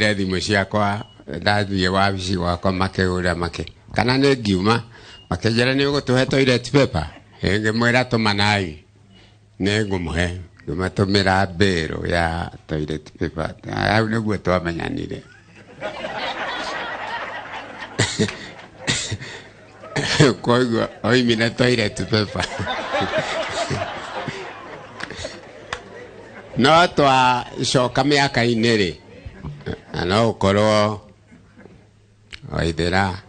Ndahingire thimũ ciakwa ndathiĩ wabici gwakwa makĩũra makĩ kana nĩ ngiuma makĩnjĩra nĩ ũgũtũhe toilet paper. Ngĩmwĩra tũmanai nĩ ngũmũhe, ngĩmatũmĩra mbĩrũ ya toilet paper. Hau nĩguo twamenyanire. Koguo oimire toilet paper. No twacoka mĩaka-inĩ rĩ, na no ũkorwo Waithera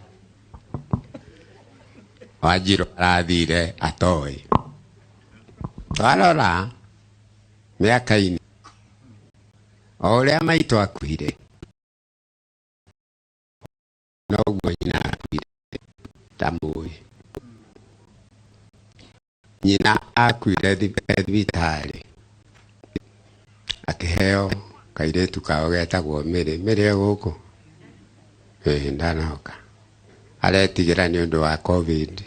Wanjirũ arathire atoĩ. Twarora mĩaka-inĩ o ũrĩa maitũ akuire noguo nyina akuire ndamũĩ. Nyina akuire thibitarĩ akĩheo kairĩtu kao getagwo Mary. Mary e gũkũ? Ĩĩ ndanoka. Aretigĩra nĩ ũndũ wa Covid.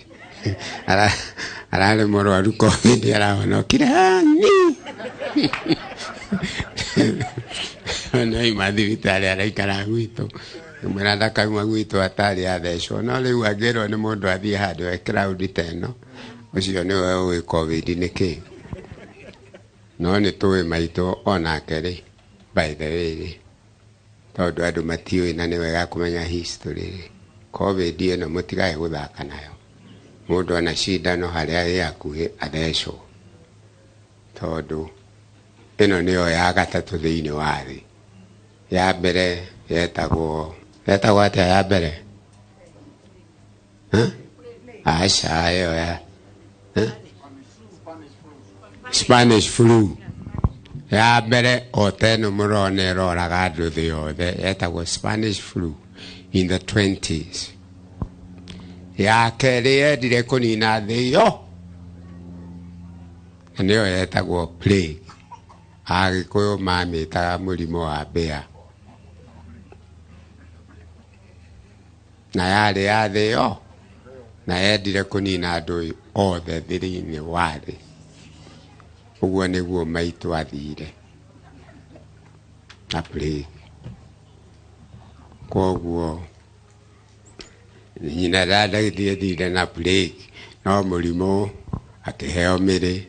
Ararĩ mũrwaru Covid arahonokire hani. Nĩ auma thibitarĩ araikara gwitũ. Ngĩmwĩra ndakauma gwitũ atarĩ athecwo. No rĩu angĩrwo nĩ mũndũ athiĩ handũ he crowd ta ĩno, ũcio nĩwe ũĩ Covid nĩ kĩĩ. No nĩ tũĩ maitũ onake rĩ, by the way rĩ, tondũ andũ matiũĩ na nĩ wega kũmenya history rĩ, Covid ĩno mũtigae gũthaka nayo. Mũndũ ona cindano harĩa ĩ hakuhĩ athecwo, tondũ ĩno nĩyo ya gatatũ thĩinĩ wa thĩ. Ya mbere yetagwo, yetagwo atĩa ya mbere? Huh? Aca, ĩyo ya huh? Spanish flu. Ya mbere o ta ĩno mũrona ĩroraga andũ thĩ yothe yetagwo Spanish flu in the 20s. Ya kerĩ yendire kũnina thĩ yo na nĩyo yetagwo plague. Agĩkũyũ mamĩtaga mũrimũ wa mbĩa. Na yarĩ ya thĩ yo na yendire kũnina andũ othe thĩinĩ wa thĩ. Ũguo nĩguo maitũ athire na plague. Koguo nyina ndangĩthire na plague no mũrimũ akĩheo mĩrĩ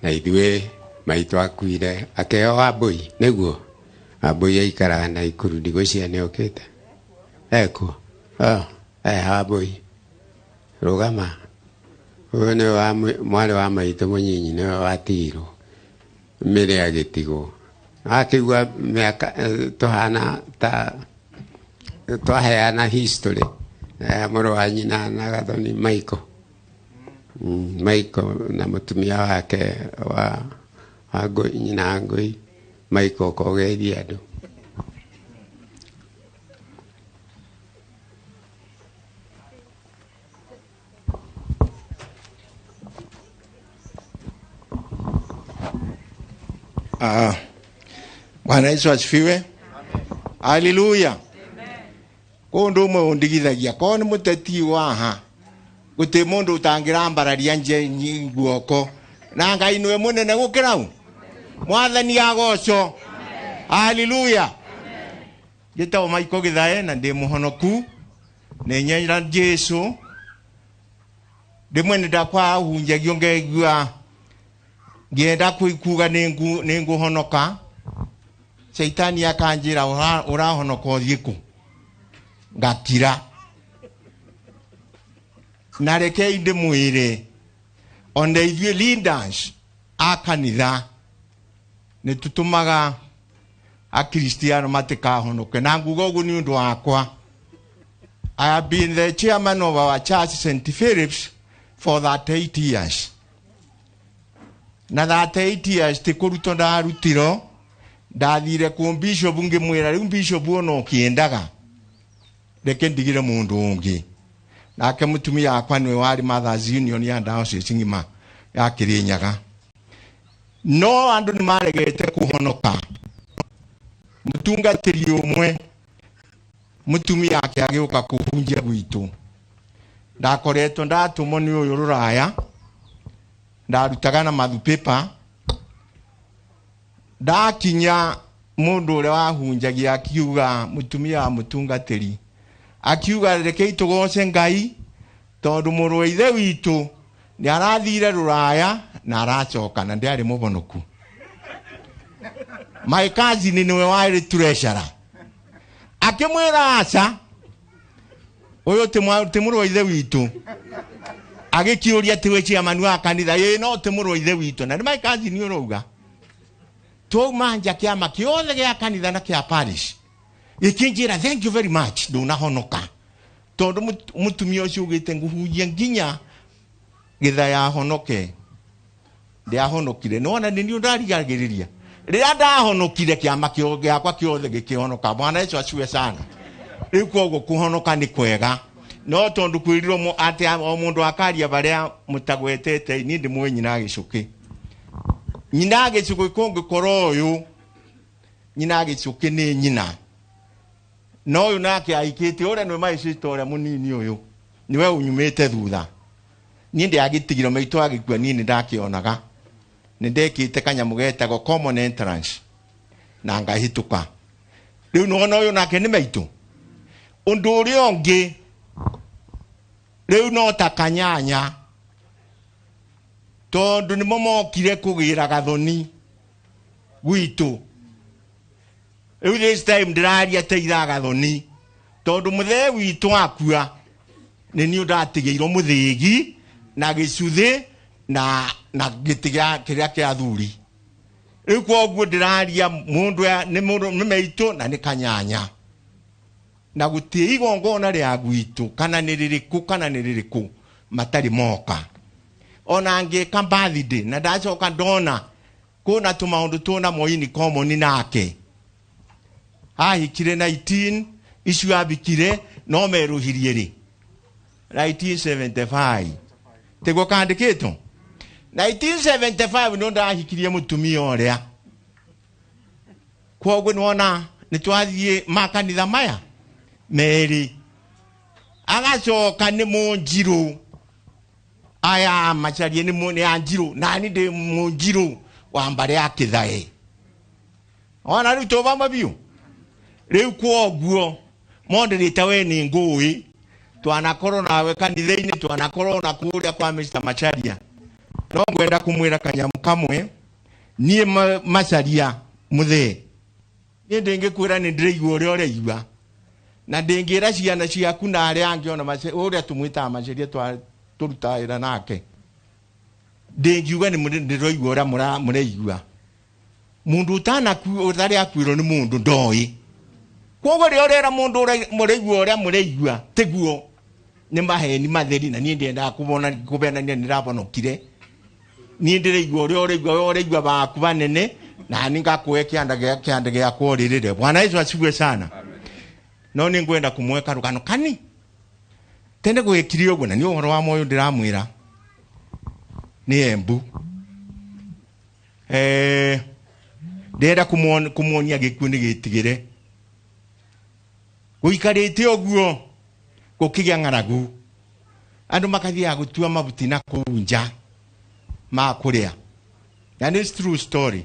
na ithuĩ maitũ akuire akĩheo Wambũi nĩguo Wambũi aikaraga Naikuru ndigwĩciria nĩ okĩte. Ekuo? Oh, eh, Wambũi rũgama. Ũyũ nĩwe wa mwarĩ wa maitũ mũnyinyi nĩwe watigirwo mĩrĩ agĩtigwo. Akĩigua mĩaka tũhana ta twaheana history mũrũ wa nyina na Gathoni Michael. Michael na mũtumia wake wa Wangũi, nyina wa Ngũi, Michael ũkogeithia andũ. Ah, Bwana Yesu asifiwe. Haleluya. Kundu umwe undigithagia ko ni muteti waha guti mundu utangirambararia nje guoko na Ngai niwe munene gukira u Mwathani agoco. Haleluya. Njĩtagwo Michael Gĩthae na ndĩ mũhonoku nĩ nyenda Jesu. Rĩmwe nĩ ndakwahunjagio ngeigua ngĩenda kuga nĩ ngũhonoka, Shaitani akanjĩra ũrahonoka ũthiĩ kũ, ngakira. Na rekei ndĩmwĩre ona ithuĩ leaders a kanitha nĩ tũtũmaga akristiano matikahonoke, na nguga ũguo nĩ ũndũ wakwa. I have been the chairman of our church St. Philip's for 38 years. Na 38 years ti kũrutwo ndarutirwo, ndathire kũ bishop ngĩmwĩra rĩu bishop ona ũkĩendaga reke ndigire mũndũ ũngĩ. Nake mũtumia wakwa nĩwe warĩ Mothers Union ya diocese ng'ima ya Kĩrĩnyaga. No andũ nĩ maregete kũhonoka. Mũtungatĩri ũmwe mũtumia wake agĩũka kũhunjia gwitũ, ndakoretwo ndatũmwo nĩ ũyũ rũraya, ndarutaga na Matthew paper. Ndakinya Mundu uria wahunjagia akiuga mutumia wa mutungatiri akiuga rekei tugoce Ngai tondu mũrũ wa ithe witũ nĩ arathire rũraya na aracoka na ndiarĩ mũhonoku. My cousin nĩwe warĩ treasurer. Akĩmwĩra aca ũyũ ti mũrũ wa ithe witũ. Agĩkĩũria tiwe chairman wa kanitha, ĩ no ti mũrũ wa ithe witũ na nĩ my cousin ũrauga. Twauma nja kĩama kĩothe gĩa kanitha na kĩa parish gĩkĩnjĩra thank you very much ndũnahonoka tondu mutumia ũcio ugĩte nguhunjia nginya gĩtha yahonoke ndiahonokire. Nĩwona nĩ niĩ ndarigagĩrĩria rĩrĩa ndahonokire kĩama gĩakwa kĩothe gĩkĩhonoka. Bwana Yesu asifiwe sana. Rĩu koguo kũhonoka nĩ kwega no tondu kwĩrirwo atĩ o mũndũ akaria barĩa mũtagwetete niĩ ndĩmũĩ nyina gĩcũkĩ. Nyina gĩcũkĩ kũngĩkorwo ũyũ nyina gĩcũkĩ nĩ nyina no ũyũ nake aikĩte ũrĩa nĩwe my sister ũrĩa mũnini ũyũ nĩwe ũnyumĩte thutha. Niĩ ndĩagĩtigirwo maitũ agĩkua niĩ nĩndakĩonaga nĩndekĩte kanyamũ getagwo common entrance na ngahĩtũka. Rĩu nĩwona ũyũ nake nĩ maitũ. Ũndũ ũrĩa ũngĩ rĩu no ta kanyanya tondu nĩmo mokire kũgĩra gathoni gwitũ. Rĩu this time ndĩraria ta ithaa gathoni tondu mũthee witũ akua nĩ niĩ ndatigĩirwo mũthĩgi na gĩcuthĩ na gĩtĩ kĩrĩa kĩa athuri. Rĩu koguo ndĩraria mũndũ nĩ mũndũ nĩ maitũ na nĩ kanyanya na gũtirĩ igongona rĩa gwitũ kana nĩ rĩrĩkũ kana nĩ rĩrĩkũ matarĩ moka. Ona ngĩka birthday na ndacoka ndona kũna tũmaũndũ tũna moini common nake. Ahikire 19 icio abikire no merũhirie rĩ 1975 tiguo kandĩkĩtwo 1975 no ndahikirie mũtumia ũrĩa. Koguo nĩwona nĩtwathiĩ makanitha maya merĩ. Agacoka nĩ mũnjirũ aya Macharia nĩ anjirũ nani ndĩ mũnjirũ wa mbarĩ ya Kĩthae. Ona rĩu tũvamwe biũ. Rĩu kwoguo moderator we nĩ ngũĩ twanakorwo nawe kanitha-inĩ twanakorwo na kũrĩa kwa Mr. Macharia. No ngwenda kũmwĩra kanyamũ kamwe niĩ Macharia mũthee niĩ ndĩngĩkwĩra nĩ ndĩraigua ũrĩa ũraigua na ndĩngĩra ciana ciaku na arĩa angĩ ona ũrĩa tũmwĩtaga Macharia tũrutaga wĩra nake ndĩngiuga nĩ ndĩraigua ũrĩa mũraigua. Mũndũ ũtarĩ akuĩrwo nĩ mũndũ ndoĩ. Koguo rĩrĩa ũrera mũndũ mũraigua ũrĩa mũraigua tiguo nĩ maheni matheri na niĩ ndiendaga kũbenania nĩndahonokire. Niĩ ndĩraigua ũrĩa ũraigua we ũraigua baku banene na niĩ ngakũhe kĩanda gĩakwa ũrĩrĩre. Bwana Yesu asifiwe sana. No nĩ ngwenda kũmũhe karũgano kani tene gwĩkire ũguo na nĩ ũhoro wa moyo ndĩramwĩra nĩ Embu. Ndĩrenda kũmuonia gĩkuũ nĩ gĩtigĩre. Gũikarĩte ũguo gũkĩgĩa ng'aragu andũ makathiaga gũtua mabuti na kũu nja ma kũrĩa. Na nĩ true story.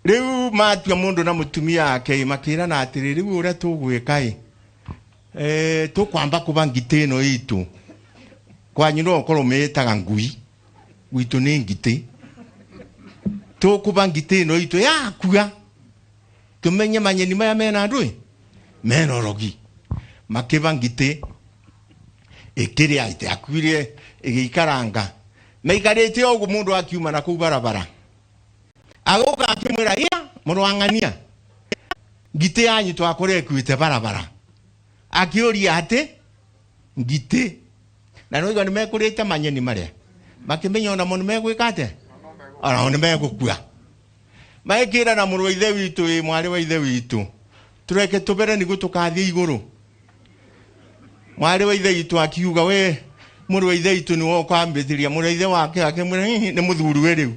Rĩu matua mũndũ na mũtumia wake makĩrana atĩrĩ rĩu ũrĩa tũgwĩka ĩ tũkwamba kũba ngitĩ ĩno itũ kwanyu no ũkorwo mĩĩtaga ngui gwitũ nĩ ngitĩ tũkũba ngitĩ ĩno itũ yakua tũmenye manyeni maya mena andũ ĩ mena ũrogi. Makĩba ngitĩ ĩkĩrĩa ĩtakuire ĩgĩikaranga maikarĩte ũguo mũndũ akiuma na kũu barabara agũka akĩmwĩra ia mũrũ wa ng'ania ngitĩ yanyu twakora ĩkuĩte barabara. Akĩũria atĩ ngitĩ na nĩwaigua nĩmekũrĩte manyeni marĩa makĩmenya onamo nĩmegwĩka atĩa onao nĩmegũkua. Magĩkĩra na mũrũ wa ithe witũ ĩ mwarĩ wa ithe witũ tũreke tũbere nĩguo tũkathiĩ igũrũ. Mwarĩ wa ithe witũ akiuga we mũrũ wa ithe witũ nĩwe ũkwambĩrĩria. Mũrũ wa ithe wake akĩmwĩra hihi nĩ mũthuri we rĩu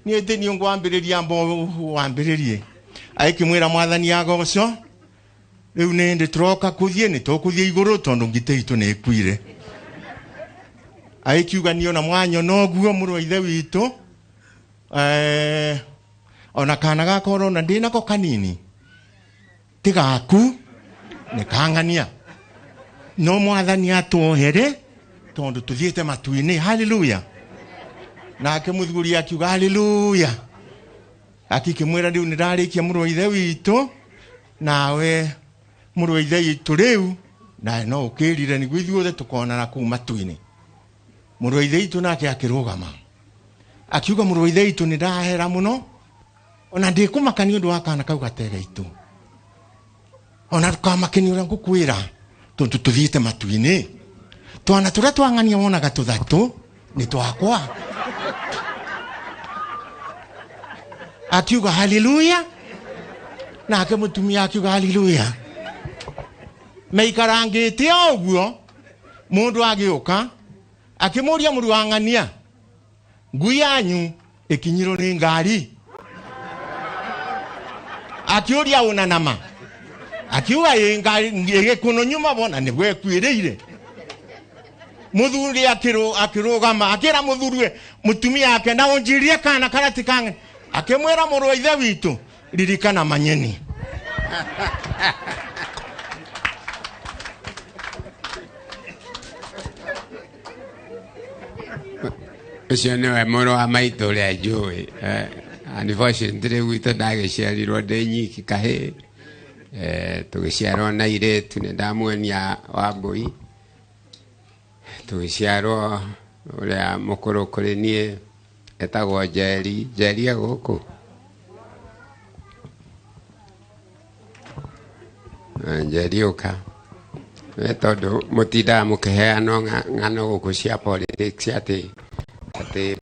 niĩ tĩ niĩ ngwambĩrĩria mbo wambĩrĩrie. Agĩkĩmwĩra mwathani agocwo rĩu nĩ ndĩ tũroka kũthiĩ nĩ tũkũthiĩ igũrũ tondũ ngitĩ itũ nĩ ĩkuire. Agĩkiuga niĩ ona mwanyona ũguo mũrũ wa ithe witũ Ona kana gaka ũrona ndĩ nako kanini ti gaku nĩ kang'ania no mwathani atuohere tondu tuthiĩte matu-inĩ. Haleluya. Nake mũthuri akiuga haleluya, akikĩmwĩra rĩu nĩ ndarĩkia mũrũ wa ithe witũ, nawe mũrũ wa ithe witũ rĩu nawe no ũkĩrire nĩguo ithuothe tũkonana kũu matu-inĩ. Mũrũ wa ithe witũ nake akĩrũgama akiuga mũrũ wa ithe witũ nĩ ndahera mũno, ona ndĩkũmaka nĩ ũndũ wa kana kau gatega itũ, ona ndũkamake nĩ ũrĩa ngũkwĩra tondũ tũthiĩte matu-inĩ. Twana tũrĩa twang'ania wonaga tũthatũ nĩ twakwa. Akiuga haleluya, nake mũtumia akiuga haleluya. Meikarangĩte o ũguo mũndũ agĩũka akĩmũria mũrũ wa ng'ania, ngui yanyu ĩkinyirwo nĩ ngari. Akiũria ũna nama, akiuga ĩ ngari ĩgĩkũnũ nyuma bona nĩguo ĩkuĩrĩire. Mũthuri akĩrũgama akĩra mũthuriwe mũtumia ake na ũnjirie kana karĩa ti kang'ania. Akĩmwĩra mũrũ wa ithe witũ ririkana manyeni. Ũcio nĩwe mũrũ wa maitũ ũrĩa njũĩ. Unfortunately gwitũ ndagĩciarirwo ndĩ nyiki kahĩĩ. Tũgĩciarwo na airĩtu, nĩ ndamuonia Wambũi. Tũgĩciarwo ũrĩa mũkũrũ kũrĩ niĩ etagwo Njeri. Njeri e gũkũ? Njeri ũka. Nĩ tondũ mũtindaga mũkĩheanwo ng'ano gũkũ cia politics atĩ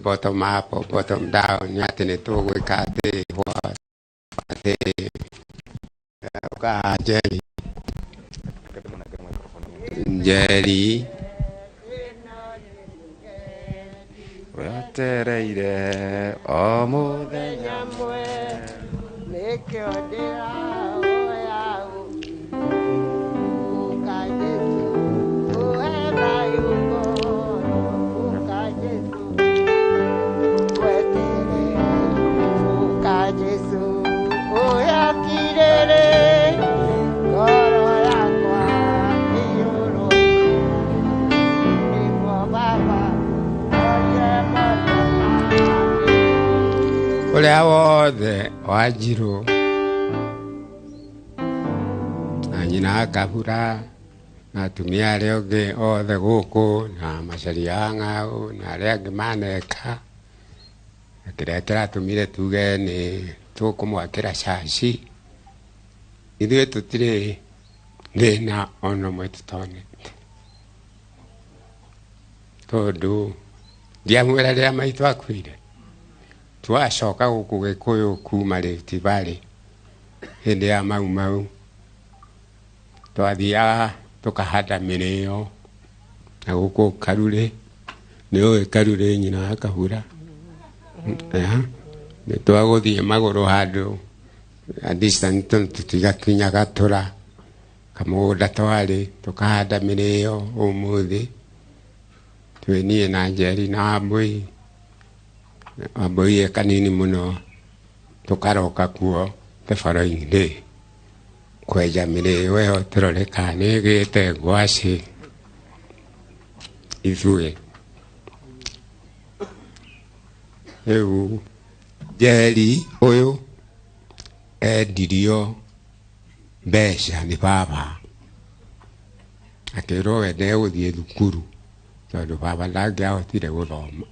bottom up or bottom down, atĩ nĩ tũgwĩka atĩ what, atĩ ũka Njeri. Njeri. Wetereire o mũthenya nĩkĩo ndĩrahoya ũka Jesũ, ũhe thayũ ngoro, ũka Jesũ, weterere, ũka Jesũ, ũhe kirĩrĩ, ngoro yakwa ĩiyũrwo nĩguo Baba orie mondo make. Ũrĩa wothe wanjirwo na nyina akabura na atumia arĩa angĩ othe gũkũ na macaria a ng'aũ na arĩa angĩ maneka, na kĩrĩa kĩratũmire tuge nĩ tũkũmwakĩra caci, ithuĩ tũtirĩ thĩna ona ũmwe tũtonete, tondũ ndiamwĩra rĩrĩa maitũ akuire twacoka gũkũ Gĩkũyũ kuma Rift Valley hĩndĩ ya Mau Mau, twathiaga tũkahanda mĩrĩo na gũkũ Karurĩ, nĩ ũĩ Karurĩ nyina wa Kabura? Nĩ twagũthiĩ magũrũ handũ a distance tũtigakinya Gatũra kamũgũnda twarĩ tũkahanda mĩrĩo ũmũthĩ twĩ niĩ na Njeri na Wambũi. Wambũi e kanini mũno, tũkaroka kuo the following day kwenja mĩrĩo ĩyo tũrore kana nĩ ĩgĩte ngwacĩ ithuĩ. Rĩu Njeri ũyũ endirio mbeca nĩ baba, akĩrwo we ndegũthiĩ thukuru tondũ baba ndangĩahotire gũthoma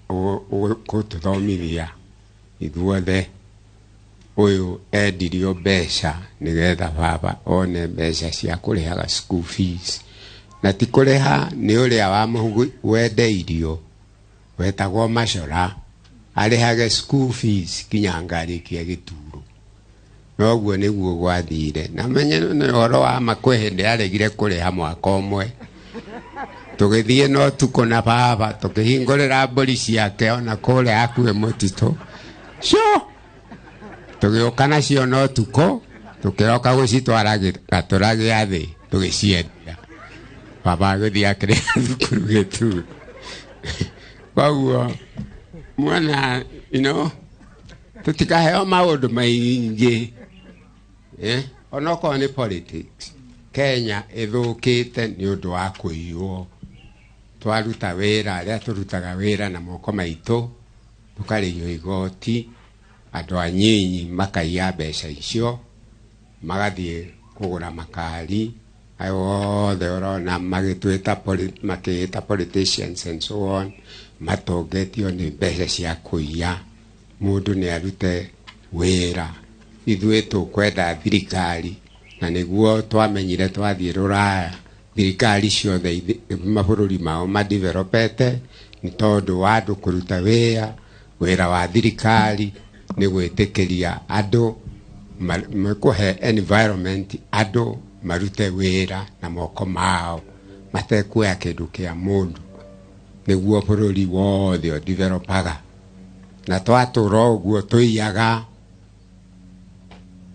gũtũthomithia ithuothe. Ũyũ endirio mbeca nĩgetha baba one mbeca cia kũrĩhaga school fees, na ti kũrĩha nĩ ũrĩa wendeirio wetagwo Macora arĩhage school fees kinya ngarĩkia gĩturo. Noguo nĩguo gwathire. Na menye nĩ ũhoro wa ma kwĩ hĩndĩ aregire kũrĩha mwaka ũmwe, tũgĩthiĩ na ũtukũ na baba tũkĩhingũrĩra mbũri ciake ona kũrĩa hakuhĩ mũtitũ cio, tũgĩũka nacio na ũtukũ tũkĩroka gũcitwara Gatũra gĩa thĩ tũgĩciendia. Baba agĩthiĩ akĩrĩha thukuru gĩturo. Koguo mwana, you know, Tũtikaheo maũndũ maingĩ. Onokorwo nĩ politics, Kenya ĩthũkĩte nĩ ũndũ wa kũiywo. Twaruta wĩra, arĩa tũrutaga wĩra na moko maitũ, tũkarĩhio igoti, andũ anyinyi makaiya mbeca icio, magathiĩ kũgũra makari, ayo othe ũrona magĩtwĩta makĩĩta politicians and so on, matongetio nĩ mbeca cia kũiya. Mũndũ nĩ arute wĩra. Ithuĩ tũkwenda thirikari, na nĩguo twamenyire twathiĩ Rũraya, thirikari ciothe mabũrũri mao madevelopete nĩ tondũ wa andũ kũruta wĩra. Wĩra wa thirikari nĩ gwĩtĩkĩria andũ kũhe environment andũ marute wĩra na moko mao matekuoya kĩndũ kĩa mũndũ, nĩguo bũrũri wothe ũdevelopaga. Na twatũra ũguo tũiyaga,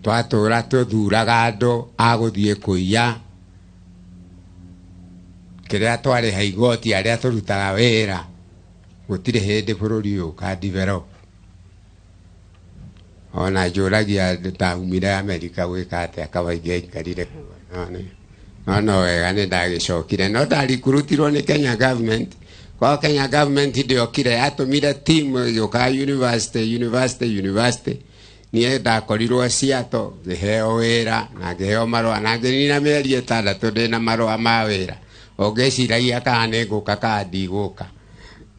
twatũra tũthuraga andũ a gũthiĩ kũiya kĩrĩa twarĩha igoti arĩa tũrutaga wĩra, gũtirĩ hĩndĩ bũrũri ũyũ ũka develop. Ona njũragia ndaumire Amerika gwĩka atĩa kaba ingĩaikarire kuo. No no wega nĩ ndagĩcokire, no ndarikurutirwo nĩ Kenya government. Kwa Kenya government ndĩokire, yatũmire team ĩgĩũka university, university, university. Niĩ ndakorirwo Seattle ngĩheo wĩra na ngĩheo marũa na ngĩnina mĩeri 6 ndĩna marũa ma wĩra. Ũngĩciragia kana nĩ ngũka kana ndigũka,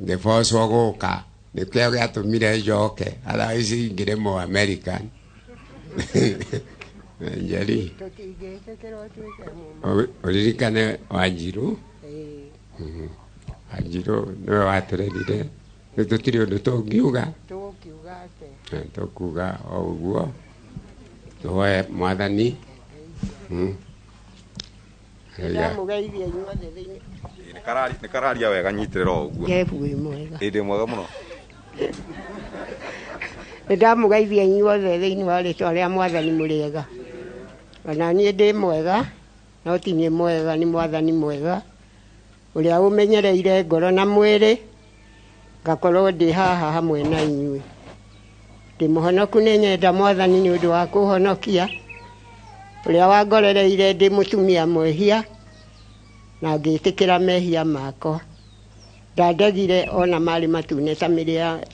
ngĩbocwo gũka, nĩkĩo gĩatũmire njoke. Otherwise ingĩrĩ mũ American. Njeri, ũririkane Wanjiru. Wanjiru nĩwe watũrerire, nĩ tũtirĩ ũndũ tũngiuga, tũkuga o ũguo, tũhoe Mwathani. Nĩ kararia wega, nyitĩrĩra o ũguo. Ĩ ndĩ mwega mũno. Nĩ ndamũgeithia inyuothe thĩinĩ wa rĩtwa rĩa Mwathani mũrĩega. Ona niĩ ndĩ mwega, no ti niĩ mwega, nĩ Mwathani mwega ũrĩa ũmenyereire ngoro na mwĩrĩ, ngakorwo ndĩ haha hamwe na inyuĩ. Ndĩ mũhonoku, nĩ nyenda Mwathani nĩ ũndũ wa kũhonokia, ũrĩa wangorereire ndĩ mũtumia mwĩhia na ngĩtĩkĩra mehia makwa. Ndandegire ona marĩ matune ta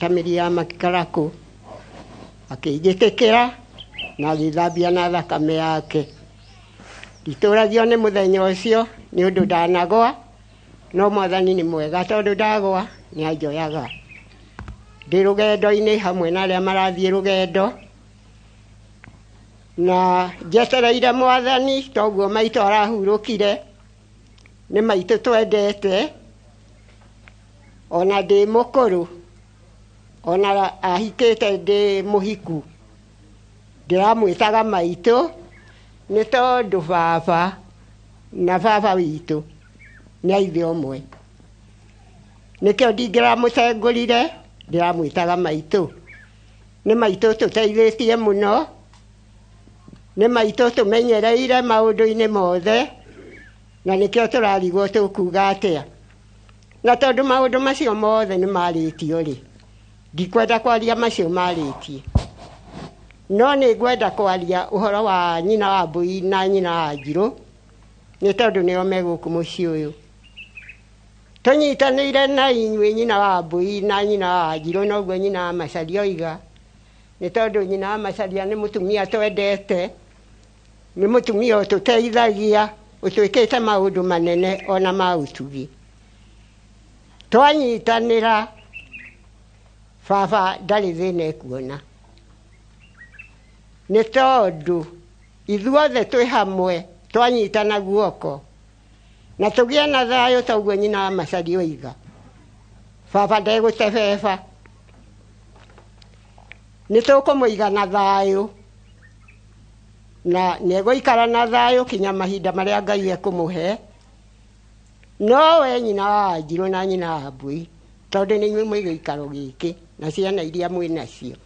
mĩri ya makarakũ, akĩnjĩtĩkĩra na agĩthambia na thakame yake. Nditũragio nĩ mũthenya ũcio nĩ ũndũ ndanagwa, no Mwathani nĩ mwega tondũ ndagwa nĩ anjoyaga. Ndĩ rũgendo-inĩ hamwe na arĩa marathiĩ rũgendo, na njetereire Mwathani toguo maitũ arahurũkire, nĩ maitũ twendete, ona ndĩ mũkũrũ, ona ahikĩte ndĩ mũhiku, ndĩramwĩtaga maitũ nĩ tondũ baba na baba witũ nĩ aithe ũmwe. Nĩkĩo ndingĩramũcengũrire, ndĩramwĩtaga maitũ. Nĩ maitũ tũteithĩtie mũno, nĩ maitũ tũmenyereire maũndũ-inĩ mothe, na nĩkĩo tũrarigwo tũkuga atĩa. Na tondũ maũndũ macio mothe nĩ marĩtio rĩ, ndikwenda kwaria macio marĩtie, no nĩ ngwenda kwaria ũhoro wa nyina wa Mbui na nyina wa Njirũ, nĩ tondũ nĩo me gũkũ mũciĩ ũyũ. Tũnyitanĩire na inyuĩ nyina wa Mbui na nyina wa Njirũ, noguo nyina wa Macharia oiga, nĩ tondũ nyina wa Macharia nĩ mũtumia twendete, nĩ mũtumia ũtũteithagia, ũtwĩkĩte maũndũ manene ona ma ũtugi. Twanyitanĩra, baba ndarĩ thĩna ekuona, nĩ tondũ ithuothe twĩ hamwe, twanyitana guoko na tũgĩe na thayũ toguo nyina wa Macharia oiga, baba ndegũtebeba. Nĩ tũkũmũiga na thayũ, na nĩ egũikara na thayũ kinya mahinda marĩa Ngai ekũmũhe. No we nyina wa Njirũ na nyina wa Mbui, tondũ nĩ inyuĩ mwĩ gĩikaro gĩkĩ na ciana iria mwĩ nacio,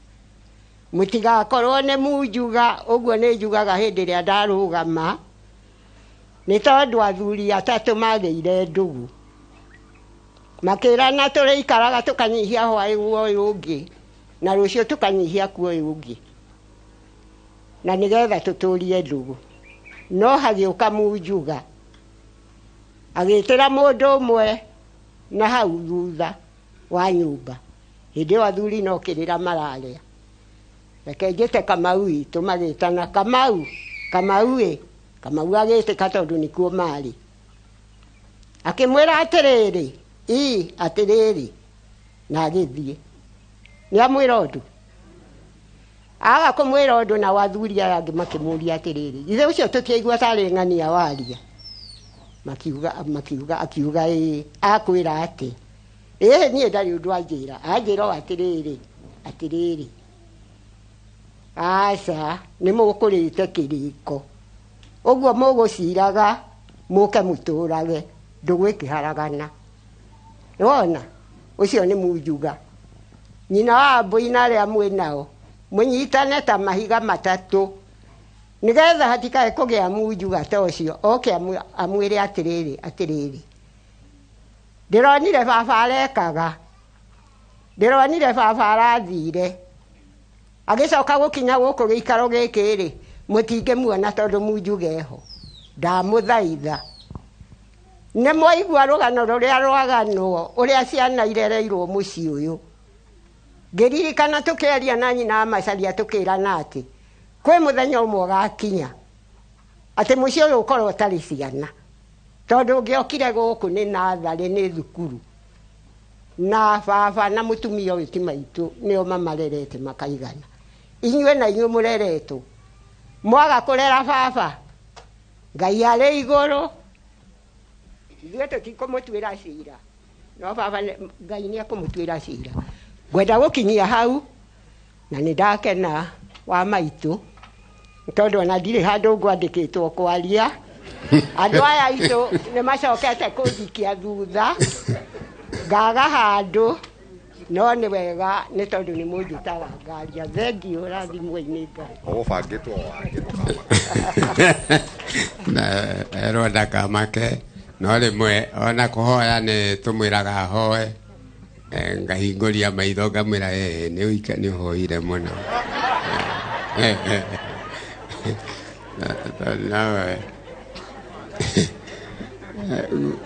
mũtigakorwo nĩ munjuga ũguo nĩ njugaga hĩndĩ ĩrĩa ndarũgama, nĩ tondũ athuri atatũ magĩire ndũgũ, makĩrana tũrĩikaraga tũkanyihia hwaĩ ũyũ ũngĩ. Na rũciũ tũkanyihia ku ũyũ ũngĩ. Na nĩgetha tũtũrie ndũgũ. No hagĩũka munjuga. Agĩtĩra mũndũ ũmwe na hau thutha wa nyũmba. Hĩndĩ ĩyo athuri no kĩrĩra mararĩa. Reke njĩte Kamau witũ magĩtana Kamau, Kamau ĩ. Kamau agĩtĩka tondũ nĩkuo marĩ. Akĩmwĩra atĩrĩrĩ, ii atĩrĩrĩ, na agĩthiĩ. Nĩ amwĩra ũndũ. Aga kũmwĩra ũndũ na athuri aya angĩ makĩmũria atĩrĩrĩ, ithe ũcio tũtiaigua tarĩ ng'ania waria. Makiuga, makiuga, akiuga ĩĩ, akwĩra atĩ. Ĩĩ niĩ ndarĩ ũndũ anjĩra, anjĩra o atĩrĩrĩ, atĩrĩrĩ. Aca, nĩ mũkũrĩte kĩrĩko. Ũguo mũgũciraga, mũke mũtũrage, ndũgũ ĩkĩharagana. Nĩwona? Ũcio nĩ munjuga. Nyina wa mbũi na arĩa mwĩ nao, mũnyitane ta mahiga matatũ. Nĩgetha hatikae kũgĩa munjuga ta ũcio, oke amwĩre atĩrĩrĩ, atĩrĩrĩ. Ndĩronire baba arekaga. Ndĩronire baba arathire. Agĩcoka gũkinya gũkũ gĩikaro gĩkĩ rĩ, mũtingĩmuona tondũ munjuga eho. Ndamũthaitha. Nĩ mwaigua rũgano rũrĩa rwaganwo, ũrĩa ciana irereirwo mũciĩ ũyũ. Ngĩririkana tũkĩaria na nyina wa Macharia tũkĩrana atĩ, kwĩ mũthenya ũmwe ũgakinya, atĩ mũciĩ ũyũ ũkorwo ũtarĩ ciana. Tondũ ũngĩokire gũkũ nĩ natharĩ nĩ thukuru. Na baba na mũtumia ũyũ ti maitũ nĩo mamarerete makaigana. Inyuĩ na inyuĩ mũreretwo. Mwaga kũrera baba, Ngai arĩ igũrũ. Ithuĩ tũtikũmũtuĩra cira. No baba Ngai nĩ ekũmũtuĩra cira. Ngwenda gũkinyia hau, na nĩ ndakena wa maitũ, tondũ ona ndirĩ handũ ngwandĩkĩtwo kwaria. Andũ aya aitũ nĩ macokete kũnjikia thutha, ngaga handũ, no nĩ wega nĩ tondũ nĩ mũnjĩtaga ngaria. Thengiũ, rathimwo-inĩ Ngai. Ũgũbangĩtwo wangĩ ndũkamake. Na erwo ndakamake, no rĩmwe ona kũhoya nĩ tũmwĩraga ahoe. Ngahingũria maitho ngamwĩra, nĩ ũika nĩ ũhoire mũno. Nawe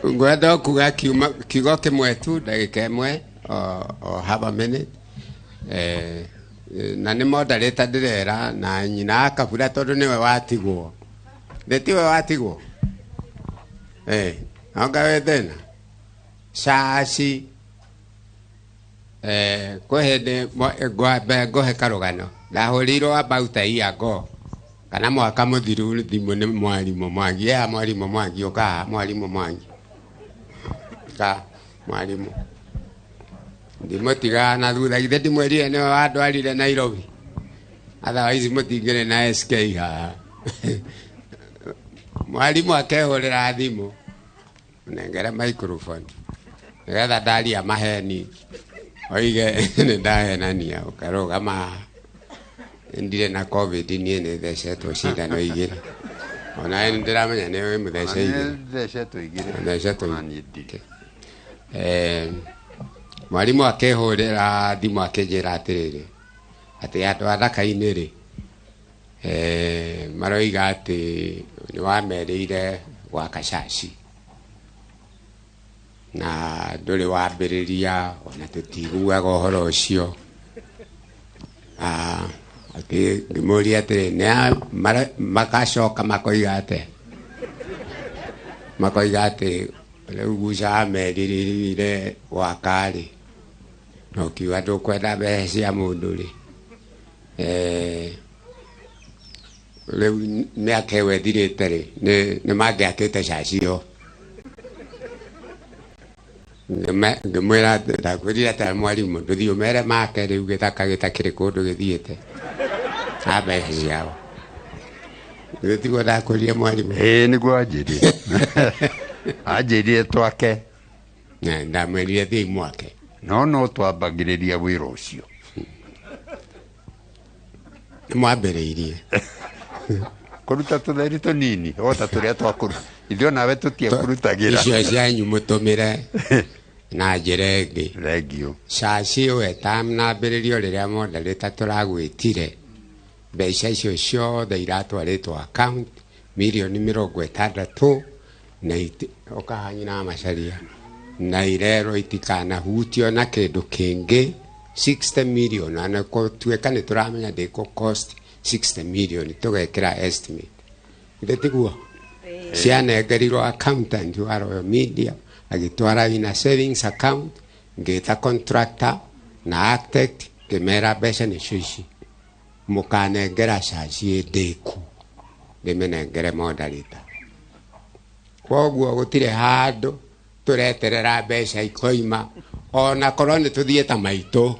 ngwenda kuga kiugo kĩmwe tu ndagĩka ĩmwe o half a minute. Na nĩ moderator ndĩrera na nyina akabura tondũ nĩwe watigwo. Nĩ tiwe watigwo? Anga wĩ thĩna. Caci. Kwĩ hĩndĩ ngwambe ngũhe karũgano. Ndahũrĩirwo about a year ago. Kana mwaka mũthiru thimũ nĩ mwarimũ Mwangi. Ya mwarimũ Mwangi, ũka haha mwarimũ Mwangi. Ka mwarimũ. Ndimũtigaga na thutha, githĩ ndimwĩrire nĩwe wandwarire Nairobi. Otherwise mũtingĩrĩ na SK haha. Mwarimũ akehũrĩra thimũ. Nengere microphone. Nĩgetha ndaria maheni. Oige nĩ ndahenania, ũkarũgama haha. Ndirĩ na COVID niĩ nĩ thecetwo cindano igĩrĩ. Ona nĩ ndĩramenya nĩ wĩ mũthece igĩrĩ. Thecetwo igĩrĩ. Thecetwo Ona niĩ ndirĩ. Mwarimũ akĩhũrĩra thimũ akĩnjĩra atĩrĩrĩ, atĩ andũ a Thaka-inĩ rĩ, maroiga atĩ nĩ wamerĩire gwaka caci. Na ndũrĩ wambĩrĩria, ona tũtiguaga ũhoro ũcio. Ngĩmũria atĩrĩ, nĩ a makacoka makoiga atĩa? Makoiga atĩ rĩu guca ameririre gwaka rĩ, na ũkiuga ndũkwenda mbeca cia mũndũ rĩ. Rĩu mĩaka ĩyo ĩthirĩte rĩ, nĩ mangĩakĩte caci ĩyo. Ngĩmwĩra atĩ, ndakwĩrire atĩ mwarimũ, ndũthiĩ ũmere make rĩu gĩthaka gĩtakĩrĩ kũndũ gĩthiĩte. Na mbeca ciao. Githĩ tiguo ndakwĩrire mwarimũ? Ĩĩ, nĩguo anjĩrire. Anjĩrire twake. Na ndamwĩrire thiĩ mwake. No no twambagĩrĩria wĩra ũcio. Nĩ mwambĩrĩirie. Kũruta tũtheri tũnini, o ta tũrĩa twakũruta. Ithuĩ onawe tũtiekũrutagĩra. Icio cianyu mũtũmĩre. Na njĩra ĩngĩ. Thank you. Caci ĩyo ĩtanambĩrĩrio rĩrĩa moderator tũragwĩtire, mbeca icio ciothe iratwarĩtwo account mirioni 60 na ũkahanyina macaria na irerwo itikanahutio na kĩndũ kĩngĩ. 60 million, na gũtuĩka nĩ tũramenya ndĩkũ cost 60 million, tũgekĩra estimate. Githĩ tiguo? Cianengerirwo accountant wa Royal Media, agĩtwara ina savings account, ngĩta contractor na architect, ngĩmera mbeca nĩcio ici, mũkanengera caci ndĩku, ndĩmĩnengere moderator. Koguo gũtirĩ handũ tũreterera mbeca ikoima, ona korwo nĩ tũthiĩ ta maitũ,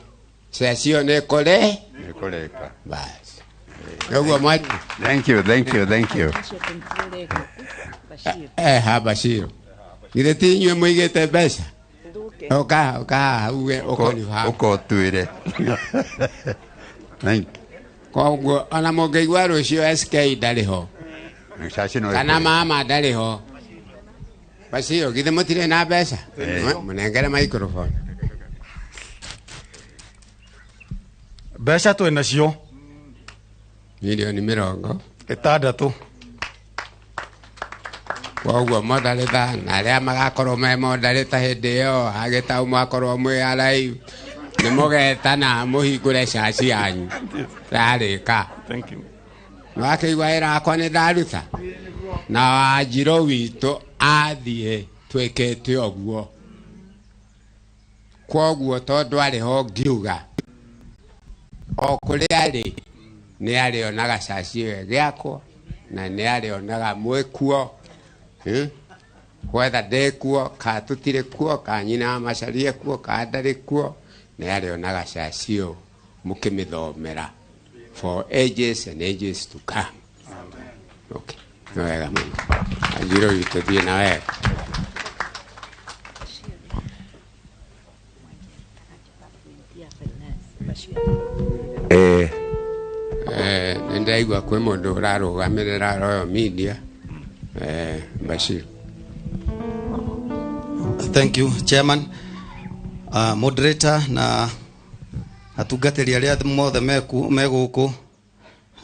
caci ĩyo nĩ kũrĩ. Nĩ kũrĩka. Bas, ũguo mwa. Thank you, thank you, thank you. Ha Bashir, githĩ ti inyuĩ mũigĩte mbeca? Ũka ũka uge ũkoniha. Ũkotwĩre. Thank. Koguo ona mũngĩigua rũciũ SK ndarĩ ho Caci no kana ĩkũrĩka. Mama ndarĩ ho. Bashir, githĩ mũtirĩ na mbeca? Mũnengere microphone. Mbeca twĩ nacio. Milioni 60. Koguo moderator na arĩa magakorwo me moderator hĩndĩ ĩyo agĩta mwakorwo mwĩ alive, nĩ mũgetana mũhingũre caci yanyu yarĩka. Thank you. Nĩwakĩigua wĩra wakwa nĩ ndaruta, na Wanjirũ witũ athiĩ twĩkĩte ũguo. Koguo tondũ arĩ ho, ngiuga o kũrĩa arĩ nĩ arĩonaga caci ĩyo ĩgĩakwo na nĩ arĩonaga mwĩkuo. Whether ndĩ kuo ka tũtirĩ kuo, ka nyina macarie kuo ka ndarĩ kuo, nĩ arĩonaga caci ĩyo mũkĩmĩthomera for ages and ages to come. Okay. Nĩ wega mũno. Wanjirũ witũ, thiĩ na wega. Nĩ ndaigua kwĩ mũndũ ũrarũgamĩrĩra Royal Media, Bashir. Thank you, Chairman, moderator na atungatĩri arĩa mothe me gũkũ,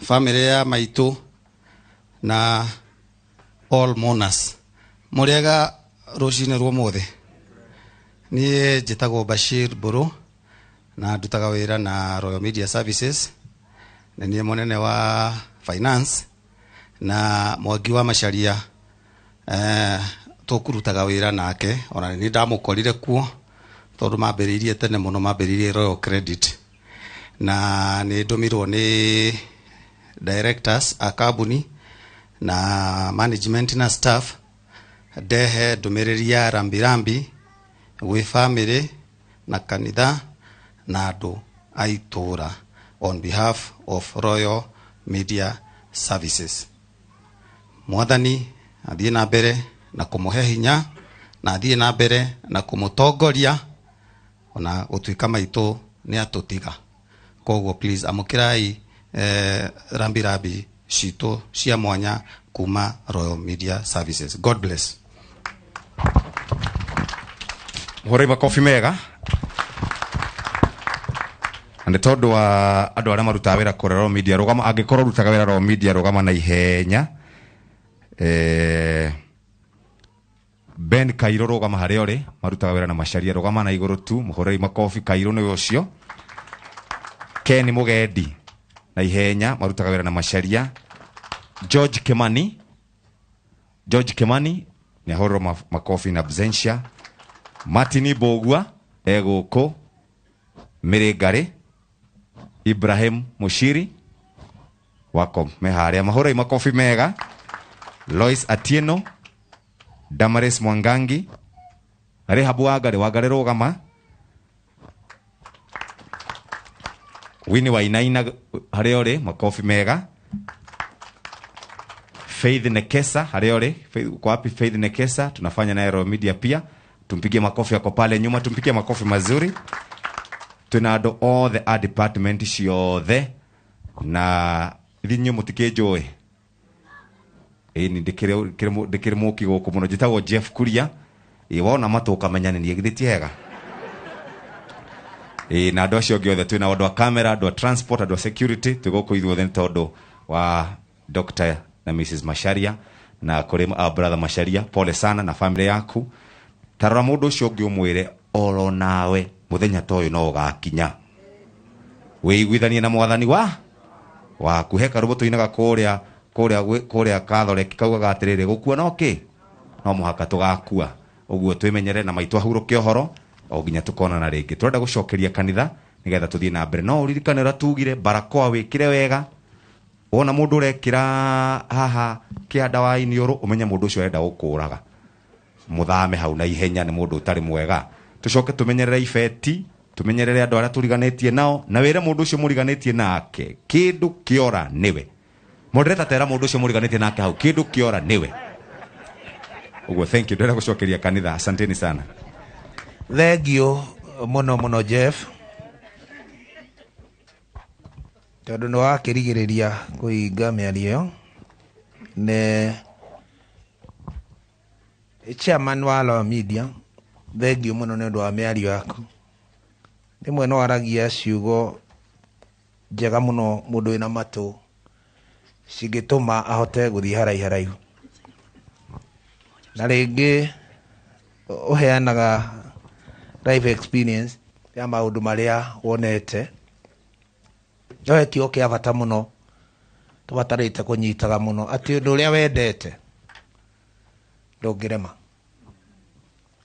family ya maitũ na all mourners. Mũrĩega rũcinĩ rwa ũmũthĩ. Niĩ njĩtagwo Bashir Mbũrũ na ndutaga wĩra na Royal Media Services, na niĩ mũnene wa finance na Mwangi wa Macharia, tũkũrutaga wĩra nake. Ona nĩ ndamũkorire kuo tondũ mambĩrĩirie tene mũno, mambĩrĩirie Royal Credit, na nĩ ndũmirwo nĩ directors a kambuni na management na staff ndehe ndũmĩrĩri ya rambirambi gwĩ family na kanitha na andũ a itũũra on behalf of Royal Media Services. Mwathani athiĩ na mbere na kũmũhe hinya na athiĩ na mbere na kũmũtongoria ona gũtuĩka maitũ nĩ atũtiga. Koguo please amũkĩrai rambirambi citũ cia mwanya kuma Royal Media Services. God bless. Hũrai makobi mega. Na nĩ tondũ wa andũ arĩa marutaga wĩra kũrĩa Royal Media, rũgama. Angĩkorwo ũrutaga wĩra Royal Media, rũgama na ihenya. Ben Kairo, rũgama harĩa ũrĩ. Marutaga wĩra na Macharia, rũgama na igũrũ tu, mũhũrei makobi. Kairo nĩwe ũcio. Ken Mugendi na ihenya, marutaga wĩra na Macharia. George Kimani, George Kimani nĩ ahũrĩrwo makobi na absentia. Martin Mbũgua e gũkũ. Mĩrĩngarĩ Ibrahim Mushiri wako me harĩa, mahũrei makobi mega. Lois Atieno, Damaris Mwangangi, Rehabu Wangari, Wangari rũgama. Winnie Wainaina harĩa ũrĩ, makobi mega. Faith Nekesa harĩa ũrĩ. Faith, uko wapi Faith Nekesa? Tunafanya naye Royal Media pia, tumpigie makofi, yako pale nyuma, tumpigie makofi mazuri. Twina andũ othe a department ciothe na ithuĩ mũtikĩnjũĩ, ĩni ndĩkĩrĩ mũki gũkũ mũno. Njĩtagwo Jeff Kuria. Ĩ wona matũ ũkamenya nĩ niĩ, githĩ ti hega? Ĩ na andũ acio angĩ othe twĩna andũ a camera, andũ a transport, andũ a security, twĩ gũkũ ithuothe nĩ tondũ wa Dr. na Mrs. Macharia na kũrĩ our brother Macharia, pole sana na family yaku. Tarora mũndũ ũcio ũngĩ ũmwĩre oro nawe mũthenya ta ũyũ no ũgakinya wĩiguithanie na mwathani wa waku. He karũmũ tũinaga kũrĩa kũrĩa kũrĩa Catholic kaugaga atĩrĩrĩ, gũkua no kĩ no mũhaka tũgakua, ũguo twĩmenyere na maitũ ahurũke ũhoro o nginya tũkonana rĩngĩ. Tũrenda gũcokeria kanitha nĩgetha tũthiĩ na mbere, no ũririkane ũrĩa tugire, barakoa wĩkĩre wega. Wona mũndũ ũrekĩra haha kĩanda wa iniũrũ, ũmenye mũndũ ũcio arenda gũkũraga, mũthame hau na ihenya, nĩ mũndũ ũtarĩ mwega. Tũcoke tũmenyerere ibeti, tũmenyerere andũ arĩa tũriganĩtie nao, na wĩre mũndũ ũcio mũriganĩtie nake kĩndũ kĩora nĩwe. Moderator, tera mũndũ ũcio mũriganĩtie nake hau kĩndũ kĩora nĩwe. Ũguo thank you, ndĩrenda gũcokeria kanitha, asanteni sana. Thengiũ mũno mũno Jeff, tondũ nĩ wakĩrigĩrĩria kũhinga mĩario ĩyo. Nĩ chairman wa Law Media, thengiũ mũno nĩ ũndũ wa mĩario yaku. Rĩmwe no aragia ciugo njega mũno mũndũ wĩna matũ cingĩtũma ahote gũthiĩ haraihu haraihu, na rĩngĩ ũheanaga life experience ya maũndũ marĩa wonete. No he kiugo kĩa bata mũno tũbatarĩte kũnyitaga mũno, atĩ ũndũ ũrĩa wendete ndũngĩrema,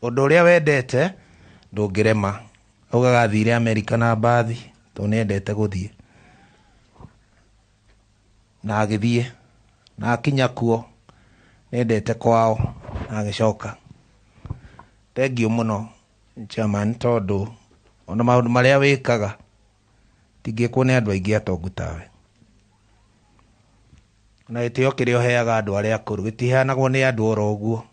ũndũ ũrĩa wendete ndũngĩrema. Augaga athire Amerika na mbathi tondũ nĩendete gũthiĩ, na agĩthiĩ na akinya kuo nĩendete kwao na agĩcoka. Thengiũ mũno chairman, tondũ ona maũndũ marĩa wĩkaga tingĩkwo nĩ andũ aingĩ atongu tawe, na gĩtĩo kĩrĩa ũheaga andũ arĩa akũrũ gĩtiheanagwo nĩ andũ oro ũguo.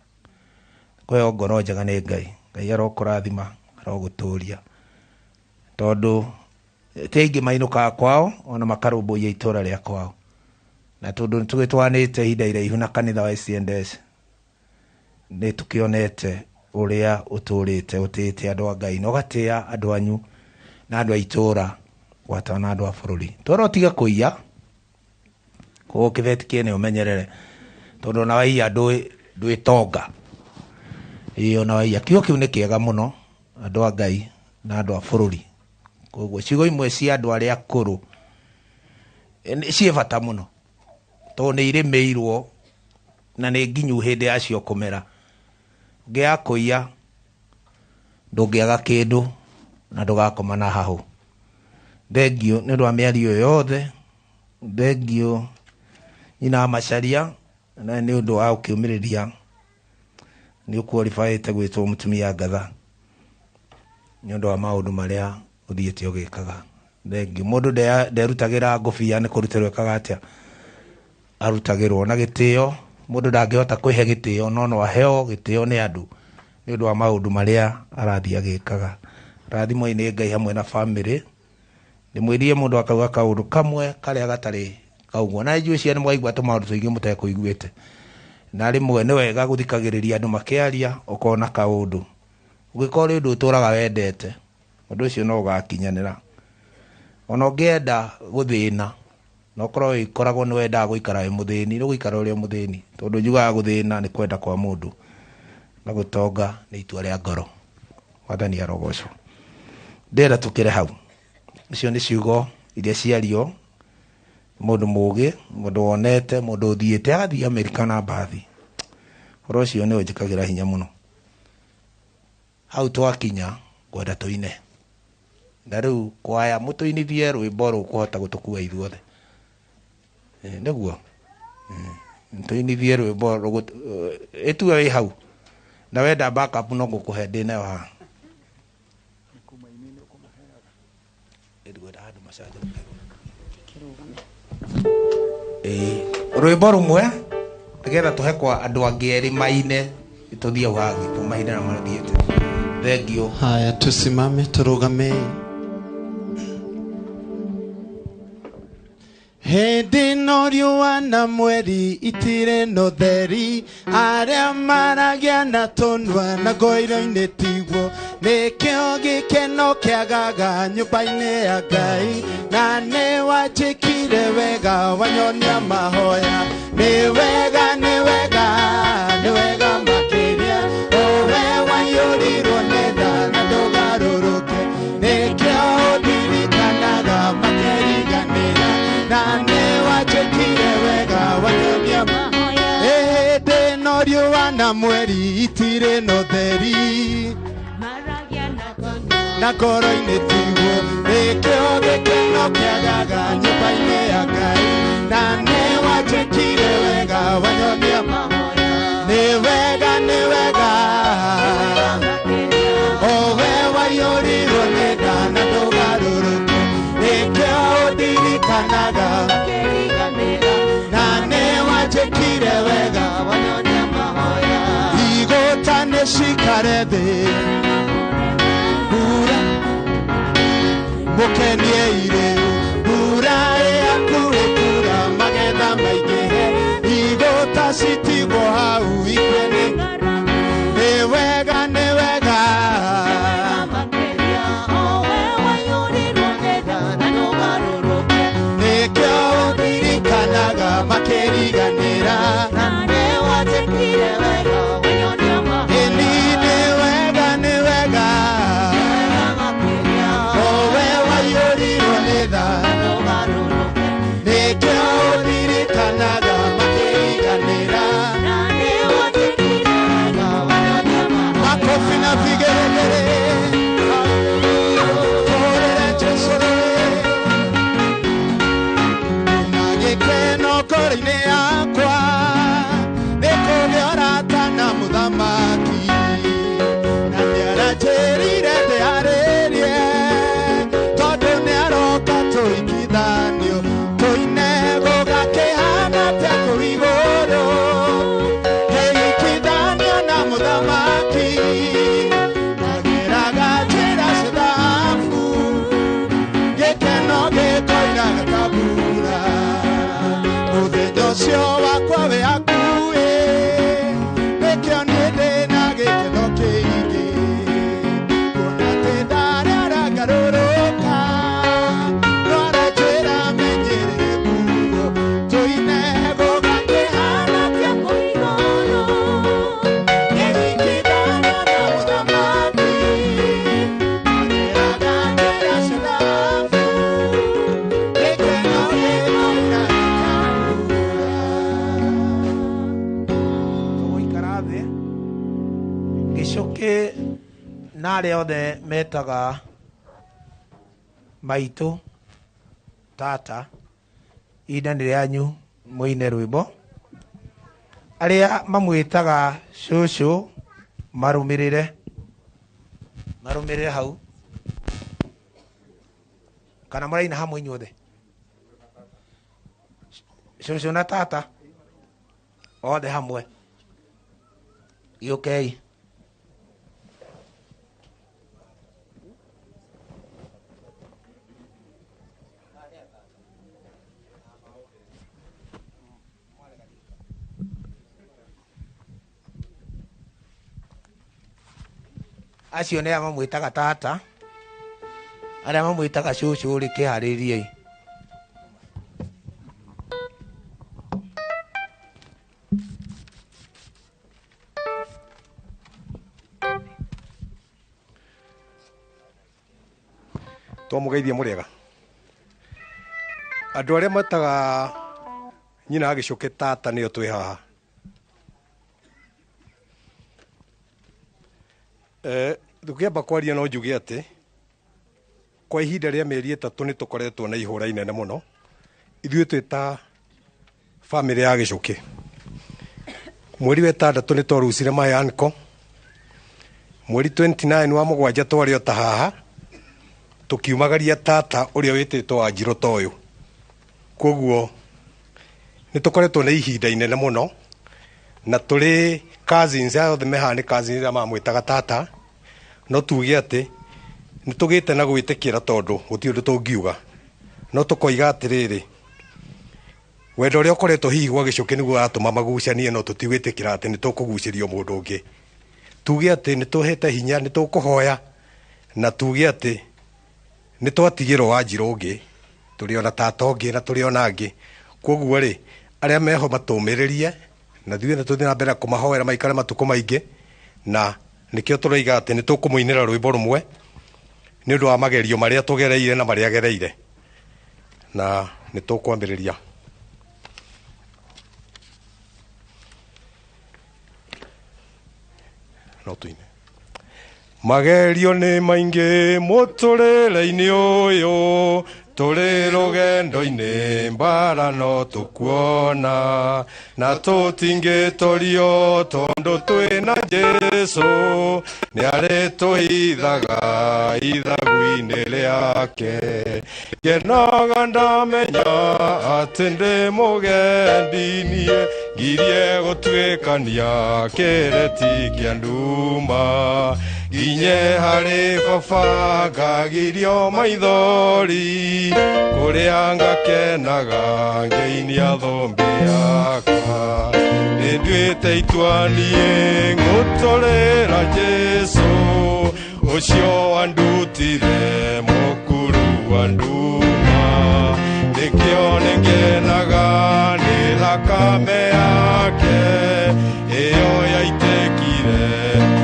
Kũheo ngoro njega nĩ Ngai, Ngai arokũrathima, arogũtũria, tondũ ti aingĩ mainũkaga kwao ona makarũmbũiya itũra rĩa kwao. Na tondũ nĩtũgĩtwanĩte ihinda iraihu na kanitha wa C&S, nĩ tũkĩonete ũrĩa ũtũrĩte ũtĩĩte andũ a Ngai na ũgatĩĩa andũ anyu na andũ a itũra gwata na andũ a bũrũri. Twara ũtige kũiya, koguo kĩbeti kĩene ũmenyerere, tondũ ona waiya ndwĩtonga. Ĩĩ ona waiya, kiugo kĩu nĩ kĩega mũno andũ a Ngai na andũ a bũrũri. Koguo ciugo imwe cia andũ arĩa akũrũ ciĩ bata mũno, tondũ nĩ irĩmĩirwo na nĩ nginyu hĩndĩ yacio kũmera. Ũngĩaga kũiya ndũngĩaga kĩndũ na ndũgakoma na hahũ. Thengiũ nĩ ũndũ wa mĩario yothe, thengiũ nyina wa Macharia na nĩ ũndũ wa gũkĩũmĩrĩria, nĩ ũqualifyĩte gwĩtwo mũtumia ngatha nĩ ũndũ wa maũndũ marĩa ũthiĩte ũgĩkaga. Thengiũ. Mũndũ nderutagĩra ngũbia nĩ kũrutĩrwo ekaga atĩa, arutagĩrwo na gĩtĩo. Mũndũ ndangĩhota kwĩhe gĩtĩo, no no aheo gĩtĩo nĩ andũ nĩ ũndũ wa maũndũ marĩa arathiĩ agĩkaga. Rathimwo nĩ Ngai hamwe na family. Ndĩmwĩrire mũndũ akauga kaũndũ kamwe karĩa gatarĩ kaugwo, na njũĩ ciana mwaigua tũmaũndũ tũingĩ mũtekũiguĩte, na rĩmwe nĩ wega gũthikagĩrĩria andũ makĩaria ũkona kaũndũ. Ũngĩkorwo ũrĩ ũndũ ũtũraga wendete, ũndũ ũcio no ũgakinyanĩra. Ona ũngĩenda gũthĩna, no ũkorwo wĩkoragwo nĩ wendaga gũikara wĩ mũthĩni, nĩ ũgũikara ũrĩ o mũthĩni, tondũ njugaga gũthĩna nĩ kwenda kwa mũndũ na gũtonga nĩ itua rĩa ngoro. Mwathani arogocwo. Ndĩrenda tũkĩre hau. Icio nĩ ciugo iria ciario mũndũ mũgĩ, mũndũ wonete, mũndũ ũthiĩte agathiĩ Amerika na mbathi. Ũhoro ũcio nĩ ũnjĩkagĩra hinya mũno. Hau twakinya ngwenda tũine, na rĩu kwaya mũtũinithie rwĩmbo rũkũhota gũtũkua ithuothe. Nĩguo tũinithie rwĩmbo ĩtue wĩ hau, na wenda backup no ngũkũhe ndĩ nayo haha. Rwĩmbo rũmwe nĩgetha tũhe kwa andũ angĩ erĩ maine, tũthiĩ hau hangĩ tũmaine na mathiĩte. Thengiũ. Haya, tusimame turugame. Hĩndĩ Ĩno riũa na mweri itirĩ na ũtheri, arĩa maragia na tũnua na ngoro-inĩ tiguo. Nĩkĩo gĩkeno kĩagaga nyũmba-inĩ ya Ngai, na nĩ wanjĩkire wega wanyonia mahoya. Nĩ wega, nĩ wega, nĩ wega makĩria, ũwe waiyũrirwo nĩ tha na ndũgarũrũke. Nĩkĩo ũndirikanaga makĩriganĩra, na nĩ wanjĩkire wega wanyonia mahoya. Ĩhĩndĩ ĩno riũa na mweri itirĩ na ũtheri, na ngoro-inĩ tiguo. Nĩkĩo gĩkeno kĩagaga nyũmba-inĩ ya Ngai, na nĩ wanjĩkire wega wanyonia mahoya. Nĩ wega, nĩ wega, owe waiyũrirwo nĩ tha na ndũgarũrũke. Nĩkĩo ũndirikanaga na nĩ wanjĩkire wega wanyonia mahoya. Igũta nĩ cikare thĩ, mbura mũkenie irĩu, mbura ĩhakuhĩ kuura magetha maingĩhe, igũta citigwo hau ikue nĩ. Nĩ wega, nĩ wega, nĩkĩo ũndirikanaga makĩriganĩra. Ĩni nĩ wega, nĩ wega, owe waiyũrirwo nĩ tha, nĩkĩo ũndirikanaga makĩriganĩra. Makofi na vigelegele, tũhũrĩre Jesũ rũĩ. Na gĩkeno ngoro-inĩ yakwa, nĩ kũgĩa ũrata na mũthamaki, na nĩaranjĩrire ndĩarĩrie, tondũ nĩaroka tũigithanio, tũine gũgakĩhana ta kũu igũrũ. Ngĩigithanio na mũthamaki, ndageraga njĩra cia thahabu, gĩkeno gĩkoiraga ta mbura. Mũthenya ũcio wakwa wĩ hakuhĩ, nĩkĩo niĩ ndĩna gĩkeno kĩingĩ. Kuona atĩ ndarĩ arangarũrũka, no aranjĩra menyerere nguo, tũine gũgakĩhana ta kũu igũrũ. Ngĩringithanio na mũthamaki, ndageraga njĩra cia thahabu, gĩkeno gĩkoiraga ta mbura. Tũgũikara thĩ gĩcũkĩ na arĩa othe metaga maitũ tata, ihinda nĩ rĩanyu mũine rwĩmbo. Arĩa mamwĩtaga cũcũ marũmĩrĩre, marũmĩrĩre hau, kana mũraina hamwe inyuothe, cũcũ na tata othe hamwe, gĩũkei. Acio nĩ arĩa mamwĩtaga tata, arĩa mamwĩtaga cũcũ rĩ, kĩharĩriei. Twamũgeithia mũrĩega. Andũ arĩa metaga nyina wa gĩcũkĩ tata nĩo twĩ haha. Tũkĩamba kwaria no njuge atĩ kwa ihinda rĩa mĩeri 3 nĩ tũkoretwo na ihũra inene mũno ithuĩ twĩ ta bamĩrĩ ya gĩcũkĩ. Mweri wa 6 nĩ twarucire my uncle. Mweri 29 wa 7 twarĩ o ta haha tũkiumagaria tata ũrĩa wĩtĩtwo Wanjirũ ta ũyũ. Koguo nĩ tũkoretwo na ihinda inene mũno, na tũrĩ cousins, aya othe me haha nĩ cousins arĩa mamwĩtaga tata, no tuge atĩ nĩ tũgĩte na gwĩtĩkĩra tondũ gũtirĩ ũndũ tũngiuga. No tũkoiga atĩrĩrĩ, Wendo ũrĩa ũkoretwo hihi gwa Gĩcũkĩ nĩguo ũratũma magucanie, no tũtigwĩtĩkĩra atĩ nĩ tũkũgucĩrio mũndũ ũngĩ. Tuge atĩ nĩ tũhete hinya, nĩ tũkũhoya, na tuge atĩ nĩ twatigĩrwo Wanjirũ ũngĩ, tũrĩ ona tata ũngĩ na tũrĩ ona angĩ. Koguo rĩ, arĩa meho matũmĩrĩrie, na ithuĩ nĩ tũthiĩ na mbere kũmahoera maikare matukũ maingĩ, na nĩkĩo tũroiga atĩ nĩ tũkũmũinĩra rwĩmbo rũmwe nĩ ũndũ wa magerio marĩa tũgereire na marĩa agereire, na nĩ tũkwambĩrĩria. No tuine. Magerio nĩ maingĩ mũtũrĩre-inĩ ũyũ, tũrĩ rũgendo-inĩ mbara no tũkuona, na tũtingĩtorio tondũ twĩna Jesũ, nĩarĩtũhithaga ithagu-inĩ rĩake. Ngenaga ndamenya atĩ ndĩ mũgendi niĩ, ngirie gũtuĩkania kĩrĩti kĩa nduma, nginye harĩ baba ngagirio maithori, kũrĩa ngakenaga ngĩinia thũmbĩ yakwa. Nĩnduĩte itua niĩ ngũtũrĩra Jesũ, ũcio wandutire mũkuru wa nduma, nĩkĩo nĩngenaga nĩ thakame yake ĩyo yaitĩkire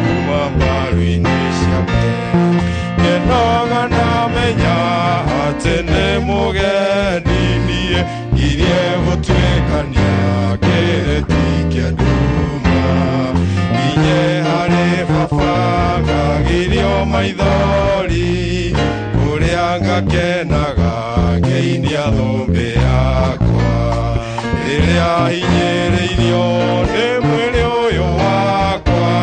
kuma mbaru-inĩ ciake. Ngenaga ndamenya atĩ nĩ mũgendi niĩ, ngirie gũtuĩkania kĩrĩti kĩa nduma, nginye harĩ baba ngagirio maithori, kũrĩa ngakenaga ngĩinia thũmbĩ yakwa. Rĩrĩa hinyĩrĩirio nĩ mwĩrĩ ũyũ wakwa,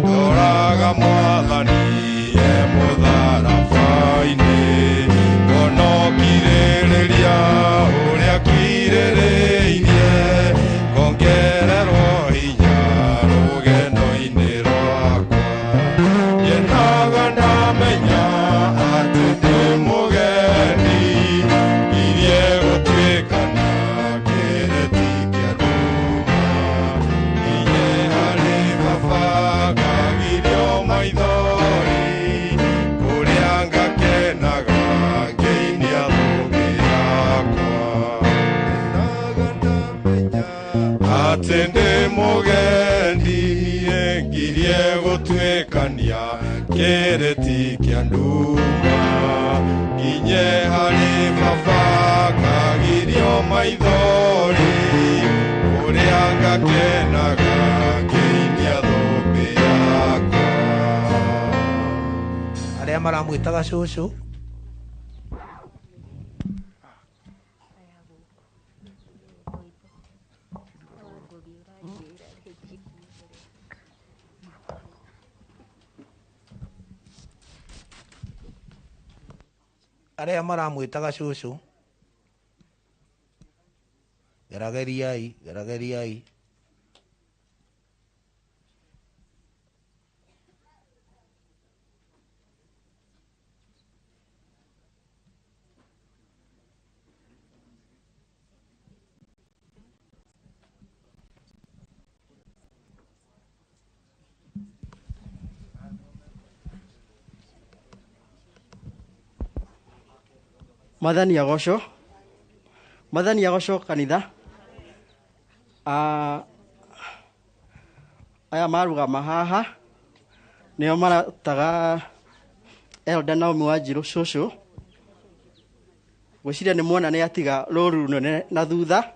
ndoraga Mwathani e mũtharaba-inĩ, ngona ũkirĩrĩria ũrĩa akirĩrĩirie, ngongererwo hinya rũgendo-inĩ rwakwa. Ngenaga ndamenya atĩ ndĩ mũgendi, ngirie gũtuĩkania kĩrĩti kĩa nduma, nginye harĩ baba ngagirio maithori, kũrĩa ngakenaga ngĩinia thũmbĩ yakwa. Atĩ ndĩ mũgendi niĩ, ngirie gũtuĩkania kĩrĩti kĩa nduma, nginye harĩ baba ngagirio maithori, kũrĩa ngakenaga ngĩinia thũmbĩ yakwa. Arĩa maramwĩtaga cũcũ, arĩa maramwĩtaga cũcũ, gerageriai, gerageriai. Mwathani agocwo, Mwathani agocwo kanitha. Aya marugama haha nĩo marataga Elder Naomi Wanjirũ cũcũ. Ngwĩciria nĩ muona nĩ atiga rũru rũnene na thutha,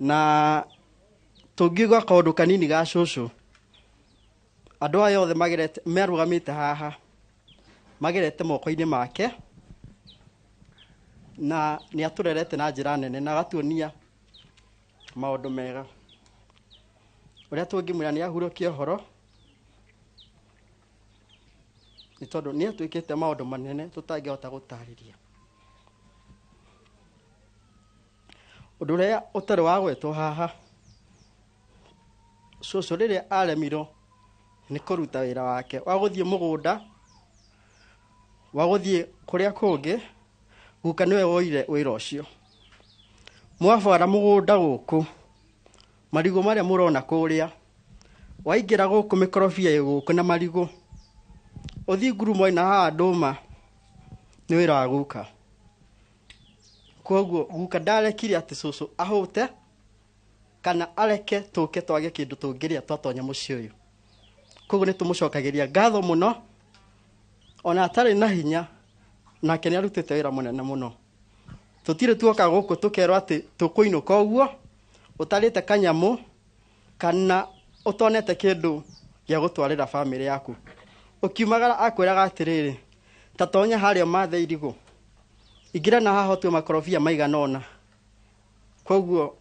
na tũngiuga kaũndũ kanini ga cũcũ, andũ aya othe magerete, merũgamĩte haha magerete moko-inĩ make, na nĩ atũrerete na njĩra nene na agatuonia maũndũ mega. Ũrĩa tũngĩmwĩra nĩ ahurũkie ũhoro, nĩ tondũ nĩ atwĩkĩte maũndũ manene tũtangĩhota gũtarĩria. Ũndũ ũrĩa ũtarĩ wa gwetwo haha, cũcũ rĩrĩa aremirwo nĩ kũruta wĩra wake wa gũthiĩ mũgũnda, wa gũthiĩ kũrĩa kũngĩ, guka nĩwe woire wĩra ũcio. Mwabara mũgũnda gũkũ, marigũ marĩa mũrona kũrĩa, waingĩra gũkũ mĩkorobia ĩ gũkũ na marigũ, ũthiĩ ngurumo na haha ndũma, nĩ wĩra wa guka. Koguo guka ndarekire atĩ cũcũ ahũte kana areke tũke twage kĩndũ tũngĩrĩa twatonya mũciĩ ũyũ. Koguo nĩ tũmũcokagĩria ngatho mũno, ona atarĩ na hinya, nake nĩ arutĩte wĩra mũnene mũno. Tũtirĩ tuoka gũkũ tũkerwo atĩ tũkũinũka ũguo ũtarĩte kanyamũ kana ũtonete kĩndũ gĩa gũtwarĩra bamĩrĩ yaku. Ũkiumagara akwĩraga atĩrĩrĩ, ta tonya harĩa ũmathe irigũ, ingĩra na haha ũtue makorobia maigana ũna. Koguo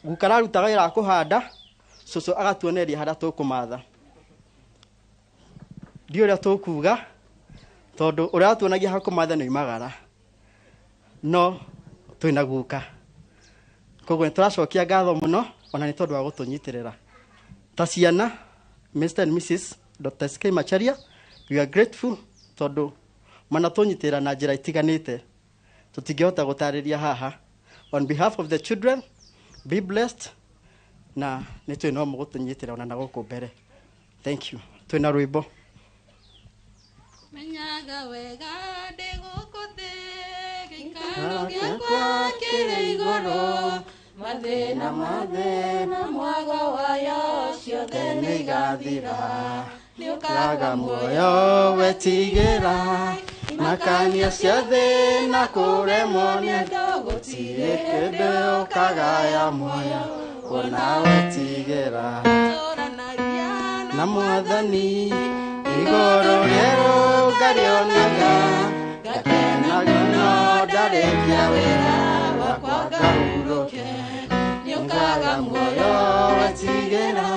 guka ararutaga wĩra wa kũhanda, cũcũ agatuoneria harĩa tũkũmatha. Ndiũĩ ũrĩa tũkuga, tondũ ũrĩa watuonagia ha kũmatha nĩ oimagara, no twĩna guka. Koguo nĩ tũracokia ngatho mũno ona nĩ tondũ wa gũtũnyitĩrĩra ta ciana. Mr and Mrs Dr. SK Macharia, we are grateful tondũ manatũnyitĩrĩra na njĩra itiganĩte tũtingĩhota gũtarĩria haha. On behalf of the children, be blessed, na nĩ twĩ no mũgũtũnyitĩrĩra ona na gũkũ mbere. Thank you. Twĩna rwĩmbo. Menyaga wega ndĩ gũkũ thĩ, gĩikaro gĩakwa kĩrĩ igũrũ, mathĩna mothe na mwago wayo ciothe nĩigathira. Nĩũkaga muoyo wetigĩra, makania ciothe na kũremwo nĩ andũ, gũtirĩ kĩndũ ũkagaya muoyo wona wetigĩra. Na Mwathani igũrũ rĩerũ ngarĩonaga, ngakenaga no ndarĩkia wĩra wakwa ngahurũke. Nĩũkaga muoyo wetigĩra,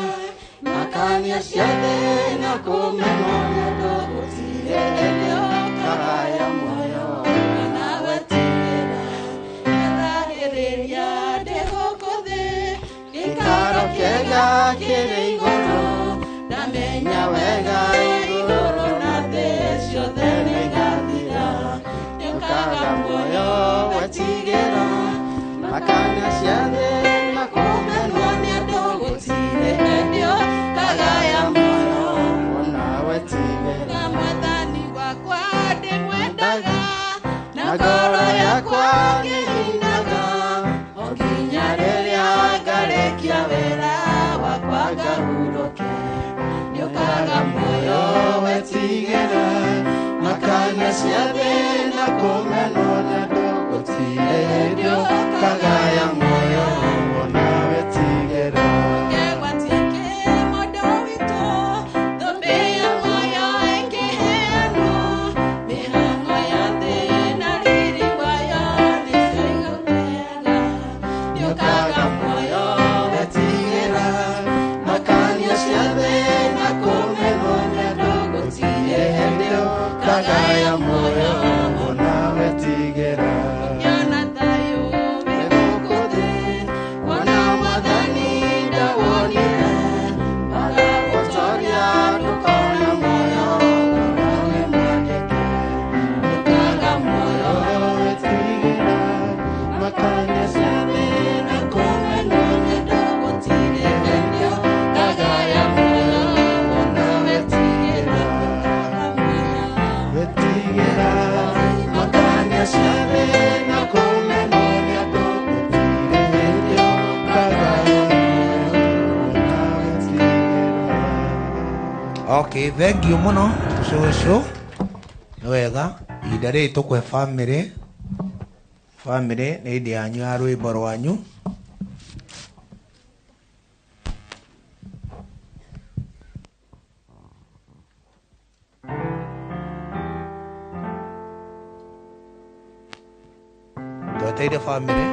makania ciothe na kũmenwo nĩ andũ, gũtirĩ hĩndĩ ũkagaya muoyo wona wetigĩra. Nĩragĩrĩria ndĩ gũkũ thĩ, gĩikaro kĩega kĩrĩ igũrũ, ndamenya wega igũrũ na thĩ ciothe nĩigathira. Nĩũkaga muoyo wetigĩra, makania ciothe na kũmenwo nĩ andũ, gũtirĩ hĩndĩ ũkagaya muoyo wona wetigĩra. Na Mwathani wakwa ndĩmwendaga, na ngoro yakwa ngĩinaga, o nginya rĩrĩa ngarĩkia wĩra wakwa ngahurũke. Nĩũkaga muoyo wetigĩra, makania ciothe na kũmenwo nĩ andũ, gũtirĩ hĩndĩ ũkagaya muoyo wona wetigĩra. Nĩũkaga muoyo wetigĩra, makania ciothe na kũmenwo nĩ andũ, gũtirĩ hĩndĩ ũkagaya muoyo wona wetigĩra. Okay, thank you muno tucucu. Nĩ wega ihinda rĩrĩ tũkũhe family. Family nĩ hĩndĩ yanyu ya rwĩmbo rwanyu. Tweteire family.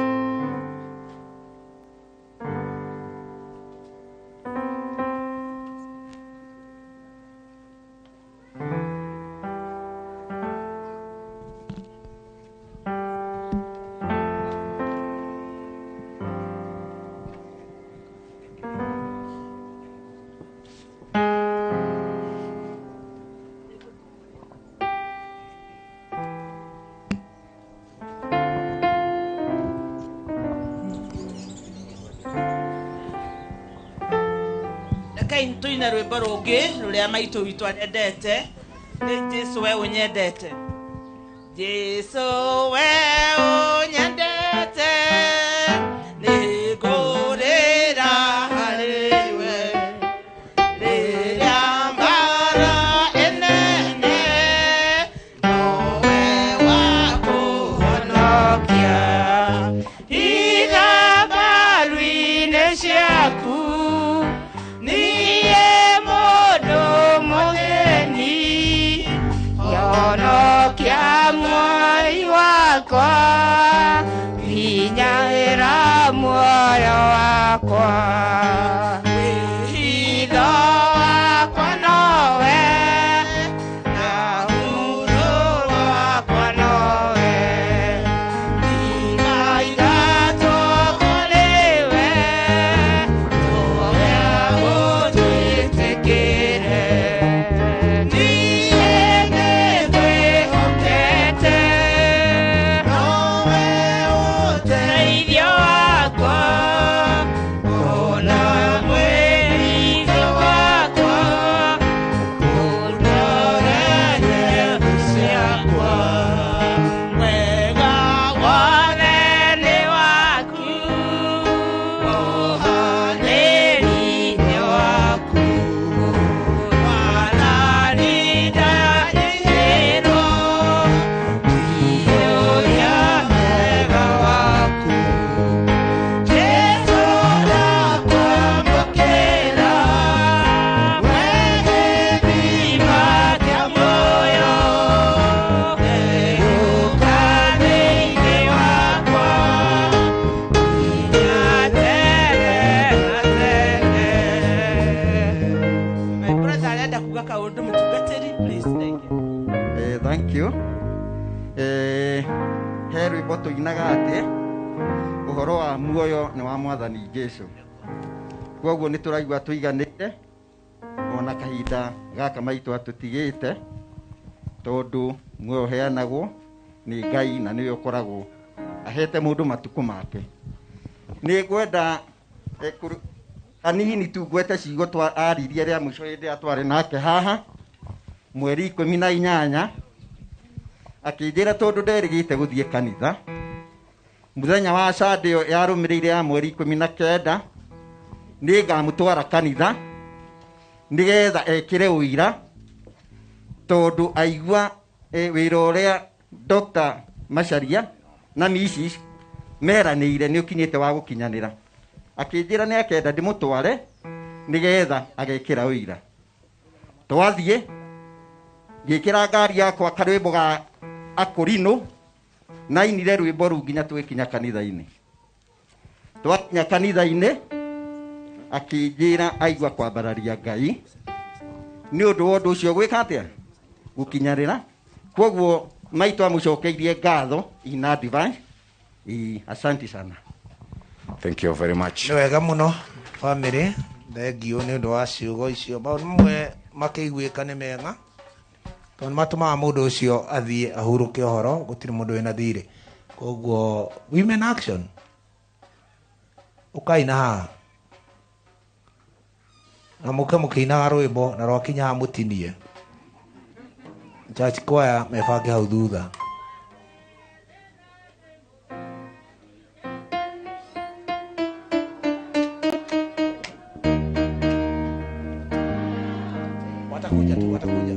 Rekei tũine rwĩmbo rũngĩ rũrĩa maitũ witũ arendete. Nĩ Jesu we ũnyendete. Jesu we ũnyendete, nĩngũrĩra harĩ we. Rĩrĩa mbara ĩnene, nowe wa kũhonokia. Iga mbaru-inĩ ciaku, niĩ mũndũ mũthĩni. Honokia muoyo wakwa, nginyĩra muoyo wakwa. Wĩhitho wakwa nowe, na huro wakwa nowe. Ndingaingatwo kũrĩ we, ũrĩa ũtwĩtĩkĩre. Niĩ nĩngwĩhokete, nowe ũteithio wakwa, ona mwĩhitho wakwa, ũndorere thũ ciakwa. Wega wothe nĩ waku, ũhanĩri nĩ waku. Mwathani ndanyiihĩrwo, ngiyũria wega waku. Jesũ ndakwamũkĩra, we gĩthima kĩa muoyo, erũka thĩinĩ wakwa, nginya tene na tene. My brother arenda kuga kaũndũ, mũtungatĩri, please, thank you. Thank you. He rwĩmbo tũinaga atĩ ũhoro wa muoyo nĩ wa mwathani Jesu. Koguo nĩ tũraigua tũiganĩte ona kahinda gaka maitũ atũtigĩte, tondũ muoyo ũheanagwo nĩ Ngai na nĩwe ũkoragwo ahete mũndũ matukũ make. Nĩ ngwenda hanini tu ngwete ciugo twaririe rĩa mũico hĩndĩ ĩrĩa twarĩ nake haha mweri 18, akĩnjĩra tondũ nderĩgĩte gũthiĩ kanitha mũthenya wa Sunday ĩyo yarũmĩrĩire ya mweri 19, nĩngamũtwara kanitha nĩgetha ekĩre ũira, tondũ aigua wĩra ũrĩa Dr. Macharia na Mrs. meranĩire nĩ ũkinyĩte wa gũkinyanĩra. Akĩnjĩra nĩ akenda ndĩmũtware nĩgetha agekĩra ũira. Twathiĩ ngĩkĩra ngari yakwa karwĩmbo ga akũrinũ, nainire rwĩmbo rũu nginya twĩkinya kanitha-inĩ. Twakinya kanitha-inĩ akĩnjĩra aigua kwambararia Ngai nĩ ũndũ wa ũndũ ũcio gwĩka atĩa, gũkinyarĩra. Koguo maitũ amũcokeirie ngatho in advance. Asante sana. Thank you very much. Nĩ wega mũno family, thengiũ nĩ ũndũ wa ciugo icio. Maũndũ mamwe makĩiguĩka nĩ mega, tondũ matũmaga mũndũ ũcio athiĩ ahurũke ũhoro, gũtirĩ mũndũ wĩna thirĩ. Koguo women action, ũkaina haha na mũke mũkĩinaga rwĩmbo na rwakinya haha mũtinie. Church choir mebange hau thutha. Watakuja tu, watakuja.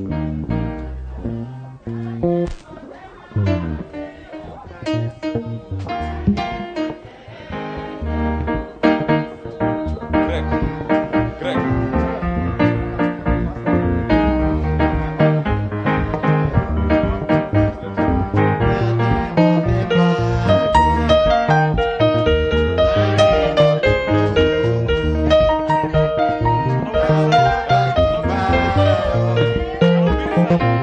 Greg. Greg. Thank you.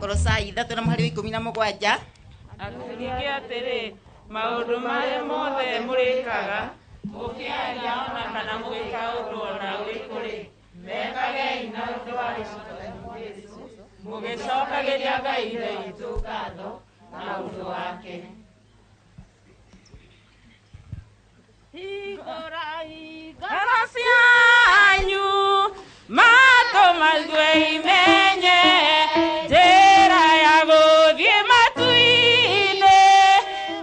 Akolosai 3 na mũhari wa 17. Ningĩ atĩrĩ, maũndũ marĩa mothe mũrĩkaga, mũkĩaria ona kana mũgĩka ũndũ ona ũrĩkũ-rĩ, mekagei na ũndũ wa Mwathani Jesũ, mũgĩcokagĩria Ngai Ithe witũ ngatho na ũndũ wake. Hingũrai ngoro cianyu, matũ maigue imenye njĩra ya gũthiĩ matu-inĩ,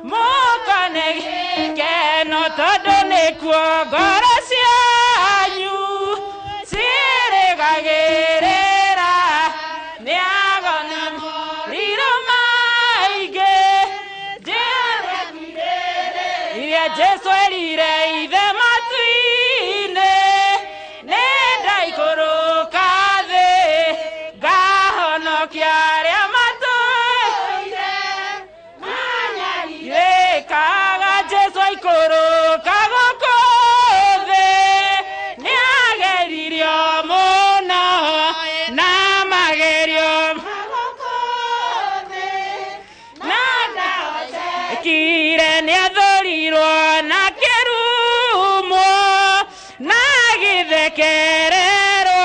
mũkone gĩkeno tondũ nĩkuo ngoro cianyu ciĩrĩgagĩrĩra. Nĩagona morirũ maingĩ, njĩra iria Jesũ erire Ithe matu-inĩ, nĩ ndaikũrũka thĩ ngahonokia arĩa matũire manyarirĩkaga. Jesũ aikũrũka gũkũ thĩ, nĩageririo mũno na magerio na ndahotire, nĩathũrirwo na kĩrumo na gĩthekererwo,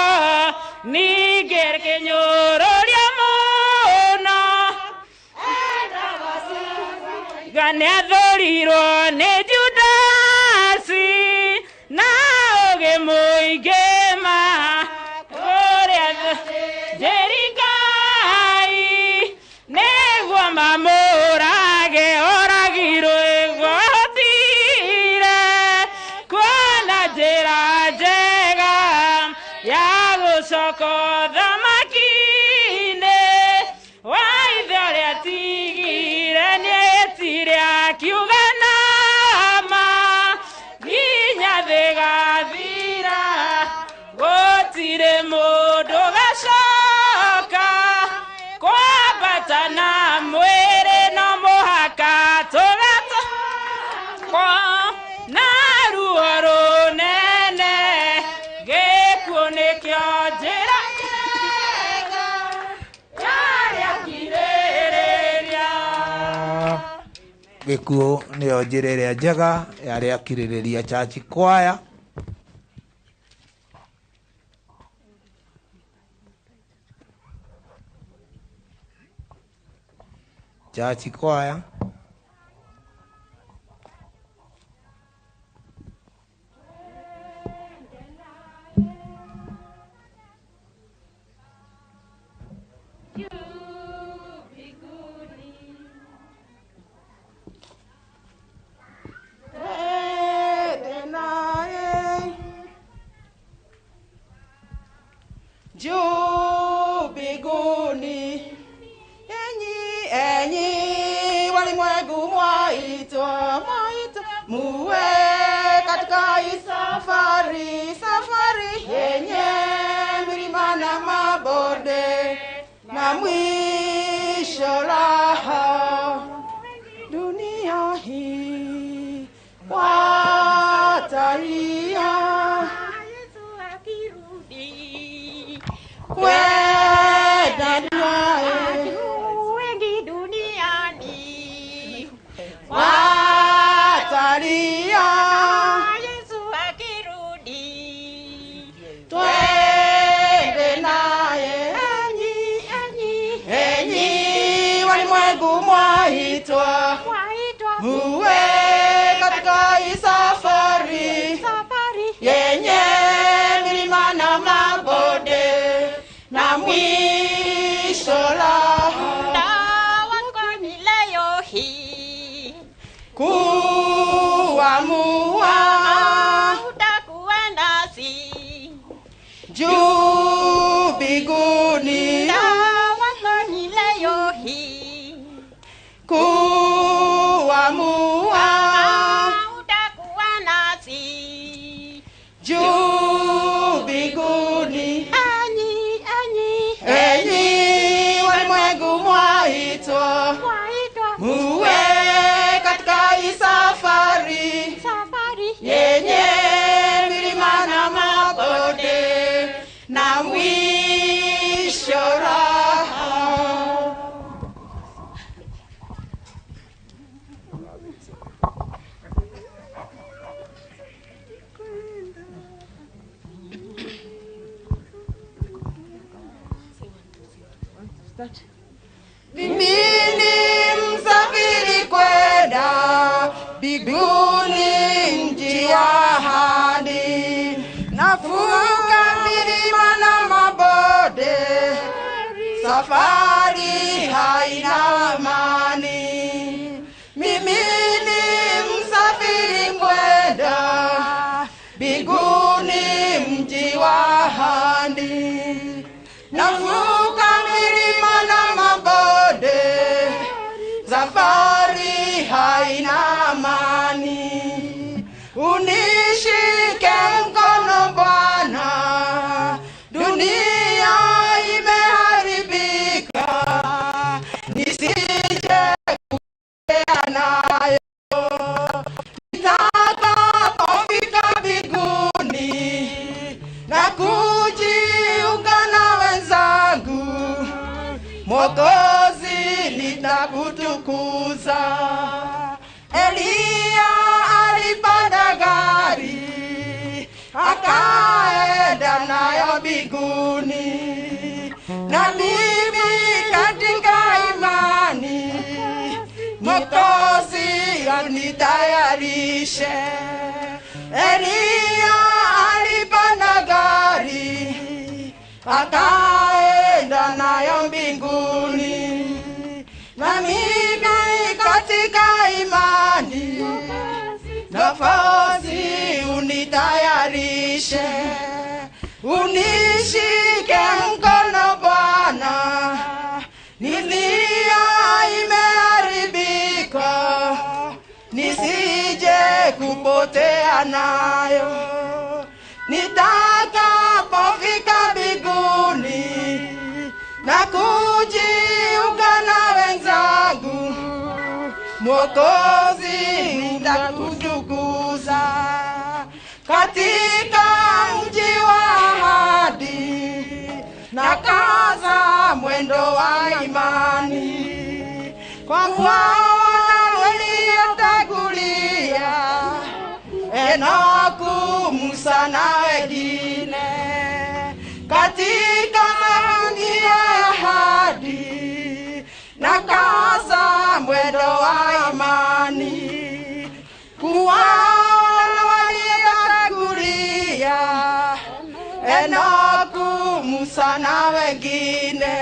ningĩ kĩnyũrũria mũno. Nĩathũrirwo nĩ Judasi na ũgĩ mũingĩ ma kũrĩa Jerikai, nĩguo mamũrage oragirwo ĩgũtire kuona njĩra njega ya gũcoka ũthamaki-inĩ wa Ithe ũrĩa atigire. Nĩetire akiuga nama nginya thĩ ĩgathira, gũtirĩ mũndũ ũgacoka kwambata na mwĩrĩ, no mũhaka tũgatwarwo na ruo rũnene. Gĩkuũ nĩkĩo njĩra njega ya arĩa akirĩrĩria. Gĩkuũ nĩyo njĩra ĩrĩa njega ya arĩa akirĩrĩria. Chachi kwaya. Chachi kwaya. Juu mbinguni, enyi enyi walimwengu mwaitwa, mwaitwa muwe katika hii safari, safari yenye milima na mabonde na mwisho raha. Dunia hii watalia kwenda naye wengi duniani watalia Yesu akirudi twende naye. Enyi enyi enyi walimwengu mwaitwa, muwe katika hii safari, safari yenye milima na mabonde na mwisho raha. Muda wako ni leo hii kuamua utakuwa nasi juu mbinguni. Muda wako ni leo hii kuamua utakuwa nasi juu mbinguni. Enyi enyi Enyi walimwengu mwaitwa, mwaitwa muwe katika hii safari, safari Mimi ni msafiri kwenda mbinguni, mji wa ahadi. Navuka milima na mabonde, safari haina amani. Mimi ni msafiri kwenda mbinguni, mji wa ahadi. Navuka milima na mabonde, safari haina amani. Unishike mkono Bwana, dunia imeharibika, nisije kupotea nayo. Nitakapofika mbinguni na kujiunga na wenzangu, Mwokozi nitakutukuza. Eliya alipanda gari akaenda nayo mbinguni, na mimi katika imani Mwokozi anitayarishe. Eliya alipanda gari akaenda nayo mbinguni, na mimi katika imani nafasi unitayarishe. Unishike mkono Bwana, dunia imeharibika, nisije kupotea nayo. Nitakapofika mbinguni na kujiunga na wenzangu, Mwokozi nitakutukuza. Katika mji wa ahadi na kaza mwendo wa imani, kwa kuwaona waliotangulia, Enoku, Musa na wengine. Katika mji wa ahadi na kaza mwendo wa imani, kuwaona waliotangulia, Enoku, Musa na wengine.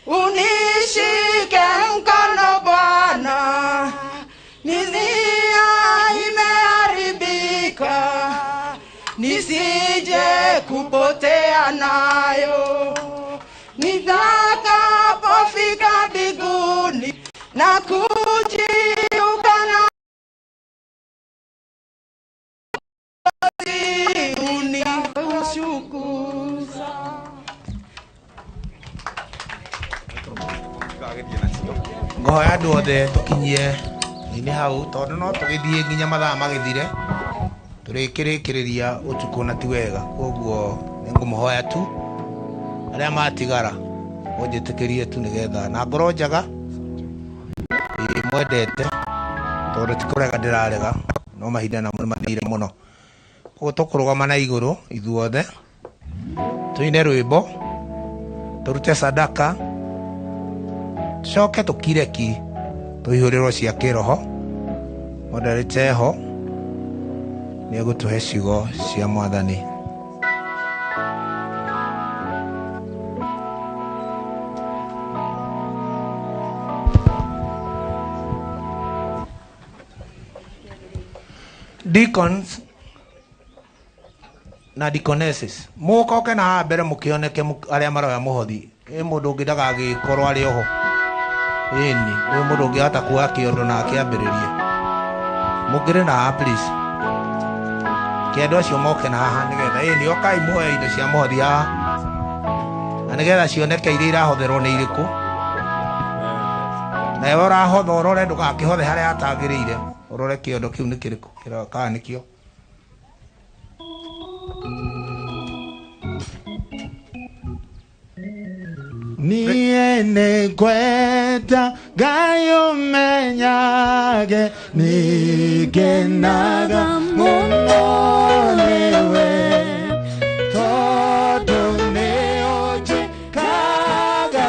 Unishike mkono Bwana, dunia imeharibika, nisije kupotea nayo. Nitakapofika mbinguni na kujiunga na unikushukuza. Ngohoya andũ othe tũkinyie inĩ hau, tondũ no tũgĩthiĩ nginya mathaa magĩthire, tũrĩkĩrĩkĩrĩria ũtukũ na ti wega. Koguo nĩngũmũhoya tu arĩa matigara mũnjĩtĩkĩrie tu nĩgetha na ngoro njega mwendete, tondũ ti kũrega ndĩrarega, no mahinda namo nĩmathire mũno. Koguo tũkũrũgama na igũrũ ithuothe tũine rwĩmbo, tũrute sadaka, tucoke tũkire ki tũihũrĩrwo cia kĩroho. Moderator ho nĩegũtũhe ciugo cia Mwathani. Deacons na deaconesses, mũkoke na haha mbere mũkĩoneke arĩa maroya mũhothi. Ĩ mũndũ ũngĩ ndagagĩkorwo arĩ oho. Ĩni, nĩ mũndũ ũngĩhota kuoya kĩondo na akĩambĩrĩrie. Mũngĩrĩ na haha please. Kĩandũ acio moke na haha nĩgetha ĩni okai muoye indo cia mũhothi haha, na nĩgetha cioneke iria irahotherwo nĩ irĩkũ. Nawe ũrahotha ũrore ndũgakĩhothe harĩa hatagĩrĩire, ũrore kĩondo kĩu nĩ kĩrĩkũ, kana nĩkĩo. Niĩ nĩngwenda Ngai ũmenyage, nĩngenaga mũno nĩwe, tondũ nĩũnjĩkaga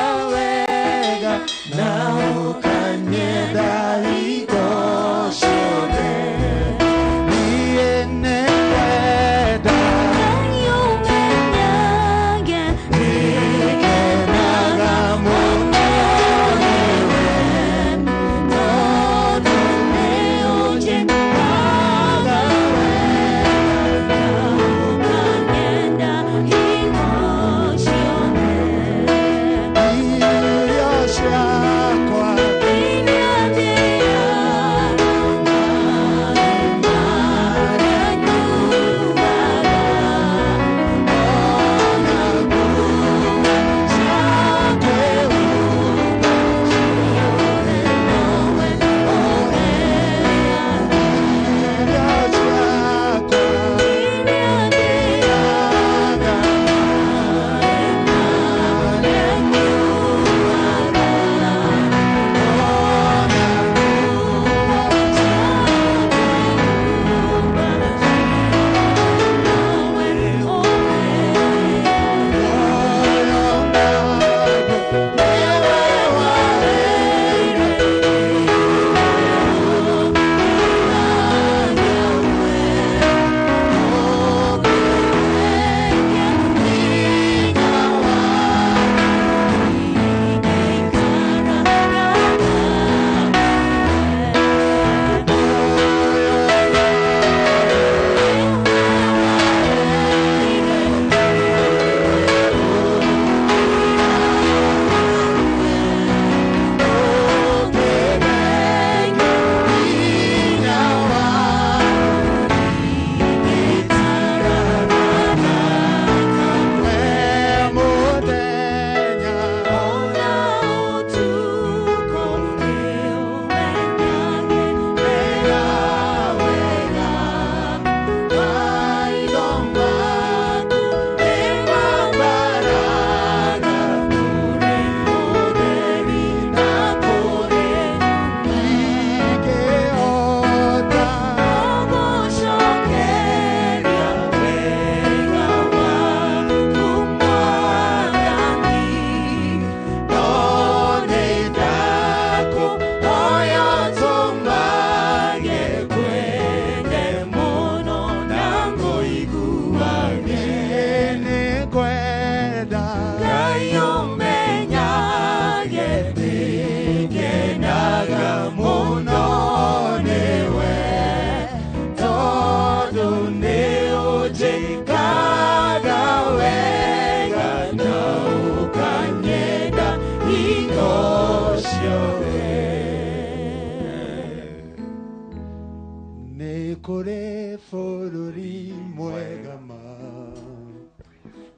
Nĩ kũrĩ bũrũri mwega ma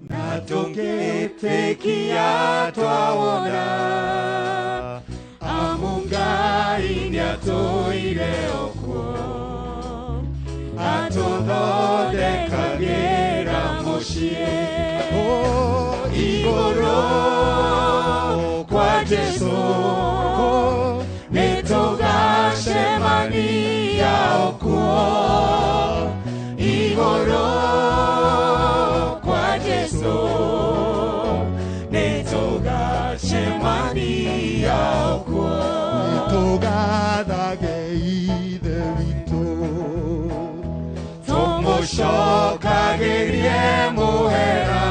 na tũngĩtĩkia twawona amu Ngai nĩatũire okuo atũthondekagĩra mũciĩ igũrũ kwa Jesũ nĩtũgacemania okuo igũrũ kwa Jesũ nĩtũgacemania okuo nĩtũgathage Ithe witũ tũmũcokagĩrie mũhera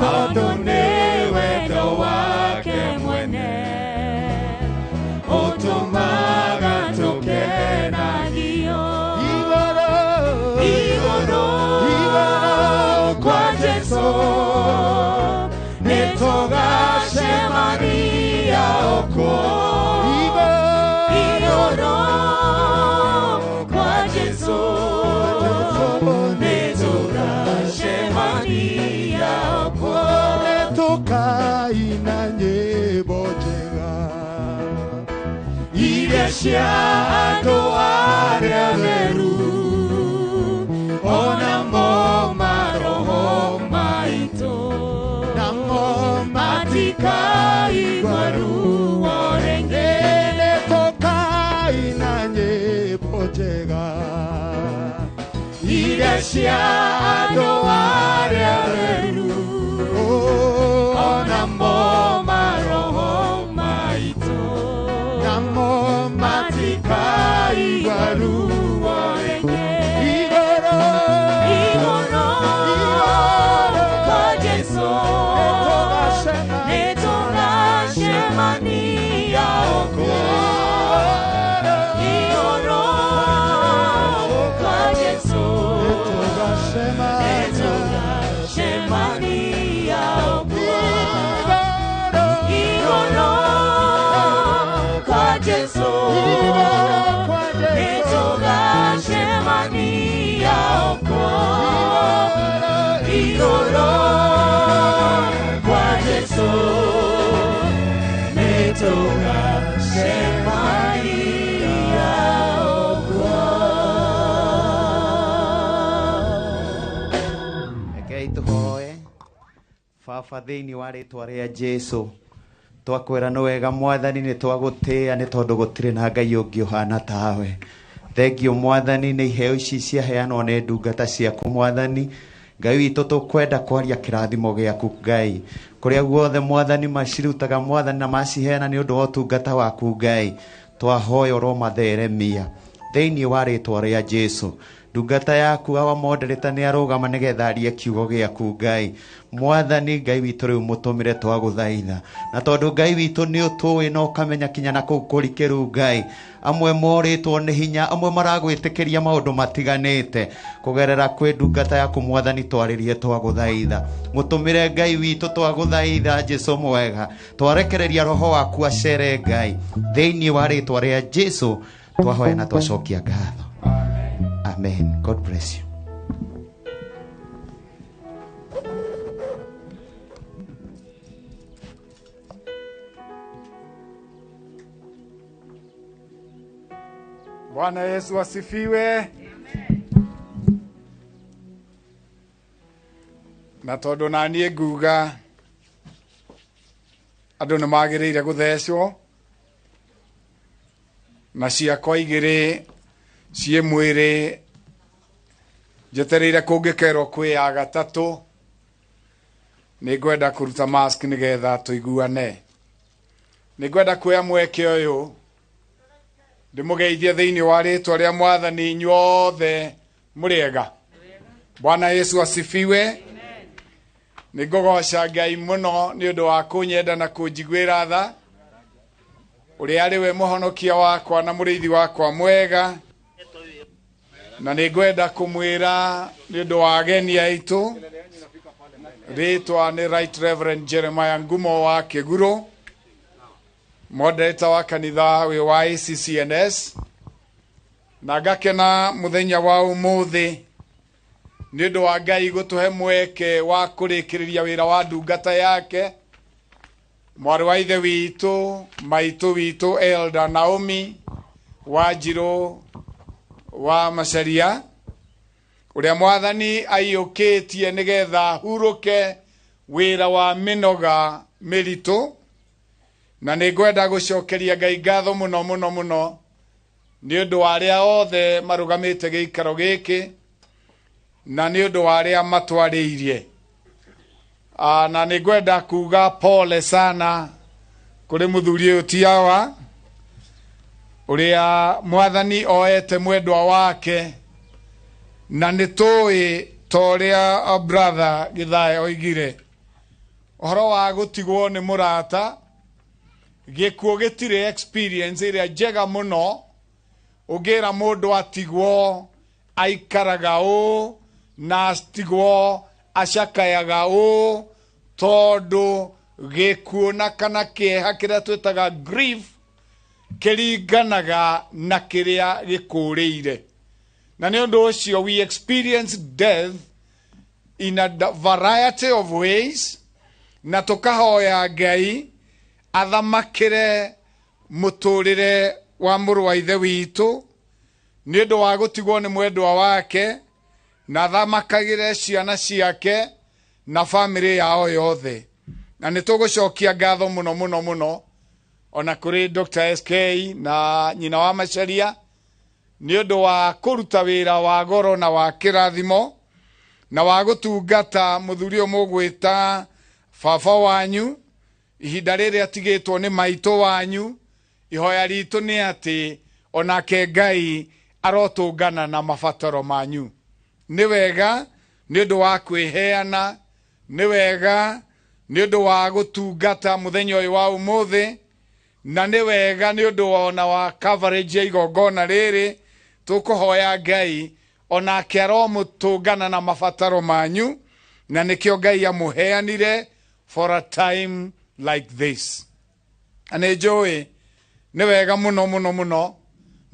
tondũ nĩ wendo wake mwene ũtũmaga tũkenagio igũrũ igũrũ kwa Jesũ nĩtũgacemania okuo igũrũ kwa Jesũ nĩtũgacemania okuo nĩtũkaina nyĩmbo njega iria cia andũ arĩa atheru onamo maroho maitũ namo matikaigua ruo rĩngĩ nĩtũkaina nyĩmbo njega iria cia andũ arĩa atheru onamo maroho maitũ namo matikaigua ruo rĩngĩ igũrũ igũrũ kwa Jesũ nĩtũgacemania okuo igũrũ kwa Jesũ nĩtũgacemania okuo igũrũ kwa Jesũ nĩtũgacemania okuo igũrũ kwa Jesũ nĩtũgacemania okuo. Rekei tũhoe. Baba thĩinĩ wa rĩtwa rĩa Jesũ twakwĩra nĩ wega Mwathani nĩ twagũtĩĩa nĩ tondũ gũtirĩ na Ngai ũngĩ ũhana tawe. Thengio Mwathani nĩ iheo ici ciaheanwo nĩ ndungata ciaku Mwathani. Ngai witũ tũkwenda kwaria kĩrathimo gĩaku Ngai kũrĩa guothe Mwathani macirutaga Mwathani na maciheana nĩ ũndũ wa ũtungata waku Ngai twahoya ũromatheremia thĩinĩ wa rĩtwa rĩa Jesũ. Ndungata yaku awa moderator nĩ arũgama nĩgetha arie kiugo gĩaku Ngai Mwathani Ngai witũ rĩu mũtũmĩre twagũthaitha na tondũ Ngai witũ nĩ ũtũĩ na ũkamenya kinya na kũu kũrikĩru Ngai amwe morĩtwo nĩ hinya amwe maragwĩtĩkĩria maũndũ matiganĩte kũgerera kwĩ ndungata yaku Mwathani twarĩrie twagũthaitha mũtũmĩre Ngai witũ twagũthaitha Jesũ mwega twarekereria roho waku acere Ngai thĩinĩ wa rĩtwa rĩa Jesũ twahoya na twacokia ngatho. Amen. God bless you. Bwana Yesu asifiwe. Na tondu na niĩ nguga andũ nĩ magĩrĩire gũthecwo na ciakwa igĩrĩ ciĩ mwĩrĩ njetereire kũngĩkerwo kwĩ ya gatatũ nĩ ngwenda kũruta mask nĩgetha tũiguane. Nĩ ngwenda kuoya mweke ũyũ ndĩmũgeithie thĩinĩ wa rĩtwa rĩa Mwathani inyuothe mũrĩega. Bwana Yesu asifiwe. Nĩ ngũgoca Ngai mũno nĩ ũndũ wa kũnyenda na kũnjiguĩra tha ũrĩa arĩ we mũhonokia wakwa na mũrĩithi wakwa mwega. Na nĩ ngwenda kũmwĩra nĩ ũndũ wa ageni aitũ rĩtwa nĩ Right Reverend Jeremiah Ngumo wa ' Kĩgurũ, moderator wa kanitha wĩ wa ACCNS. Na ngakena muthenya wa umuthi nĩ ũndũ wa Ngai gũtũhe mweke wa kũrĩkĩrĩria wĩra wa ndungata yake mwarĩ wa ithe witũ maitũ witũ Elder Naomi Wanjirũ wa Macharia ũrĩa mwathani aiyũkĩtie nĩgetha hurũke wĩra wa mĩnoga mĩritũ. Na nĩ ngwenda gũcokeria Ngai ngatho mũno mũno mũno nĩ ũndũ wa arĩa othe marũgamĩte gĩikaro gĩkĩ na nĩ ũndũ wa arĩa matwarĩirie. Na nĩ ngwenda kuga pole sana kũrĩ mũthuri ũyũ ti awa ũrĩa mwathani oete mwendwa wake, na nĩ tũĩ ta ũrĩa brother Githae oigire ũhoro wa gũtigwo nĩ mũrata. Gĩkuũ gĩtirĩ experience ĩrĩa njega mũno ũngĩra mũndũ atigwo aikaraga ũũ na atigwo acakayaga ũũ, tondũ gĩkuũ na kana kĩeha kĩrĩa twĩtaga grief kĩringanaga na kĩrĩa gĩkũrĩire. Na nĩ ũndũ ũcio we experience death in a variety of ways, na tũkahoya Ngai athamakĩre mũtũrĩre wa mũrũ wa ithe witũ nĩ ũndũ wa gũtigwo nĩ mwendwa wake, na athamakagĩre ciana ciake na bamĩrĩ yao yothe. Na nĩ tũgũcokia ngatho mũno mũno mũno ona kũrĩ Dr. SK na nyina wa Macharia nĩ ũndũ wa kũruta wĩra wa goro na wa kĩrathimo na wa gũtungata mũthuri ũyũ mũgwĩta baba wanyu ihinda rĩrĩa atigĩtwo nĩ maitũ wanyu. Ihoya ritũ nĩ atĩ onake Ngai arotũngana na mabataro manyu. Nĩ wega nĩ ũndũ wa kwĩheana, nĩ wega nĩ ũndũ wa gũtungata mũthenya ũyũ wa ũmũthĩ, na nĩ wega nĩ ũndũ ona wa coverage ya igongona rĩrĩ. Tũkũhoya Ngai onake aromũtũngana na mabataro manyu, na nĩkĩo Ngai amũheanire for a time like this. Na nĩ njũĩ nĩ wega mũno mũno mũno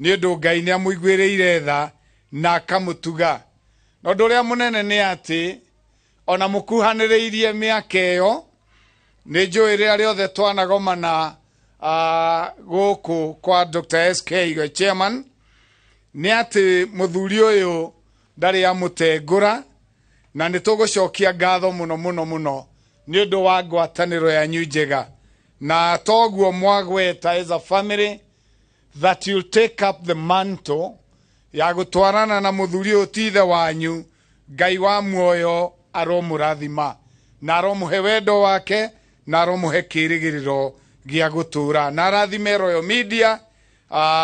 nĩ ũndũ Ngai nĩ amũiguĩrĩire tha na akamũtuga. Na ũndũ ũrĩa mũnene nĩ atĩ ona mũkuhanĩrĩirie mĩaka ĩyo, nĩ njũĩ rĩrĩa rĩothe twanagomana gũkũ kwa Dr. SK gwe chairman, nĩ atĩ mũthuri ũyũ ndarĩ amũtengũra, na nĩ tũgũcokia ngatho mũno mũno mũno nĩ ũndũ wa ngwatanĩro yanyu njega. Na toguo mwagweta as a family that you'll take up the mantle ya gũtwarana na mũthuri ũyũ ti ithe wanyu. Ngai wa muoyo aromũrathima na aromũhe wendo wake na aromũhe kĩĩrĩgĩrĩro gĩa gũtũũra, na arathime Royal Media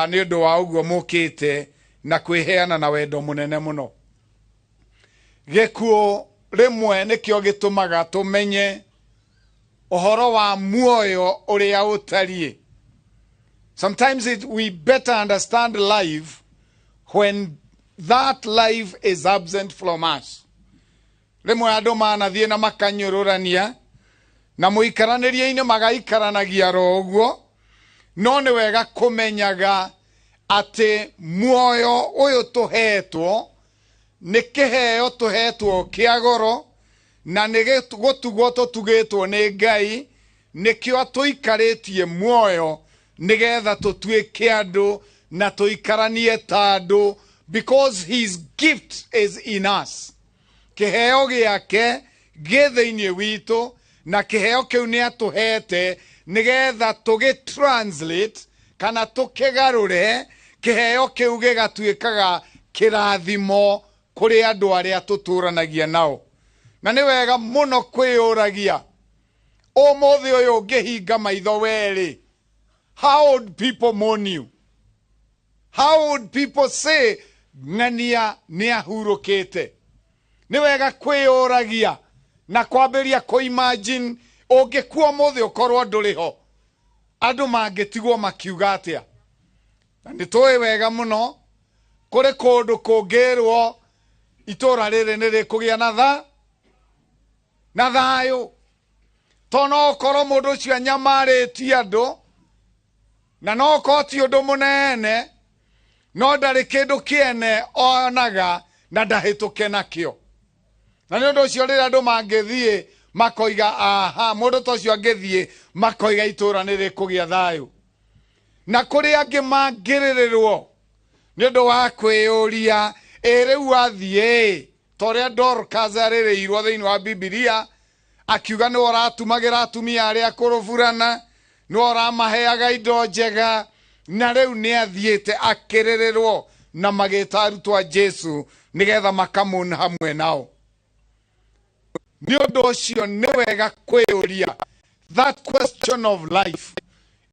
nĩ ũndũ wa ũguo mũkĩte na kwĩheana na wendo mũnene mũno. Gĩkuũ rĩmwe nĩkĩo gĩtũmaga tũmenye ũhoro wa muoyo ũrĩa ũtariĩ. Sometimes we better understand life when that life is absent from us. Rĩmwe andũ manathiĩ na makanyũrũrania na mũikaranĩrie-inĩ magaikaranagia ro ũguo, no nĩ wega kũmenyaga atĩ muoyo ũyũ tũhetwo nĩ kĩheo tũhetwo kĩa goro, na nĩ gũtugwo tũtugĩtwo nĩ Ngai, nĩkĩo atũikarĩtie muoyo nĩgetha tũtuĩke andũ na tũikaranie ta andũ, because his gift is in us. Kĩheo gĩake gĩ thĩinĩ witũ, na kĩheo kĩu nĩ atũhete nĩgetha tũgĩ-translate kana tũkĩgarũre kĩheo kĩu gĩgatuĩkaga kĩrathimo kũrĩ andũ arĩa tũtũranagia nao. Na nĩ wega mũno kwĩyũragia ũmũthĩ ũyũ ũngĩhinga maitho werĩ, how would people mourn you? How would people say ng'ania nĩ ahurũkĩte? Nĩ wega kwĩyũragia na kwambĩrĩria kũ-imagine ũngĩkua ũmũthĩ ũkorwo ndũrĩ ho, andũ mangĩtigwo makiuga atĩa? Na nĩ tũĩ wega mũno kũrĩ kũndũ kũngĩrwo itũra rĩrĩ nĩ rĩkũgĩa na tha na thayũ, to no ũkorwo mũndũ ũcio anyamarĩtie andũ, na no ũkorwo ti ũndũ mũnene, No ndarĩ kĩndũ kĩene onaga na ndahĩtũke nakĩo. Na nĩ ũndũ ũcio rĩrĩa andũ mangĩthiĩ makoiga aha, mũndũ ta ũcio angĩthiĩ makoiga itũra nĩ rĩkũgĩa thayũ. Na kũrĩ angĩ mangĩrĩrĩrwo nĩ ũndũ wa kwĩyũria ĩ rĩu athiĩ ta ũrĩa Dorcas arĩrĩirwo thĩinĩ wa Bibilia akiuga nĩwe ũratumagĩra atumia arĩa akũrũ burana, nĩwe ũramaheaga indo njega, na rĩu nĩ athiĩte akĩrĩrĩrwo na magĩta arutwo a Jesu nĩgetha makamũna hamwe nao. Nĩ ũndũ ũcio nĩ wega kwĩyũria that question of life.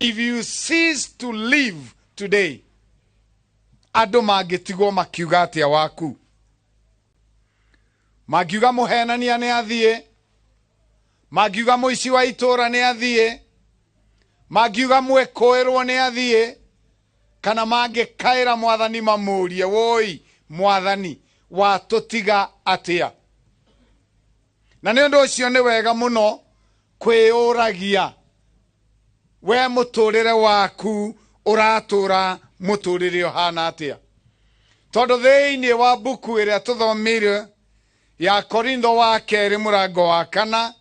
If you cease to live today, andũ mangĩtigwo makiuga atĩa waku? Mangiuga mũhenania nĩ athiĩ, mangiuga mũici wa itũra nĩ athiĩ, mangiuga mwĩkũĩrwo nĩ athiĩ, kana mangĩkaĩra mwathani mamũrie woi mwathani watũtiga atĩa? Na nĩ ũndũ ũcio nĩ wega mũno kwĩyũragia we mũtũrĩre waku ũratũra mũtũrĩre ũhana atĩa? Tondũ thĩinĩ wa mbuku ĩrĩa tũthomire ya Korintho wa kerĩ mũrango wa 4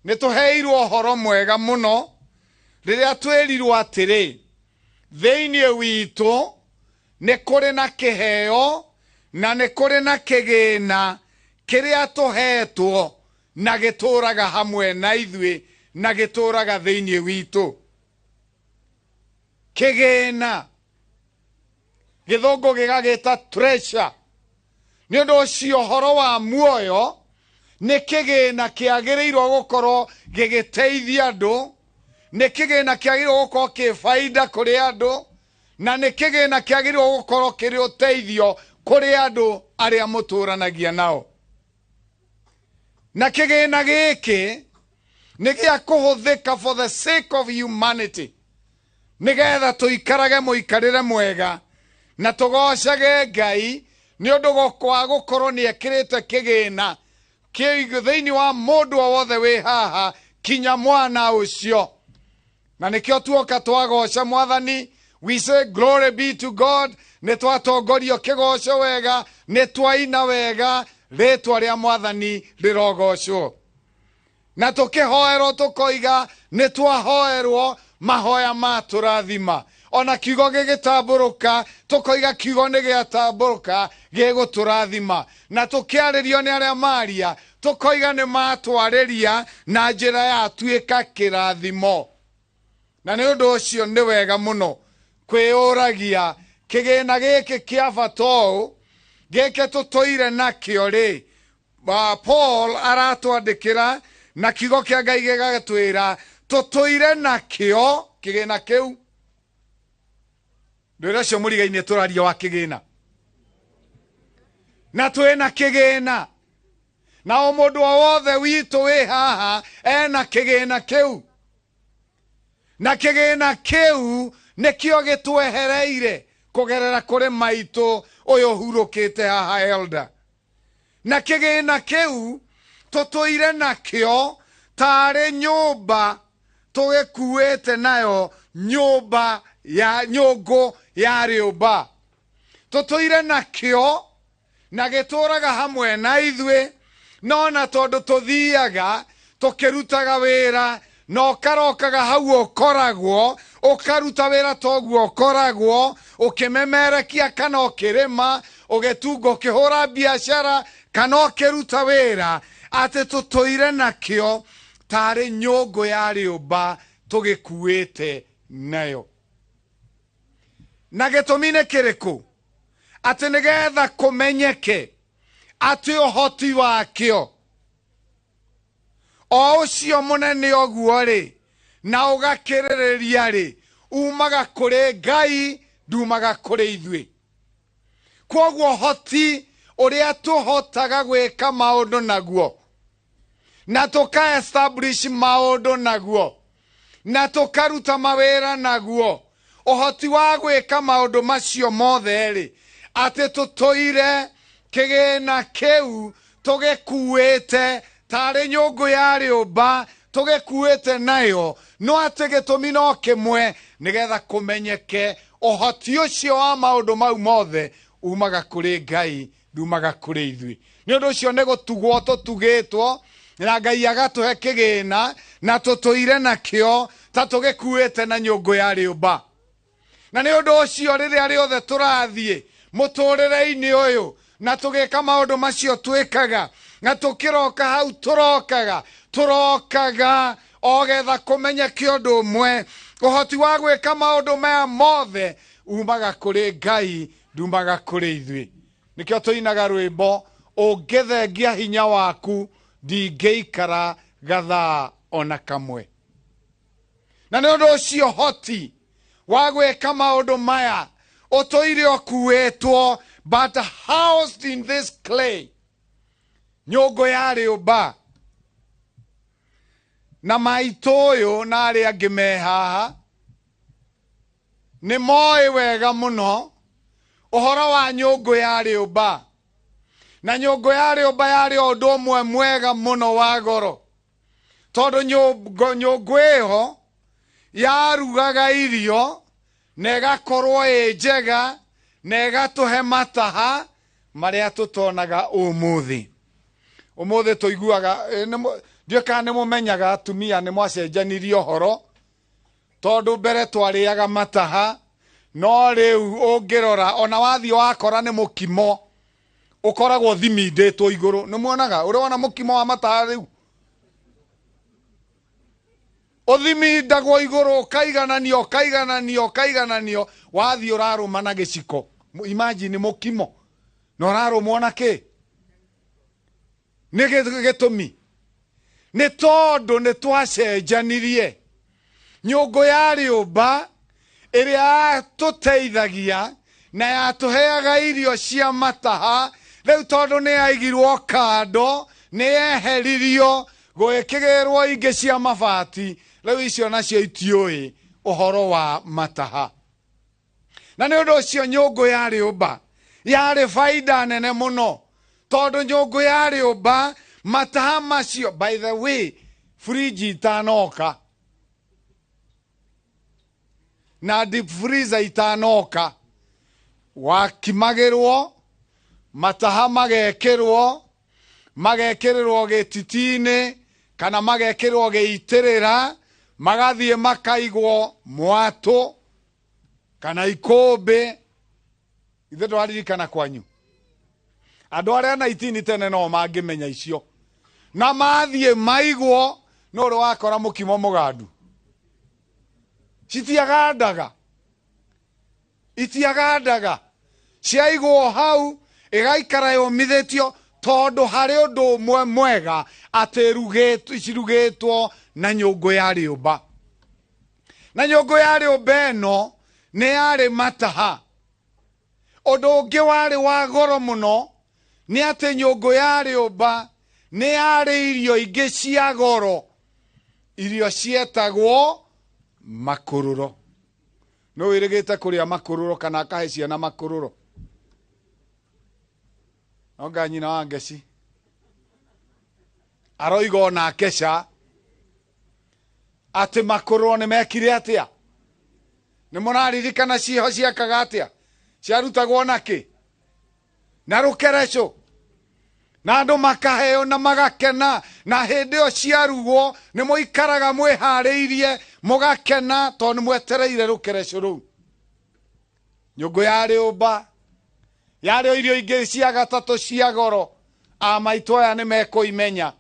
nĩ tũheirwo ũhoro mwega mũno rĩrĩa twĩrirwo atĩrĩ thĩinĩ witũ nĩ kũrĩ na kĩheo na nĩ kũrĩ na kĩgĩna kĩrĩa tũhetwo na gĩtũraga hamwe na ithuĩ na gĩtũraga thĩinĩ witũ. Kĩgĩna gĩthũngũ gĩgagĩta treasure. Nĩ ũndũ ũcio ũhoro wa muoyo nĩ kĩgĩna kĩagĩrĩirwo gũkorwo gĩgĩteithia andũ, nĩ kĩgĩna kĩagĩrĩirwo gũkorwo kĩ baida kũrĩ andũ, na nĩ kĩgĩna kĩagĩrĩirwo gũkorwo kĩrĩ ũteithio kũrĩ andũ arĩa mũtũranagia nao. Na kĩgĩna gĩkĩ nĩ gĩa kũhũthĩka for the sake of humanity, nĩgetha tũikarage mũikarĩre mwega na tũgocage Ngai nĩ ũndũ wa gũkorwo nĩ ekĩrĩte kĩgĩna kĩ thĩinĩ wa mũndũ o wothe wĩ haha kinya mwana ũcio. Na nĩkĩo tuoka twagoca mwathani, we say glory be to God, nĩ twatongorio kĩgoco wega, nĩ twaina wega, rĩtwa rĩa mwathani rĩrogocwo. Na tũkĩhoerwo tũkoiga nĩ twahoerwo mahoya matũrathima. Ona kiugo gĩgĩtambũrũka tũkoiga kiugo nĩ gĩatambũrũka gĩgũtũrathima. Na tũkĩarĩrio nĩ arĩa maria tũkoiga nĩ matwarĩria na njĩra yatuĩka kĩrathimo. Na nĩ ũndũ ũcio nĩ wega mũno kwĩyũragia kĩgĩna gĩkĩ kĩa bata ũũ gĩkĩ tũtũire nakĩo rĩ, Paul aratwandĩkĩra na kiugo kĩa Ngai gĩgatwĩra tũtũire nakĩo kĩgĩna kĩu. Ndwĩra ũcio mũrigainĩ tũraria wa kĩgĩna, na twĩna kĩgĩna, na o mũndũ o wothe witũ wĩ haha ena kĩgĩna kĩu, na kĩgĩna kĩu nĩkĩo gĩtwehereire kũgerera kũrĩ maitũ ũyũ ũhurũkĩte haha elder. Na kĩgĩna kĩu tũtũire nakĩo tarĩ nyũmba tũgĩkuĩte nayo, nyũmba ya nyũngũ ya rĩũmba. Tũtũire nakĩo na gĩtũraga hamwe na ithuĩ, no na tondũ tũthiaga tũkĩrutaga wĩra na ũkarokaga hau ũkoragwo ũkaruta wĩra toguo ũkoragwo ũkĩmemerekia kana ũkĩrĩma ũgĩtunga ũkĩhũra biacara kana ũkĩruta wĩra, atĩ tũtũire nakĩo tarĩ nyũngũ ya rĩũmba tũgĩkuĩte nayo. Na gĩtũmi nĩ kĩrĩkũ? Atĩ nĩgetha kũmenyeke atĩ ũhoti wakĩo o ũcio mũnene ũguo rĩ na ũgakĩrĩrĩria rĩ umaga kũrĩ Ngai, ndumaga kũrĩ ithuĩ. Kwoguo ũhoti ũrĩa tũhotaga gwĩka maũndũ naguo na tũka establish maũndũ naguo na tũkaruta mawĩra naguo, ũhoti wa gwĩka maũndũ macio mothe rĩ, atĩ tũtũire kĩgĩna kĩu tũgĩkuĩte tarĩ nyũngũ ya rĩũmba tũgĩkuĩte nayo, no atĩ gĩtũmi no kĩmwe nĩgetha kũmenyeke Ũhoti ũcio wa maũndũ mau mothe umaga kũrĩ Ngai, ndumaga kũrĩ ithuĩ. Nĩ ũndũ ũcio nĩ gũtugwo tũtugĩtwo na Ngai agatũhe kĩgĩna na tũtũire nakĩo ta tũgĩkuĩte na nyũngũ ya rĩũmba. Na nĩ ũndũ ũcio rĩrĩa rĩothe tũrathiĩ mũtũrĩre-inĩ ũyũ na tũgĩka maũndũ macio twĩkaga na tũkĩroka hau tũrokaga tũrokaga o getha kũmenyeke ũndũ ũmwe, ũhoti wa gwĩka maũndũ maya mothe umaga kũrĩ Ngai, ndumaga kũrĩ ithuĩ. Nĩkĩo tũinaga rwĩmbo, ũngĩthengia hinya waku ndingĩikara gathaa ona kamwe. Na nĩ ũndũ ũcio ũhoti wa gwĩka maũndũ maya ũtũire ũkuĩtwo, but housed in this clay, nyũngũ ya rĩũmba. Na maitũ ũyũ na arĩa angĩ me haha nĩ moĩ wega mũno ũhoro wa nyũngũ ya rĩũmba. Na nyũngũ ya rĩũmba yarĩ o ũndũ ũmwe mwega mũno wa goro, tondũ nyũngũ ĩyo yarugaga irio na ĩgakorwo ĩ njega na ĩgatũhe mataha marĩa tũtonaga ũmũthĩ. Ũmũthĩ tũiguaga, ndiũĩ kana nĩ mũmenyaga atumia nĩ mwacenjanirie ũhoro, tondũ mbere twarĩaga mataha, no rĩu ũngĩrora ona wathiĩ wakora nĩ mũkimo ũkoragwo thimindĩtwo igũrũ. Nĩ muonaga ũrona mũkimo wa mataha rĩu ũthimindagwo igũrũ, ũkaigananio ũkaigananio ũkaigananio, wathiĩ ũrarũma na gĩciko. Imagine mũkimo na ũrarũmwo na kĩ? Nĩ gĩtũmi nĩ tondũ nĩ twacenjanirie. Nyũngũ ya rĩũmba ĩrĩa yatũteithagia na yatũheaga irio cia mataha, rĩu tondũ nĩ yaigirwo kando, nĩ yeheririo, gũgĩkĩgĩrwo ingĩ cia mabati, rĩu icio nacio itiũĩ ũhoro wa mataha. Na nĩ ũndũ ũcio nyũngũ ya rĩũmba yarĩ baida nene mũno, tondũ nyũngũ ya rĩũmba mataha macio, by the way, fridge itanoka na deep freezer itanoka, wakimagĩrwo mataha magekĩrwo, magekĩrĩrwo gĩtiti-inĩ kana magekĩrwo gĩitĩrĩra, magathiĩ makaigwo mwatũ kana ikũmbĩ. Ithe ndwaririkana kwanyu andũ arĩa na itini tene no mangĩmenya icio, na mathiĩ maigwo no ũrĩ wakora mũkimo mũgandu. Citiagandaga, itiagandaga, ciaigwo hau ĩgaikara yũmithĩtio, tondũ harĩ ũndũ ũmwe mwega atĩ cirugĩtwo na nyũngũ ya rĩũmba. Na nyũngũ ya rĩũmba ĩno nĩ yarĩ mataha. Ũndũ ũngĩ warĩ wa goro mũno nĩ atĩ nyũngũ ya rĩũmba nĩ yarĩ irio ingĩ cia goro, irio cietagwo makũrũro. Nĩ wĩrĩgĩte kũrĩa makũrũro kana akahe ciana makũrũro? Nonga nyina wa Ngeci aroiga onake ca atĩ makũrũro nĩ mekire atĩa? Nĩ mũraririkana ciĩho ciakaga atĩa? Ciarutagwo na kĩ? Na rũkerecũ. Na andũ makaheo na magakena, na hĩndĩ ĩyo ciarugwo nĩ mũikaraga mwĩharĩirie mũgakena tondũ nĩ mwetereire rũkerecũ rũu. Nyũngũ ya rĩũmba yarĩ irio ingĩ cia gatatũ cia goro, a maitũ aya nĩ mekũimenya.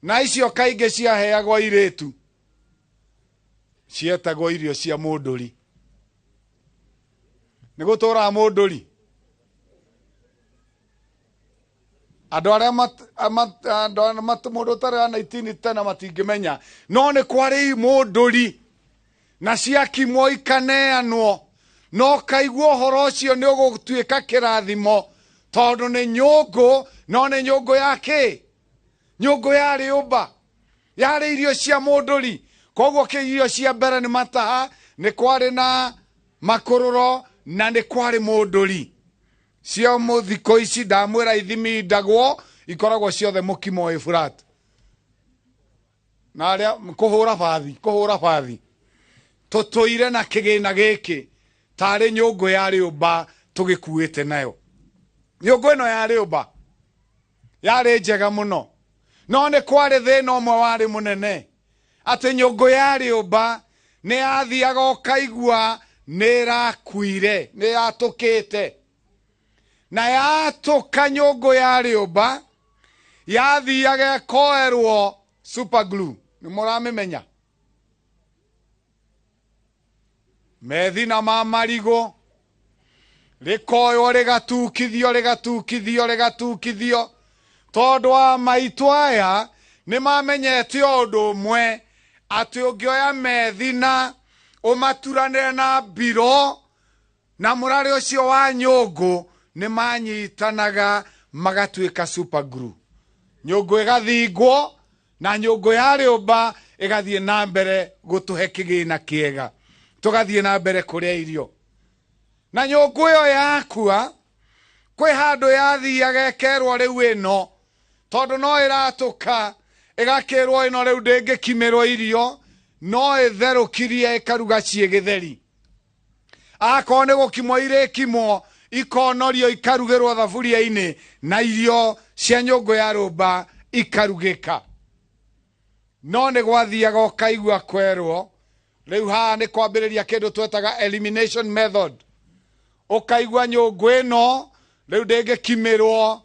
Na icio kaingĩ ciaheagwo airĩtu, cietagwo irio cia mũndũri. Nĩ gũtũraga mũndũri. Andũ arĩa mũndũ ũtarĩ wa 19 tene matingĩmenya, no nĩ kwarĩ mũndũri na ciakimwo ikaneanwo, no kaigua ũhoro ũcio nĩ ũgũtuĩka kĩrathimo, tondũ nĩ nyũngũ, no nĩ nyũngũ ya kĩ? Nyũngũ ya rĩũmba, yarĩ irio cia mũndũri. Koguo kĩ irio cia mbere nĩ mataha, nĩ kwarĩ na makũrũro na nĩ kwarĩ mũndũri. Cio thikũ ici ndamwĩra ithimindagwo ikoragwo ciothe mũkimo wĩ flat. Na arĩa kũhũra bathi, kũhũra bathi. Tũtũire na kĩgĩna gĩkĩ tarĩ nyũngũ ya rĩũmba tũgĩkuĩte nayo. Nyũngũ ĩno ya rĩũmba yarĩ njega mũno, no nĩ kwarĩ thĩna ũmwe warĩ mũnene, atĩ nyũngũ ya rĩũmba nĩ yathiaga ũkaigua nĩ ĩrakuire, nĩ yatũkĩte. Na yatũka nyũngũ ya rĩũmba yathiaga ĩkoerwo super glue. Nĩ mũramĩmenya? Methina ma marigũ rĩkoywo rĩgatukithio rĩgatukithio rĩgatukithio, tondũ wa maitũ aya nĩ mamenyete ũndũ ũmwe, atĩ ũngĩoya methina ũmaturanĩre na mbiro na mũrarĩ ũcio wa nyũngũ, nĩ manyitanaga magatuĩka super glue. Nyũngũ ĩgathingwo na nyũngũ ya rĩũmba ĩgathiĩ na mbere gũtũhe kĩgĩna kĩega, tũgathiĩ na mbere kũrĩa irio. Na nyũngũ ĩyo yakua kwĩ handũ yathiaga ĩkerwo rĩu ĩno, tondũ no ĩratũka, ĩgakĩrwo ĩno rĩu ndĩngĩkimĩrwo irio, no ĩtherũkirie ĩkaruga ciĩ gĩtheri. Akorwo nĩ gũkimwo irĩkimwo, ikonorio ikarugĩrwo thaburia-inĩ, na irio cia nyũngũ ya rũmba ikarugĩka. No nĩ gwathiaga ũkaigua kwerwo rĩu haha nĩ kwambĩrĩria kĩndũ twetaga elimination method. Ũkaigua nyũngũ ĩno rĩu ndĩngĩkimĩrwo,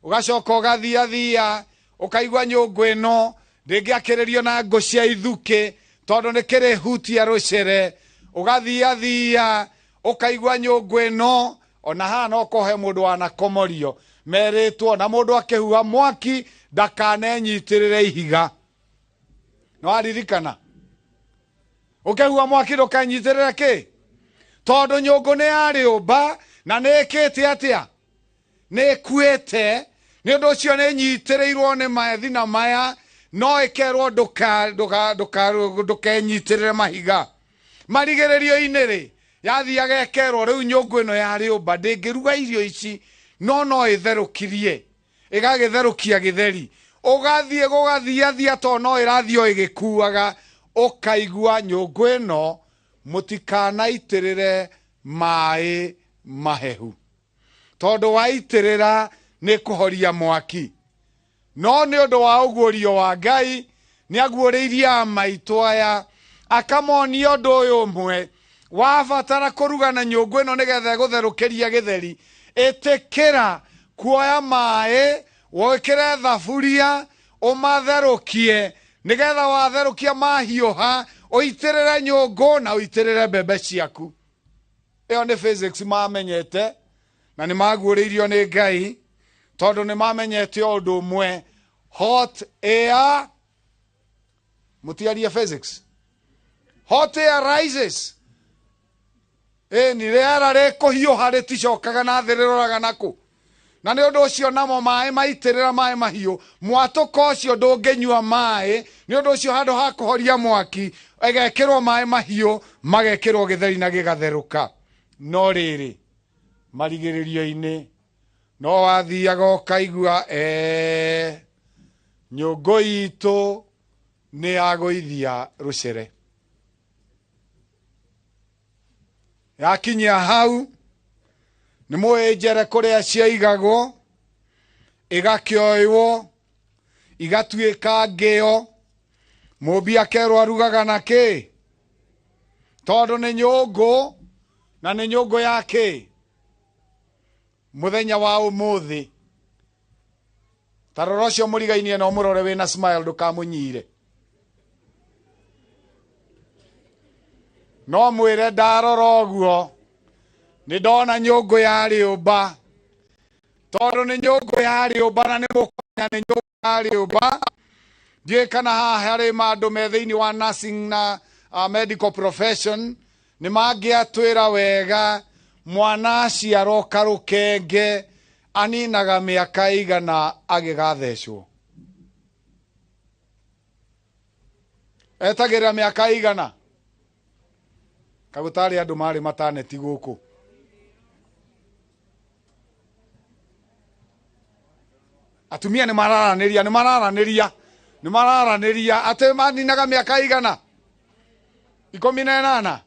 ũgacoka ũgathiathia, ũkaigua nyũngũ ĩno ndĩngĩakĩrĩrio na ngũ cia ithukĩ tondũ nĩ kĩrĩhutia rũcere. Ũgathiathia ũkaigua nyũngũ ĩno ona haha no kũhe mũndũ wanakomorio merĩtwo na mũndũ akĩhuha mwaki ndakanenyitĩrĩre ihiga. No aririkana ũkĩhuha mwaki ndũkenyitĩrĩre kĩ? Tondũ nyũngũ nĩ ya rĩũmba na nĩ ĩkĩte atĩa? Nĩ ĩkuĩte. Nĩ ũndũ ũcio nĩ ĩnyitĩrĩirwo nĩ mathina maya, no ĩkerwo ndũkenyitĩrĩre mahiga. Marigĩrĩrio-inĩ rĩ, yathiaga ĩkerwo rĩu nyũngũ ĩno ya rĩũmba ndĩngĩruga irio ici, no no ĩtherũkirie, ĩgagĩtherũkia gĩtheri. Ũgathiĩ gũgathiathia tondũ no ĩrathiĩ o ĩgĩkuaga, ũkaigua nyũngũ ĩno mũtikanaitĩrĩre maĩ mahehu, tondũ waitĩrĩra nĩ kũhoria mwaki. No nĩ ũndũ wa ũguũrio wa Ngai nĩ aguũrĩirie amaitũ aya, akamonia ũndũ ũyũ ũmwe, wabatara kũruga na nyũngũ ĩno nĩgetha ĩgũtherũkĩria gĩtheri, ĩtĩkĩra kuoya maĩ wĩkĩre thaburia ũmatherũkie, nĩgetha watherũkia mahiũha ũitĩrĩre nyũngũ na ũitĩrĩre mbembe ciaku. Ĩyo nĩ physics mamenyete na nĩ maguũrĩirio nĩ Ngai, tondũ nĩ mamenyete ũndũ ũmwe, hot air, mũtiarie physics, hot air rises. Ĩni rĩera rĩkũhiũha rĩticokaga na thĩ, rĩroraga nakũ. Na nĩ ũndũ ũcio namo maĩ maitĩrĩra maĩ mahiũ, mwatũka ũcio ndũngĩnyua maĩ. Nĩ ũndũ ũcio handũ ha kũhoria mwaki ĩgekĩrwo maĩ mahiũ, magekĩrwo gĩtheri na gĩgatherũka. No rĩrĩ, marigĩrĩrio-inĩ no wathiaga ũkaigua nyũngũ itũ nĩ yagũithia rũcere. Yakinyia hau nĩ mũĩ njere kũrĩa ciaigagwo, ĩgakĩoywo igatuĩka ngĩo. Mũmbi akerwo arugaga na kĩ? Tondũ nĩ nyũngũ, na nĩ nyũngũ ya kĩ? Mũthenya wa ũmũthĩ ta rora ũcio mũrigainie na ũmũrore wĩna smile, ndũkamũnyire. No mwĩre ndarora ũguo nĩ ndona nyũngũ ya rĩũmba, tondũ nĩ nyũngũ ya rĩũmba na nĩ mũkũmenya nĩ nyũngũ ya rĩũmba. Ndiũĩ kana haha harĩ mandũ me thĩinĩ wa nursing na medical profession nĩ mangĩatwĩra wega, mwana aciarwo karũkenge aninaga mĩaka igana agĩgathecwo. Etagĩrĩra mĩaka igana kagũtarĩ andũ marĩ mataneti gũkũ. Atumia nĩ mararanĩria, nĩ mararanĩria, nĩ mararanĩria atĩ maninaga mĩaka igana. 18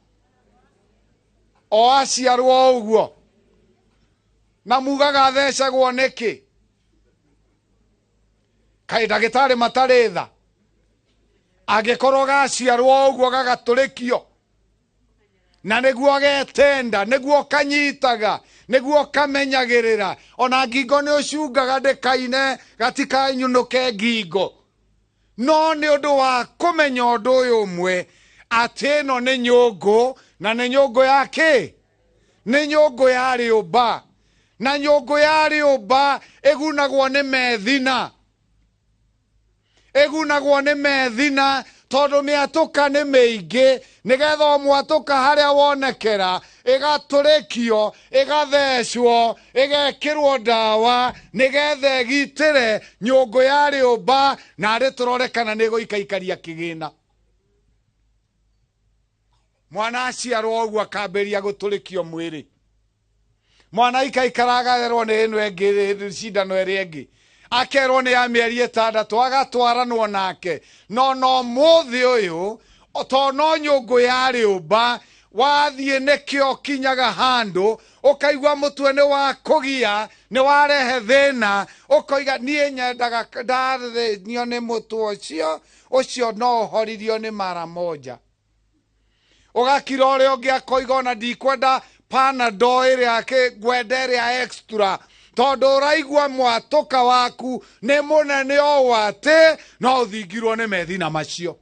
o aciarwo ũguo na mugaga athecagwo nĩkĩ? Kaĩ ndagĩtarĩ matarĩ tha? Angĩkorwo gaciarwo ũguo gagatũrĩkio na nĩguo getenda, nĩguo kanyitaga, nĩguo kamenyagĩrĩra, ona ngingo nĩ ũcungaga ndĩkaine gatikanyunũke ngingo. No nĩ ũndũ wa kũmenya ũndũ ũyũ ũmwe atĩ ĩno nĩ nyũngũ, na nĩ nyũngũ ya kĩ? Nĩ nyũngũ ya rĩũmba, na nyũngũ ya rĩũmba ĩgunagwo nĩ methina, ĩgunagwo nĩ methina tondũ mĩatũka nĩ mĩingĩ, nĩgetha o mwatũka harĩa wonekera ĩgatũrĩkio, ĩgathecwo, ĩgekĩrwo ndawa nĩgetha ĩgitĩre nyũngũ ya rĩũmba, narĩ tũrore kana nĩ ĩgũikaikaria kĩgĩna. Mwana aciarwo ũguo akambĩrĩria gũtũrĩkio mwĩrĩ, mwana ikaikara agatherwo nĩ ĩno ĩngĩ, cindano ĩrĩa ĩngĩ akerwo nĩ ya mĩeri 6 agatwaranwo nake. No mũthĩ ũyũ to no nyũngũ ya rĩũmba wathiĩ nĩkĩo kinyaga handũ ũkaigua mũtwe nĩ wa kũgia, nĩ warehe thĩna, ũkoiga niĩ nyendaga ndathĩnio nĩ mũtwe ũcio, ũcio no ũhoririo nĩ mara moja. Ũgakira ũrĩa ũngĩ akoiga ona ndikwenda Panadol ĩrĩa ngwenda ĩrĩa extra, tondũ ũraigua mwatũka waku nĩ mũnene ũũ atĩ no ũthingirwo nĩ methina macio.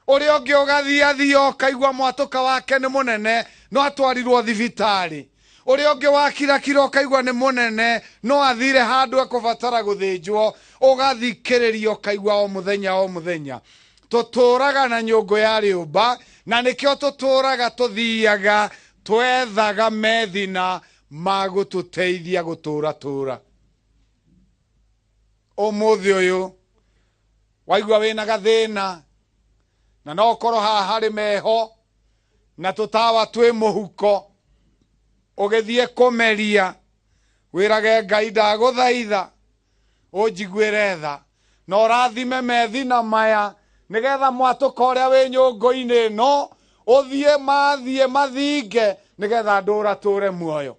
Ũrĩa ũngĩ ũgathiathia ũkaigua mwatũka wake nĩ mũnene no atwarirwo thibitarĩ. Ũrĩa ũngĩ wakirakira ũkaigua nĩ mũnene no athire handũ ekũbatara gũthĩnjwo, ũgathikĩrĩria ũkaigua o mũthenya o mũthenya. Tũtũraga na nyũngũ ya rĩũmba, na nĩkĩo tũtũraga tũthiaga twethaga methina ma gũtũteithia gũtũra tũra. Ũmũthĩ ũyũ waigua wĩna gathĩna, na no ũkorwo haha harĩ meho na tũtawa twĩ mũhuko, ũgĩthiĩ kũmeria wĩrage Ngai ndagũthaitha ũnjiguĩre tha na ũrathime methina maya nĩgetha mwatũka ũrĩa wĩ nyũngũ-inĩ ĩno ũthiĩ mathiĩ mathinge nĩgetha ndũra tũre muoyo.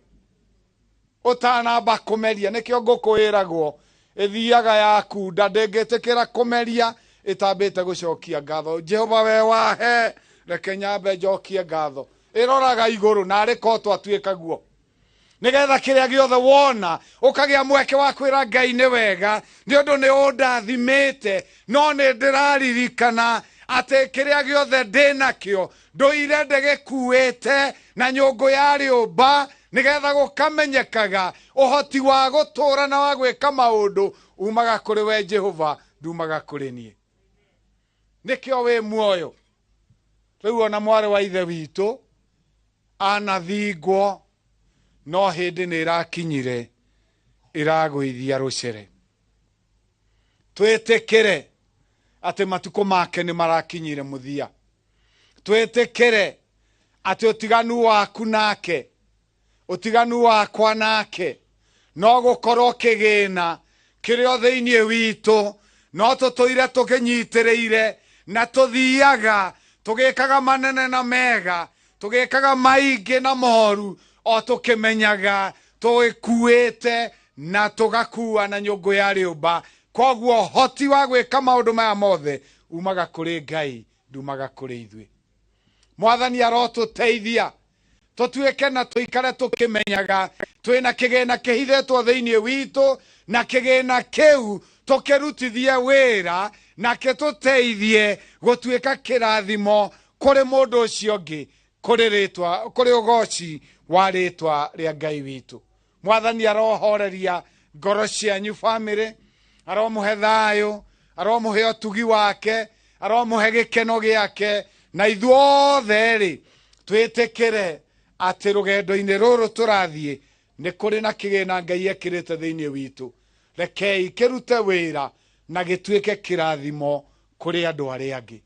Ũtanamba kũmeria, nĩkĩo ngũkũ ĩragwo ĩthiaga yakunda, ndĩngĩtĩkĩra kũmeria ĩtambĩte gũcokia ngatho. Jehova we wahe, reke nyambe njokie ngatho. Ĩroraga igũrũ narĩ ko twatuĩka guo, nĩgetha kĩrĩa gĩothe wona ũkagĩa mweke wa kwĩra Ngai nĩ wega, nĩ ũndũ nĩ ũndathimĩte, no nĩ ndĩraririkana atĩ kĩrĩa gĩothe ndĩnakĩo ndũire ndĩgĩkuĩte na nyũngũ ya rĩũmba, nĩgetha gũkamenyekaga ũhoti wa gũtũra na wa gwĩka maũndũ umaga kũrĩ we Jehova, ndumaga kũrĩ niĩ. Nĩkĩo wĩ muoyo. Rĩu ona mwarĩ wa ithe witũ anathingwo, no hĩndĩ nĩ ĩrakinyire ĩragũithia rũcere. Twĩtĩkĩre atĩ matukũ make nĩ marakinyire mũthia. Twĩtĩkĩre atĩ ũtiganu waku nake, ũtiganu wakwa nake, no gũkorwo kĩgĩna kĩrĩ o thĩinĩ witũ, no tũtũire tũkĩnyitĩrĩire na tũthiaga tũgĩkaga manene na mega, tũgĩkaga maingĩ na moru, o tũkĩmenyaga tũgĩkuĩte na tũgakua na nyũngũ ya rĩũmba. Koguo ũhoti wa gwĩka maũndũ maya mothe umaga kũrĩ Ngai, ndumaga kũrĩ ithuĩ. Mwathani arotũteithia tũtuĩke na tũikare tũkĩmenyaga twĩna kĩgĩna kĩhithĩtwo thĩinĩ witũ, na kĩgĩna kĩu tũkĩrutithie wĩra na gĩtũteithie gũtuĩka kĩrathimo kũrĩ mũndũ ũcio ũngĩ, kũrĩ rĩtwa, kũrĩ ũgoci wa rĩtwa rĩa Ngai witũ. Mwathani arohoreria ngoro cianyu bamĩrĩ, aromũhe thayũ, aromũhe ũtugi wake, aromũhe gĩkeno gĩake, na ithuothe rĩ twĩtĩkĩre atĩ rũgendo-inĩ rũrũ tũrathiĩ nĩ kũrĩ na kĩgĩna Ngai ekĩrĩte thĩinĩ witũ. Rekei kĩrute wĩra na gĩtuĩke kĩrathimo kũrĩ andũ arĩa angĩ.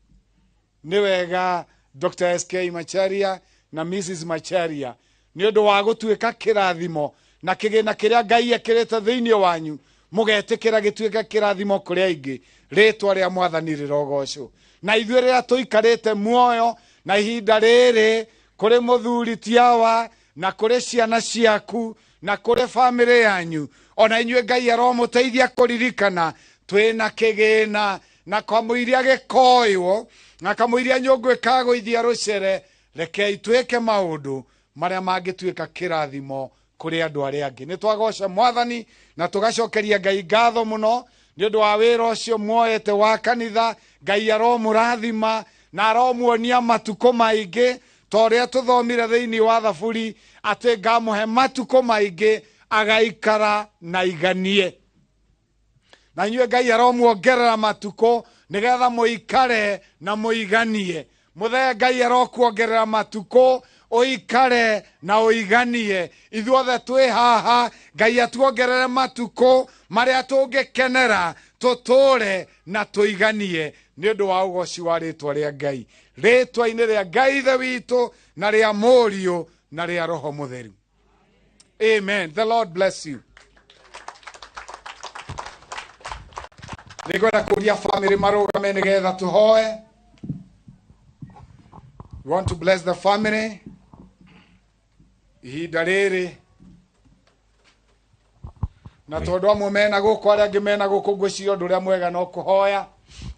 Nĩ wega Dr. SK Macharia na Mrs. Macharia nĩ ũndũ wa gũtuĩka kĩrathimo na kĩgĩna kĩrĩa Ngai ekĩrĩte thĩinĩ wanyu. Mũgetĩkĩra gĩtuĩke kĩrathimo kũrĩ aingĩ. Rĩtwa rĩa Mwathani rĩrogocwo. Na ithuĩ rĩrĩa tũikarĩte muoyo na ihinda rĩrĩ kũrĩ mũthuri ti awa na kũrĩ ciana ciaku na kũrĩ bamĩrĩ yanyu, ona inyuĩ Ngai aromũteithia kũririkana twĩna kĩgĩna na kamũiria gĩkoywo na kamũiria nyũngũ ĩkagũithia rũcere. Rekei twĩke maũndũ marĩa mangĩtuĩka kĩrathimo kũrĩ andũ arĩa angĩ. Nĩ twagoca Mwathani na tũgacokeria Ngai ngatho mũno nĩ ũndũ wa wĩra ũcio muoete wa kanitha. Ngai aromũrathima na aromuonia matukũ maingĩ ta ũrĩa tũthomire thĩinĩ wa Thaburi atĩ ngamũhe matukũ maingĩ agaikara na iganie. Na inyuĩ Ngai aromuongerera matukũ nĩgetha mũikare na mũiganie. Mũthee Ngai arokuongerera matukũ ũikare na ũiganie. Ithuothe twĩ haha Ngai atuongerere matukũ marĩa tũngĩkenera tũtũre na tũiganie nĩ ũndũ wa ũgoci wa rĩtwa rĩa Ngai. Rĩtwa-inĩ rĩa Ngai Ithe witũ na rĩa Mũriũ na rĩa Roho Mũtheru. Amen. The Lord bless you. Nĩngwenda kũria family marũgame nĩgetha tũhoe. We want to bless the family. Ihinda rĩrĩ na tondũ amwe mena gũkũ arĩa angĩ mena gũkũ, ngwĩciria ũndũ ũrĩa mwega no kũhoya,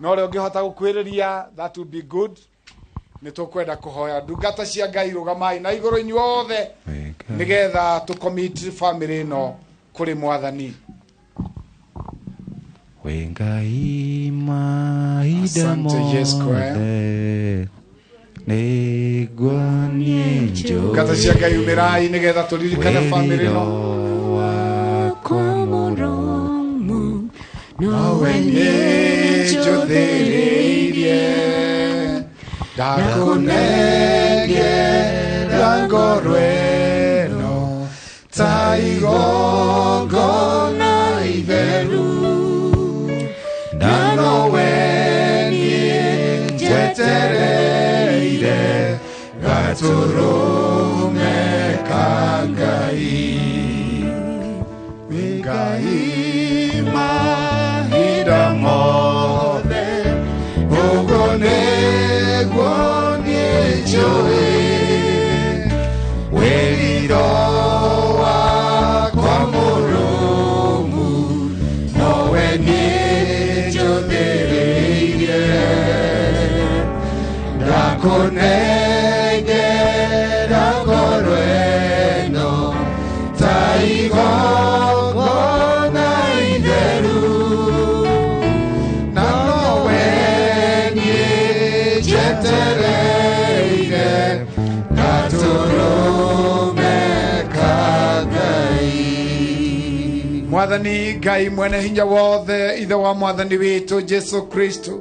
na ũrĩa ũngĩhota gũkuhĩrĩria, that would be good. Nĩ tũkwenda kũhoya. Ndungata cia Ngai rũgamai na igũrũ inyuothe nĩgetha tũ commit family ĩno kũrĩ Mwathani. Wĩ Ngai mahinda Asante, yes, choir. mothe nĩguo niĩ njũĩ Ndungata cia Ngai umĩrai nĩgetha tũririkane family ĩno. Wakwa mũrũmu nowe niĩ njũthĩrĩirie ndakũnengera ngoro ĩno ta igongona itheru, na nowe niĩ njetereire gatũrũme ka Ngai. Wĩ Ngai mahinda mothe ũguo nĩguo niĩ njũĩ wĩriro wakwa mũrũmu nowe niĩ njũthĩrĩirie ndakũnengera ngoro ĩno ta igongona itheru, na nowe niĩ njetereire gatũrũme ka Ngai. Mwathani Ngai mwene hinya wothe, Ithe wa Mwathani witũ Jesu Kristo,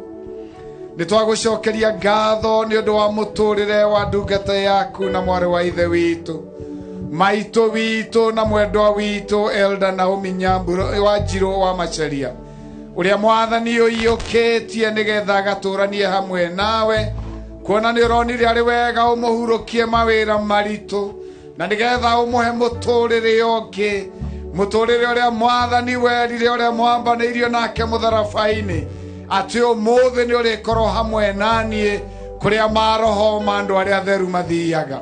nĩ twagũcokeria ngatho nĩ ũndũ wa mũtũrĩre wa ndungata yaku na mwarĩ wa Ithe witũ, maitũ witũ na mwendwa witũ Elder Naomi Nyambura wa Njirũ wa Macharia, ũrĩa Mwathani ũiyũkĩtie nĩgetha agatũranie hamwe nawe, kuona nĩ ũronire arĩ wega ũmũhurũkie mawĩra maritũ na nĩgetha ũmũhe mũtũrĩre ũngĩ, mũtũrĩre ũrĩa Mwathani werire ũrĩa mwambanĩirio nake mũtharaba-inĩ atĩ ũmũthĩ nĩ ũrĩkorwo hamwe naniĩ kũrĩa maroho ma andũ arĩa atheru mathiaga.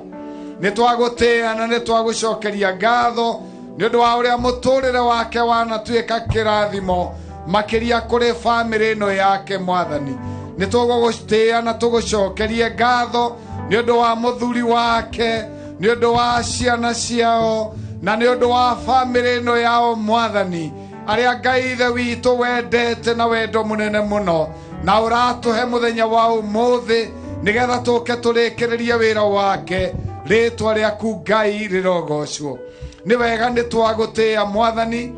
Nĩ twagũtĩĩa na nĩ twagũcokeria ngatho nĩ ũndũ wa ũrĩa mũtũrĩre wake wanatuĩka kĩrathimo makĩria kũrĩ bamĩrĩ ĩno yake. Mwathani, nĩ tũgũgũtĩĩa na tũgũcokerie ngatho nĩ ũndũ wa mũthuri wake, nĩ ũndũ wa ciana ciao na nĩ ũndũ wa bamĩrĩ ĩno yao. Mwathani, arĩa Ngai Ithe witũ wendete na wendo mũnene mũno na ũratũhe mũthenya wa ũmũthĩ nĩgetha tũke tũrĩkĩrĩrie wĩra wake. Rĩtwa rĩaku Ngai rĩrogocwo. Nĩ wega nĩ twagũtĩĩa Mwathani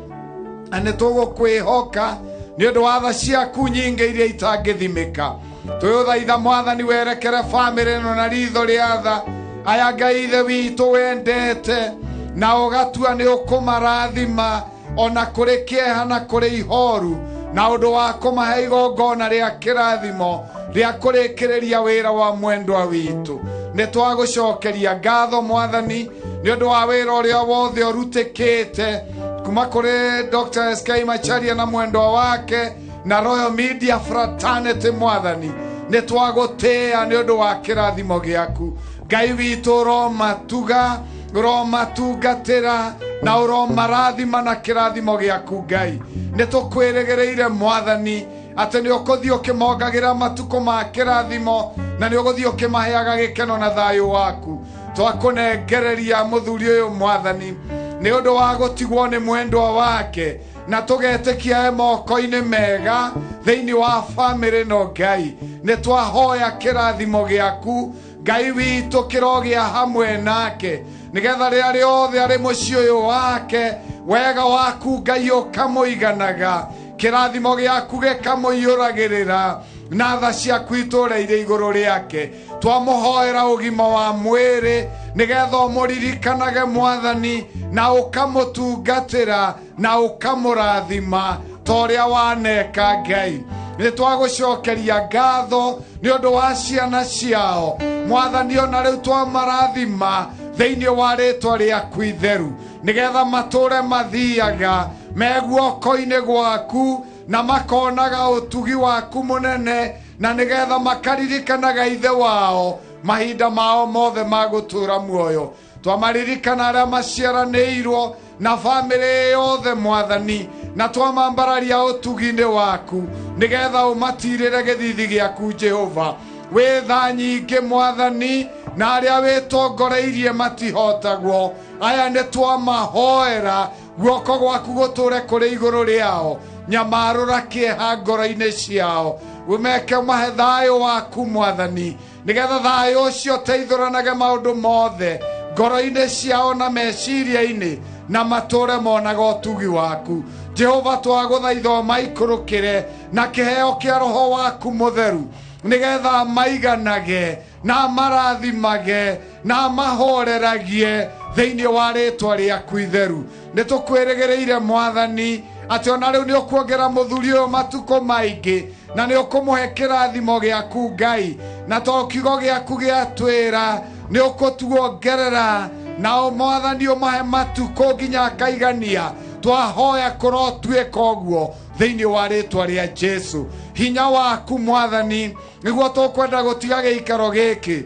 na nĩ tũgũkwĩhoka nĩ ũndũ wa tha ciaku nyingĩ iria itangĩthimĩka. Twĩũthaitha Mwathani werekere bamĩrĩ ĩno na ritho rĩa tha, aya Ngai Ithe witũ wendete na ũgatua nĩ ũkũmarathima ona kũrĩ kĩeha na kũrĩ ihoru, na ũndũ wa kũmahe igongona rĩa kĩrathimo rĩa kũrĩkĩrĩria wĩra wa mwendwa witũ. Nĩ twagũcokeria ngatho Mwathani nĩ ũndũ wa wĩra ũrĩa wothe ũrutĩkĩte Kuma kũrĩ Dr. SK Macharia na mwendwa wake na Royal Media Fraternity mwathani nĩ twagũtĩĩa nĩ ũndũ wa kĩrathimo gĩaku Ngai witũ ũromatuga ũromatungatĩra na ũromarathima na kĩrathimo gĩaku Ngai nĩ tũkwĩrĩgĩrĩire mwathani atĩ nĩ ũkũthiĩ ũkĩmongagĩra matukũ ma kĩrathimo na nĩ ũgũthiĩ ũkĩmaheaga gĩkeno na thayũ waku twakũnengereria mũthuri ũyũ mwathani nĩ ũndũ wa gũtigwo nĩ mwendwa wake na tũgetĩkia e moko-inĩ mega thĩinĩ wa bamĩrĩ no Ngai nĩ twahoya kĩrathimo gĩaku Ngai witũ kĩrogĩa hamwe nake nĩgetha rĩrĩa rĩothe arĩ mũciĩ ũyũ wake wega waku Ngai ũkamũiganaga kĩrathimo gĩaku gĩkamũiyũragĩrĩra na tha ciaku itũũra-irĩ igũrũ rĩake twamũhoera ũgima wa mwĩrĩ nĩgetha ũmũririkanage mwathani na ũkamũtungatĩra na ũkamũrathima ta ũrĩa waneka Ngai nĩ twagũcokeria ngatho nĩ ũndũ wa ciana ciao mwathani ona rĩu twamarathima thĩinĩ wa rĩtwa rĩaku itheru nĩgetha matũũre mathiaga me guoko-inĩ gwaku na makonaga ũtugi waku mũnene na nĩgetha makaririkanaga ithe wao mahinda mao mothe ma gũtũũra muoyo twamaririkana arĩa maciaranĩirwo na bamĩrĩ yothe mwathani na twamambararia ũtugi-inĩ waku nĩgetha ũmatirĩre gĩthithi gĩaku Jehova wĩ tha nyingĩ mwathani na arĩa wĩtongoreirie matihotagwo aya nĩ twamahoera guoko gwaku gũtũũre kũrĩ igũrũ rĩao nyamarũra kĩeha ngoro-inĩ ciao ũmeke mahe thayũ waku mwathani nĩgetha thayũ ũcio ũteithũranage maũndũ mothe ngoro-inĩ ciao na meciria-inĩ na matũũre monaga ũtugi waku Jehova twagũthaitha ũmaikũrũkĩre na kĩheo kĩa roho waku mũtheru nĩgetha maiganage na marathimage na mahoreragie thĩinĩ wa rĩtwa rĩaku itheru nĩ tũkwĩrĩgĩrĩire mwathani atĩ ona rĩu nĩ ũkuongerera mũthuri ũyũ matukũ maingĩ na nĩ ũkũmũhe kĩrathimo gĩaku Ngai na to kiugo gĩaku gĩatwĩra nĩ ũkũtuongerera na mwathani ũmahe matukũ nginya akaigania twahoya kũrotuĩka ũguo thĩinĩ wa rĩtwa rĩa Jesu hinya waku mwathani nĩguo tũkwenda gũtiga gĩikaro gĩkĩ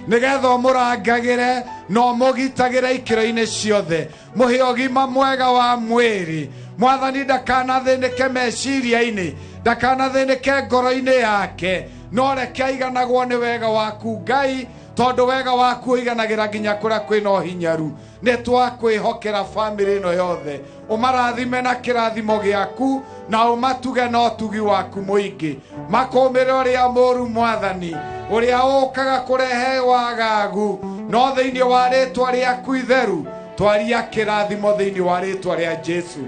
nĩgetha ũmũrangagĩre na ũmũgitagĩre ikĩro-inĩ ciothe mũhe ũgima mwega wa mwĩrĩ mwathani ndakanathĩnĩke meciria-inĩ ndakanathĩnĩke ngoro-inĩ yake no reke aiganagwo nĩ wega waku Ngai tondũ wega waku ũiganagĩra nginya kũrĩa kwĩna ũhinyaru nĩ twakwĩhokera bamĩrĩ ĩno yothe ũmarathime na kĩrathimo gĩaku na ũmatuge na ũtugi waku mũingĩ makũmĩre ũrĩa mũũru mwathani ũrĩa ũkaga kũrehe wagagu no thĩinĩ wa rĩtwa rĩaku itheru twaria kĩrathimo thĩinĩ wa rĩtwa rĩa Jesu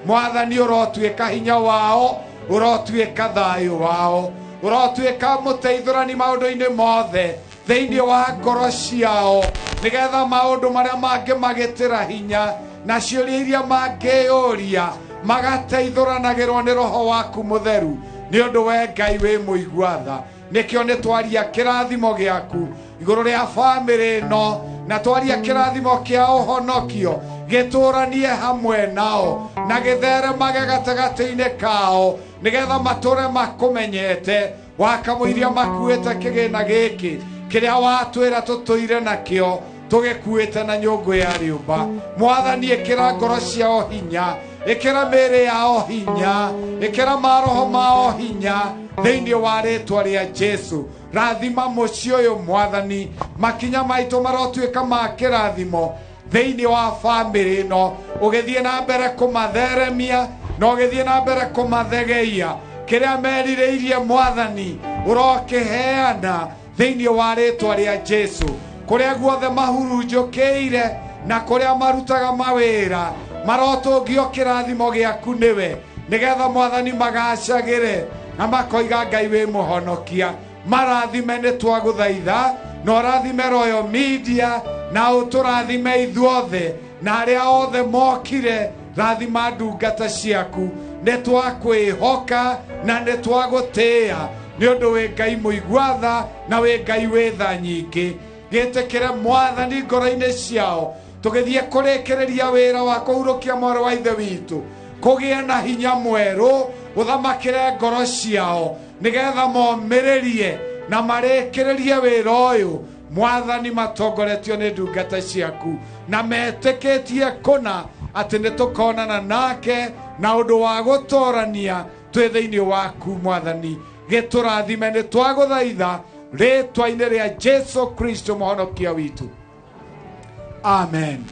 mwathani ũrotuĩka hinya wao ũrotuĩka thayũ wao ũrotuĩka mũteithũrani maũndũ-inĩ mothe thĩinĩ wa ngoro ciao nĩgetha maũndũ marĩa mangĩ magĩtĩra hinya na ciũria iria mangĩyũria magateithũranagĩrwo nĩ roho waku mũtheru nĩ ũndũ we Ngai wĩ mũigua tha nĩkĩo nĩ twaria kĩrathimo gĩaku igũrũ rĩa bamĩrĩ ĩno na twaria kĩrathimo kĩa ũhonokio gĩtũranie hamwe nao na gĩtheremage gatagatĩ-inĩ kao nĩgetha matũre makũmenyete wakamũiria makuĩte kĩgĩna gĩkĩ kĩrĩa watwĩra tũtũire nakĩo tũgĩkuĩte na nyũngũ ya rĩũmba mwathani ĩkĩra ngoro ciao hinya ĩkĩra mĩĩrĩ yao hinya ĩkĩra maroho mao hinya thĩinĩ wa rĩtwa rĩa Jesu rathima mũciĩ ũyũ mwathani makinya maitũ marotuĩka ma kĩrathimo thĩinĩ wa bamĩrĩ ĩno ũgĩthiĩ na mbere kũmatheremia na ũgĩthiĩ na mbere kũmathegeia kĩrĩa merirĩirie mwathani ũrokĩheana thĩinĩ wa rĩtwa rĩa Jesu kũrĩa guothe mahurunjũkĩire na kũrĩa marutaga mawĩra marotũngio kĩrathimo gĩaku nĩwe nĩgetha mwathani magacagĩre na makoiga Ngai wĩ mũhonokia marathime nĩ twagũthaitha na ũrathime Royal Media na ũtũrathime ithuothe na arĩa othe mokire rathima ndungata ciaku nĩ twakwĩhoka na nĩ twagũtĩĩa nĩ ũndũ wĩ Ngai mũigua tha na wĩ Ngai wĩ tha nyingĩ gĩtĩkĩre mwathani ngoro-inĩ ciao Tũgĩthiĩ kũrĩkĩrĩria wĩra wa kũhurũkia mwarĩ wa ithe witũ, kũgĩe na hinya mwerũ ũthamakĩre ngoro ciao, nĩgetha momĩrĩrie na marĩkĩrĩrie wĩra ũyũ Mwathani, matongoretio nĩ ndungata ciaku na metĩkĩtie kũna atĩ nĩ tũkonana nake na ũndũ wa gũtũrania twĩ thĩinĩ waku. Mwathani, gĩtũrathime, nĩ twagũthaitha rĩtwa-inĩ rĩa Jesu Kristo mũhonokia witũ, amen.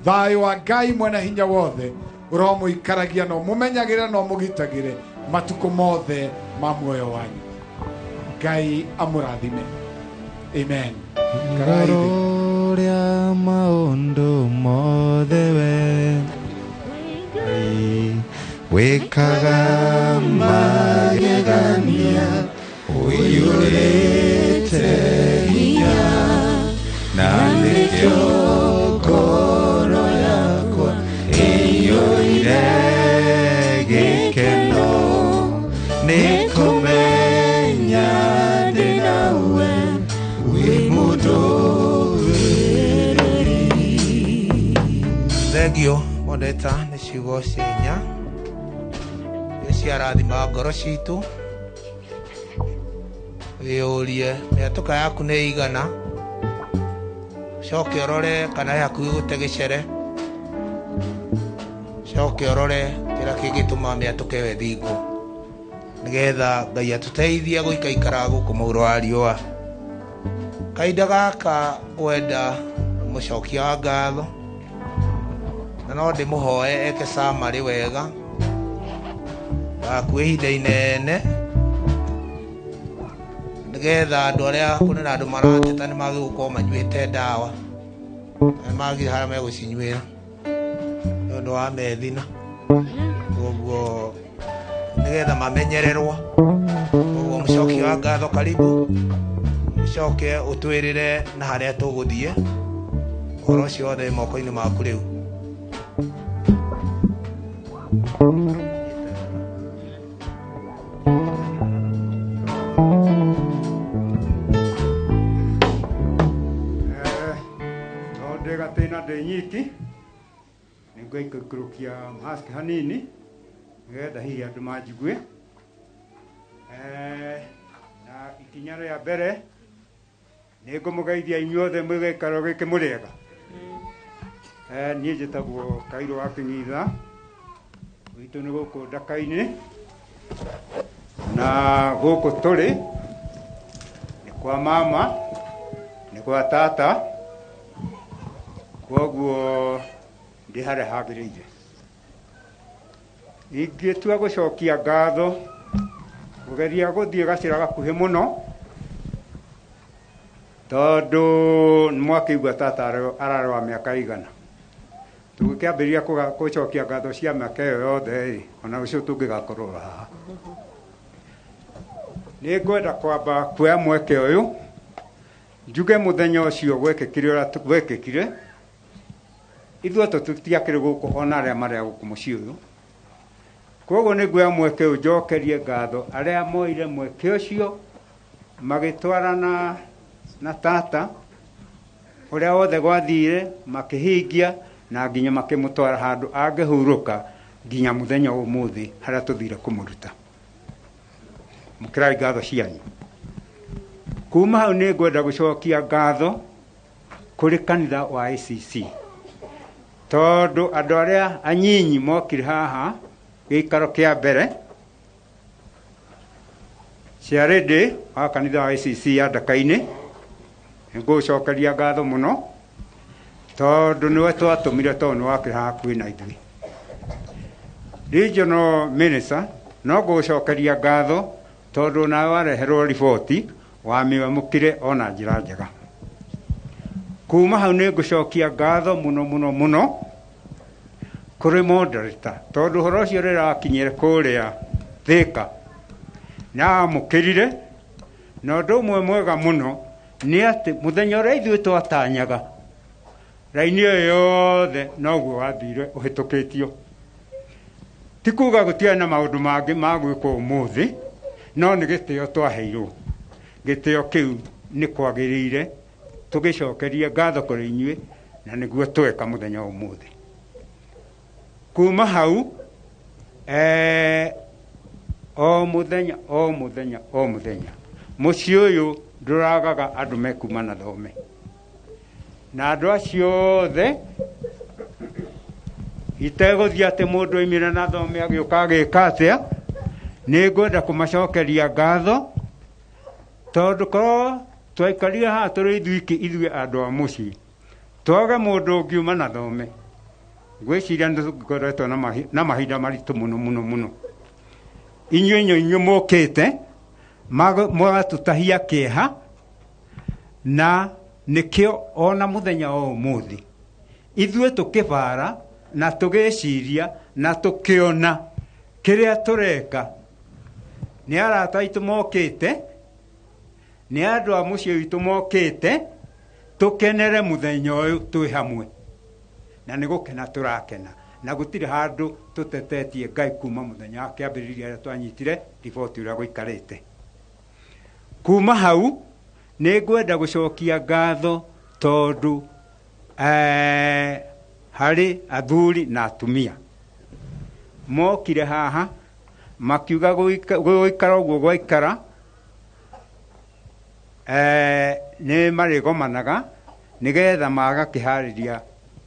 Thayũ wa Ngai mwene hinya wothe ũromũikaragia na ũmũmenyagĩre na ũmũgitagĩre matukũ mothe ma muoyo wanyu. Ngai amũrathime, amen. Igũrũ rĩa maũndũ mothe we Ngai wĩkaga magegania, ũiyũrĩte hinya, na nĩkĩo ngoro yakwa ĩiyũire gĩkeno, nĩ kũmenya ndĩ nawe wĩ mũndũrĩrĩri. Thengio modeta nĩ ciugo cia hinya iria ciarathima ngoro citũ. Wĩyũrie mĩatũka yaku nĩ igana, coke ũrore kana ĩ hakuhĩ gũte gĩcere, coke ũrore kĩrĩa kĩngĩtũma mĩatũka ĩyo ĩthingwo, nĩgetha Ngai atũteithie gũikaikara gũkũ mũhuro wa riũa. Kahinda gaka ngwenda mũcokia wa ngatho, na no ndĩmũhoe eke summary wega gakue ihinda inene, nĩgetha andũ arĩa kũrĩ na andũ marateta nĩ magĩ gũkorwo manyuĩte ndawa, na nĩ magire harĩa megũcinyuĩra nĩ ũndũ wa methina, koguo nĩgetha mamenyererwo. Koguo mũcokia wa ngatho, karibu, ũcoke ũtwĩrĩre na harĩa tũgũthiĩ. Ũhoro ũcio wothe wĩ moko-inĩ maku rĩu. No ndĩ gatĩna ndĩ nyiki, nĩ ngũikũrũkia mask hanini nĩgetha hihi andũ manjigue. Na ikinya rĩa mbere nĩ ngũmũgeithia inyuothe mwĩ gĩikaro gĩkĩ mũrĩega. Niĩ njĩtagwo Kairũ wa Kĩng'itha, gwitũ nĩ gũkũ Ndaka-inĩ, na gũkũ tũrĩ nĩ kwa mama, nĩ gwa tata, koguo ndĩ harĩa hagĩrĩire. Ingĩtua gũcokia ngatho, ngũgeria gũthiĩ gacĩra gakuhĩ mũno, tondũ nĩ mwakĩigua tata ararĩ wa mĩaka igana. Tũgĩkĩambĩrĩria gũcokia ngatho cia mĩaka ĩyo yothe ĩ, ona ũcio tũngĩgakorwo haha. Nĩ ngwenda kwamba kuoya mweke ũyũ njuge mũthenya ũcio gwekĩkire ũrĩa gwekĩkire, ithuĩ tũtiakĩrĩ gũkũ ona arĩa marĩ a gũkũ mũciĩ ũyũ. Koguo nĩ nguoya mweke ũyũ njokerie ngatho arĩa moire mweke ũcio magĩtwarana na tata, ũrĩa wothe gwathire makĩhingia na nginya makĩmũtwara handũ angĩhurũka nginya mũthenya wa ũmũthĩ harĩa tũthire kũmũruta. Mũkĩrai ngatho cianyu. Kuma hau nĩ ngwenda gũcokia ngatho kũrĩ kanitha wa ACC, tondũ andũ arĩa anyinyi mokire haha gĩikaro kĩa mbere, Ciarĩndĩ wa kanitha wa ACC ya Ndaka-inĩ, nĩ ngũgũcokeria ngatho mũno tondũ nĩwe twatũmire, tondũ nĩ wakĩrĩ hakuhĩ na ithuĩ. Regional Minister, no ngũgũcokeria ngatho tondũ nawe wareherwo riboti wamĩamũkire ona njĩra njega. Kuma hau nĩ ngũcokia ngatho mũno mũno mũno kũrĩ moderator, tondũ ũhoro ũcio rĩrĩa wakinyire kũrĩa Thĩka nĩamũkĩrire, na ũndũ ũmwe mwega mũno nĩ atĩ mũthenya ũrĩa ithuĩ twatanyaga raini ĩyo yothe noguo wathire ũhĩtũkĩtio. Ti kuga gũtiarĩ na maũndũ mangĩ ma gwĩkwo ũmũthĩ, no nĩ gĩtĩo twaheirwo. Gĩtĩo kĩu nĩ kwagĩrĩire tũgĩcokerie ngatho kũrĩ inyuĩ Na nĩguo tweka mũthenya wa ũmũthĩ. Kuma hau o mũthenya o mũthenya o mũthenya mũciĩ ũyũ ndũragaga andũ mekuma na thome, na andũ acio othe itegũthiĩ atĩ mũndũ oimire na thome agĩũka agĩka atĩa, nĩ ngwenda kũmacokeria ngatho tondũ korwo twaikarire haha tũrĩ ithuiki ithuĩ andũ a mũciĩ twage mũndũ ũngiuma na thome, ngwĩciria nĩ tũkoretwo na mahinda maritũ mũno mũno mũno. Inyuĩ inyuĩ mũkĩte mũgatũtahia kĩeha, na nĩkĩo ona mũthenya wa ũmũthĩ ithuĩ tũkĩbara na tũgĩciria na tũkĩona kĩrĩa tũreka nĩ arata aitũ mokĩte, nĩ andũ a mũciĩ witũ mokĩte, tũkenere mũthenya ũyũ twĩ hamwe, na nĩ gũkena tũrakena, na gũtirĩ handũ tũtetetie Ngai kuma mũthenya wa kĩambĩrĩria rĩrĩa twanyitire riboti ũrĩa gũikarĩte. Kuma hau nĩ ngwenda gũcokia ngatho tondũ harĩ athuri na atumia mokire haha makiuga gũikara ũguo gwaikara nĩ marĩgomanaga nĩgetha magakĩharĩria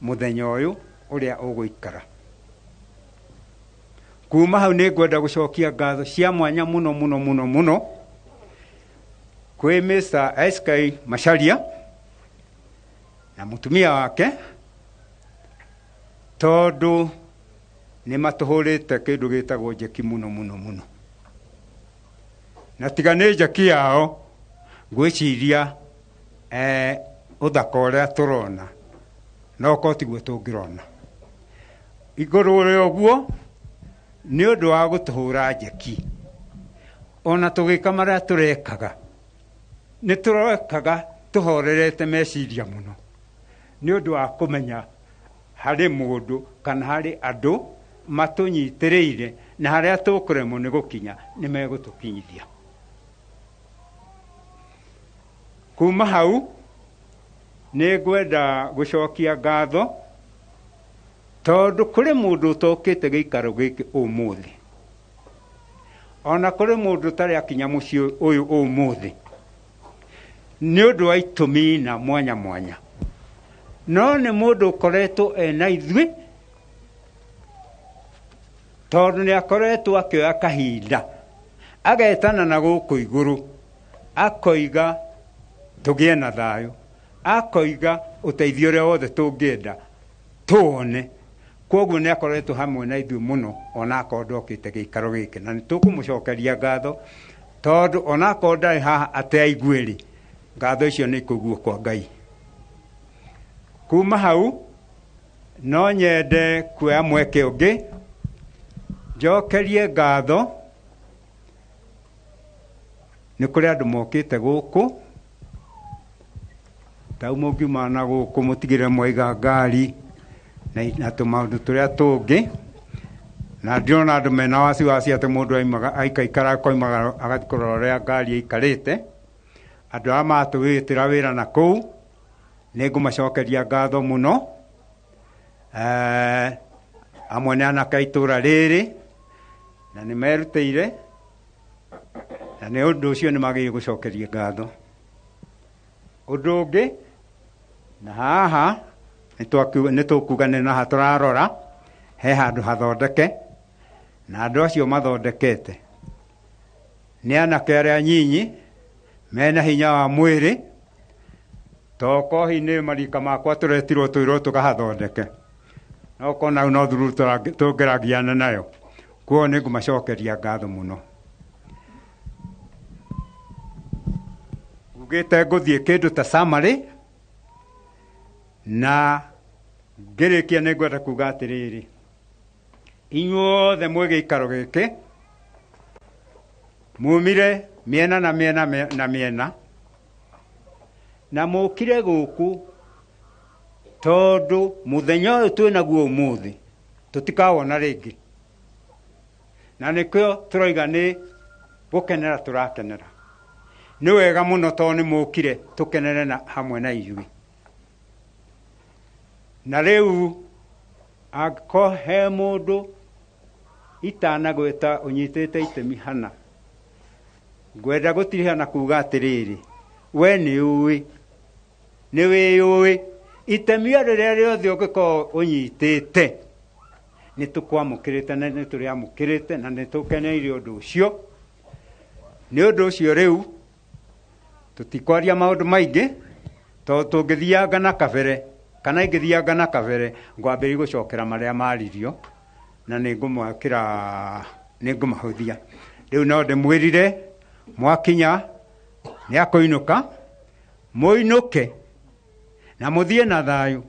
mũthenya ũyũ ũrĩa ũgũikara. Kuma hau nĩ ngwenda gũcokia ngatho cia mwanya mũno mũno mũno mũno kwĩ Mr. SK Macharia na mũtumia wake tondũ nĩ matũhũrĩte kĩndũ gĩtagwo njeki mũno mũno mũno, na tiga nĩ njeki yao ngwĩciria ũthaka ũrĩa tũrona no korwo tiguo tũngĩrona. Igũrũ rĩa ũguo nĩ ũndũ wa gũtũhũra njeki, ona tũgĩka marĩa tũrekaga nĩ tũrekaga tũhorerete meciria mũno nĩ ũndũ wa kũmenya harĩ mũndũ kana harĩ andũ matũnyitĩrĩire na harĩa tũkũremwo nĩ gũkinya nĩ megũtũkinyithia. Kuma hau nĩ ngwenda gũcokia ngatho tondũ kũrĩ mũndũ ũtokĩte gĩikaro gĩkĩ ũmũthĩ, ona kũrĩ mũndũ ũtarĩ akinya mũciĩ ũyũ ũmũthĩ nĩ ũndũ wa itũmi na mwanya mwanya, no nĩ mũndũ ũkoretwo ena ithuĩ tondũ nĩ akoretwo akĩoya kahinda agetana na gũkũ igũrũ akoiga tũgĩe na thayũ, akoiga ũteithio ũrĩa wothe tũngĩenda tuone. Kwoguo nĩ akoretwo hamwe na ithuĩ mũno ona akorwo ndokĩte gĩikaro gĩkĩ, na nĩ tũkũmũcokeria ngatho tondũ ona akorwo ndarĩ haha atĩ aigue-rĩ, ngatho icio nĩ ikũiguo kwa Ngai. Kuma hau no nyende kuoya mweke ũngĩ njokerie ngatho nĩ kũrĩ andũ mokĩte gũkũ tau mũngiuma na gũkũ mũtigĩre mwaiga ngari na tũmaũndũ tũrĩa tũngĩ, na ndĩrona andũ mena wasiwasi atĩ mũndũ aimaga aikaikara akoimaga agathiĩ kũrora ũrĩa ngari ĩikarĩte. Andũ aya matũwĩtĩra wĩra na kũu nĩ ngũmacokeria ngatho mũno. Amwe nĩ anake a itũũra rĩrĩ na nĩ merutĩire, na nĩ ũndũ ũcio nĩ magĩrĩire gũcokeria ngatho. Ũndũ ũngĩ na haha nĩ tũkuga nĩ naha tũrarora he handũ hathondeke, na andũ acio mathondekete nĩ anake arĩa nyinyi mena hinya wa mwĩrĩ, tokohi nĩ marika makwa tũretirwo twĩrwo tũkahathondeke, no kona no thuru tũngĩragiana nayo. Kwoguo nĩ ngũmacokeria ngatho mũno. Ngugĩte ngũthiĩ kĩndũ ta summary, na ngĩrĩkia nĩ ngwenda kuga atĩrĩrĩ, inyuothe mwĩ gĩikaro gĩkĩ mumire mĩena na mĩena na mĩena, na mũkire gũkũ tondũ mũthenya ũyũ twĩ naguo ũmũthĩ tũtikawona rĩngĩ, na nĩkĩo tũroiga nĩ gũkenera tũrakenera. Nĩ wega mũno tondũ nĩ mũkire tũkenere na hamwe na ithuĩ. Na rĩu angĩkorwo he mũndũ itanagwĩta ũnyitĩte itemi hana, ngwenda gũtiriha na kuga atĩrĩrĩ, we nĩ ũĩ, nĩ wĩyũĩ itemi o rĩrĩa rĩothe ũngĩkorwo ũnyitĩte, nĩ tũkwamũkĩrĩte na nĩ tũrĩamũkĩrĩte na nĩ tũkeneire ũndũ ũcio. Nĩ ũndũ ũcio rĩu tũtikwaria maũndũ maingĩ, tondũ tũngĩthianga na kabere kana ingĩthianga na kabere ngwambĩrĩria gũcokera marĩa maririo na nĩ ngũmwakĩra, nĩ ngũmahũthia. Rĩu no ndĩmwĩrire mwakinya nĩ akũinũka, mũinũke na mũthiĩ na thayũ.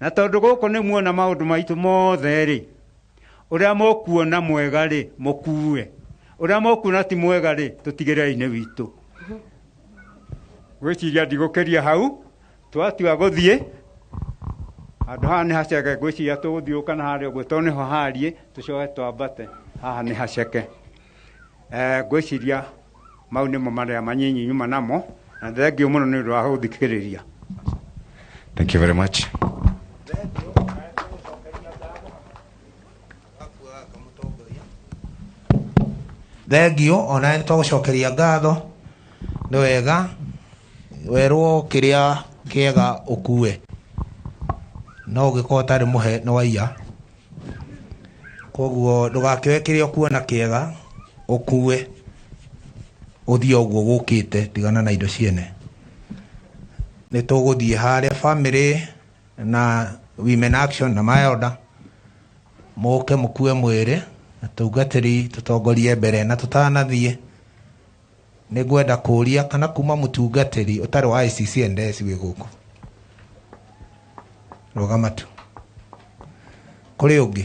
Na tondũ gũkũ nĩ muona maũndũ maitũ mothe rĩ, ũrĩa mũkuona mwega rĩ mũkue, ũrĩa mũkuona ti mwega rĩ tũtigĩrei-inĩ witũ. Ngwĩciria ndigũkĩria hau, twatua gũthiĩ handũ haha nĩ haceke, ngwĩciria tũgũthiũka na harĩa ũguo tondũ nĩho hariĩ, tũcoke twambate haha nĩ haceke. Ngwĩciria mau nĩmo marĩa manyinyi nyuma namo, na thengiũ mũno nĩ ũndũ wa gũthikĩrĩria. Thank you very much. Thengio ona nĩ twagũcokeria ngatho, nĩ wega werwo kĩrĩa kĩega ũkue, no ũngĩkorwo ũtarĩ mũhe nĩ waiya. Koguo ndũgakĩoe kĩrĩa ũkuona kĩega ũkue ũthiĩ ũguo gũkĩte, tigana na indo ciene. Nĩ tũgũthiĩ harĩa family na Women Action na Mayoda, mũke mũkue mwĩrĩ atungatĩri tũtongorie mbere. Na tũtanathiĩ nĩ ngwenda kũria kana kuma mũtungatĩri ũtarĩ wa ICC&S wĩ gũkũ, rũgama tu. Kũrĩ ũngĩ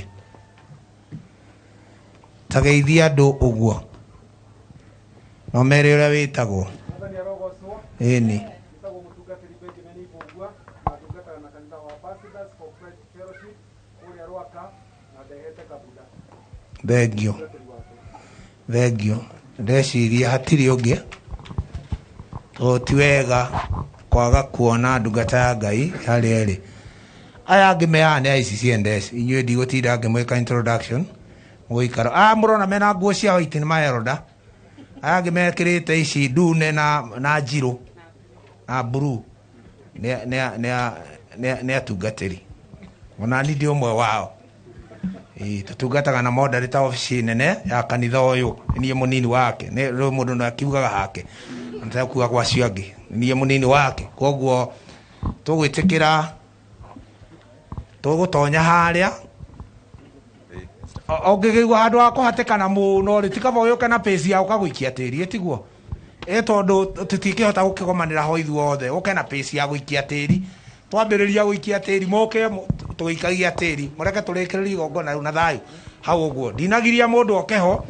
tageithia andũ ũguo, no mere ũrĩa wĩtagwo. Ĩni thengio, thengio. Ndeciria hatirĩ ũngĩ, tondũ ti wega kwaga kuona ndungata ya Ngai harĩa ĩrĩ. Aya angĩ me haha nĩ ICC&S, inyuĩ ndigũtinda ngĩmwĩka introduction, mũgũikara. Aya mũrona mena nguo cia white nĩ maheroda, aya angĩ mekĩrĩte ici ndune na njirũ na blue nĩ atungatĩri. Ona niĩ ndĩ ũmwe wao. Tũtungataga na moderator ofici nene ya kanitha ũyũ, niĩ mũnini wake. Nĩ rĩu mũndũ no akiugaga hake, na kuga kwa acio angĩ, niĩ mũnini wake. Koguo tũgwĩtĩkĩra tũgũtonya harĩa ũngĩkĩigua handũ ha kũhatĩkana mũno rĩ, ti kaba ũyũke na pace ya ũkagũikia tĩri, ĩtiguo? Ĩ tondũ tũtingĩhota gũkĩgomanĩra ho ithuothe, ũke na pace ya gũikia tĩri. Twambĩrĩria gũikia tĩri, mũke tũgĩikagia tĩri, mũreke tũrĩkĩrĩrie igongona rĩu na thayũ hau ũguo. Ndinagiria mũndũ oke ho,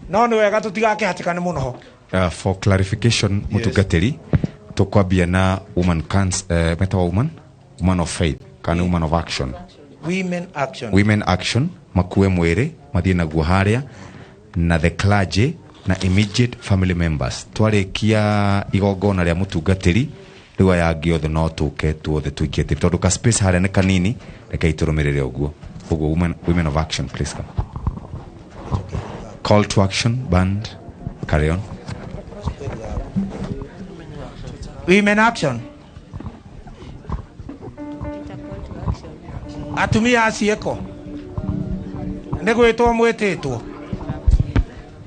no nĩ wega tũtigakĩhatĩkane mũno ho. For clarification, mũtungatĩri, tũkwambia na woman metagwo woman of faith kana woman of action. Women Action. Women Action makue mwĩrĩ mathiĩ naguo harĩa na the clergy na immediate family members. Twarĩkia igongona rĩa mũtungatĩri, rĩu aya angĩ othe no tũke tuothe tũikie tĩri, tondũ ka space harĩa nĩ kanini, rekei tũrũmĩrĩre ũguo. Ũguo women of action, please come. Call to action band, carry on. Women Action. Atumia acieko nĩ gwĩtwo mwĩtĩtwo.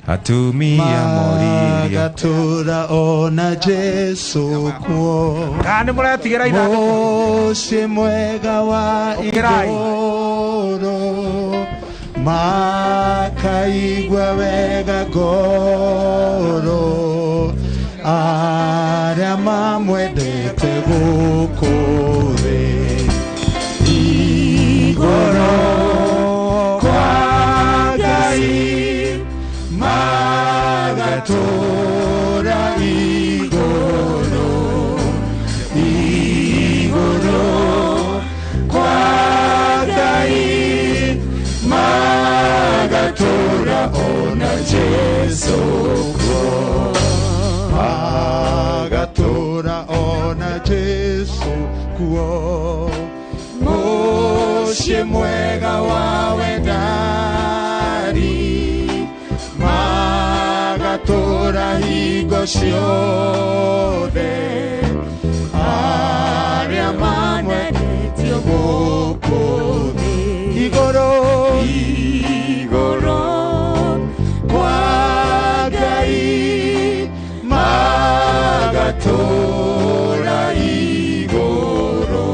Atumia moririo magatũra ona Jesu kuo, kana nĩ mũretigĩra ithandũkũ? Mũciĩ mwega wa Ũkĩrai. igũrũ, makaigua wega ngoro, arĩa mamwendete gũkũ thĩ. Igũrũ kwa Ngai magatũra igũrũ, igũrũ kwa Ngai magatũra ona Jesu kuo, magatũra ona Jesu kuo. Mũciĩ mwega wa wendani magatũra hingo ciothe arĩa mamwendetio gũkũ thĩ. Igũrũ igũrũ kwa Ngai magatũra igũrũ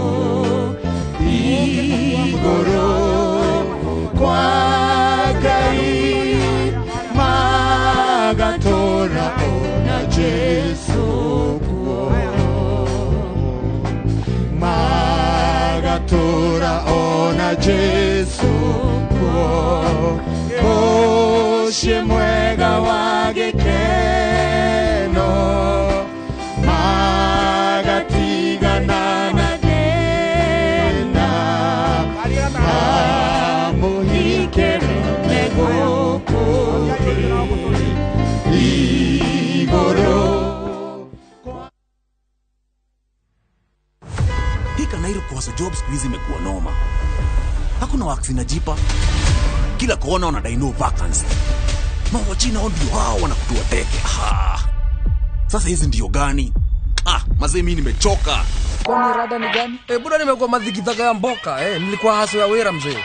igũrũ kwa Ngai magatũra ona Jesu kuo magatũra ona Jesu kuo mũciĩ mwega wa gĩkeno magatigana na thĩna mamũhikĩre me gũkũ thĩ igũrũ. Hii Kanairo kuhusu job siku hizi imekuwa noma. Hakuna works inajipa. Kila kona wanadai no vacancy. Mawachina hao ndio hao wanakutua teke. Ah. Sasa hizi ndio gani? Ah, mazee mimi nimechoka. Kwani rada ni gani? Buda nimekuwa madhikitaka ya mboka, nilikuwa haso ya wera mzee.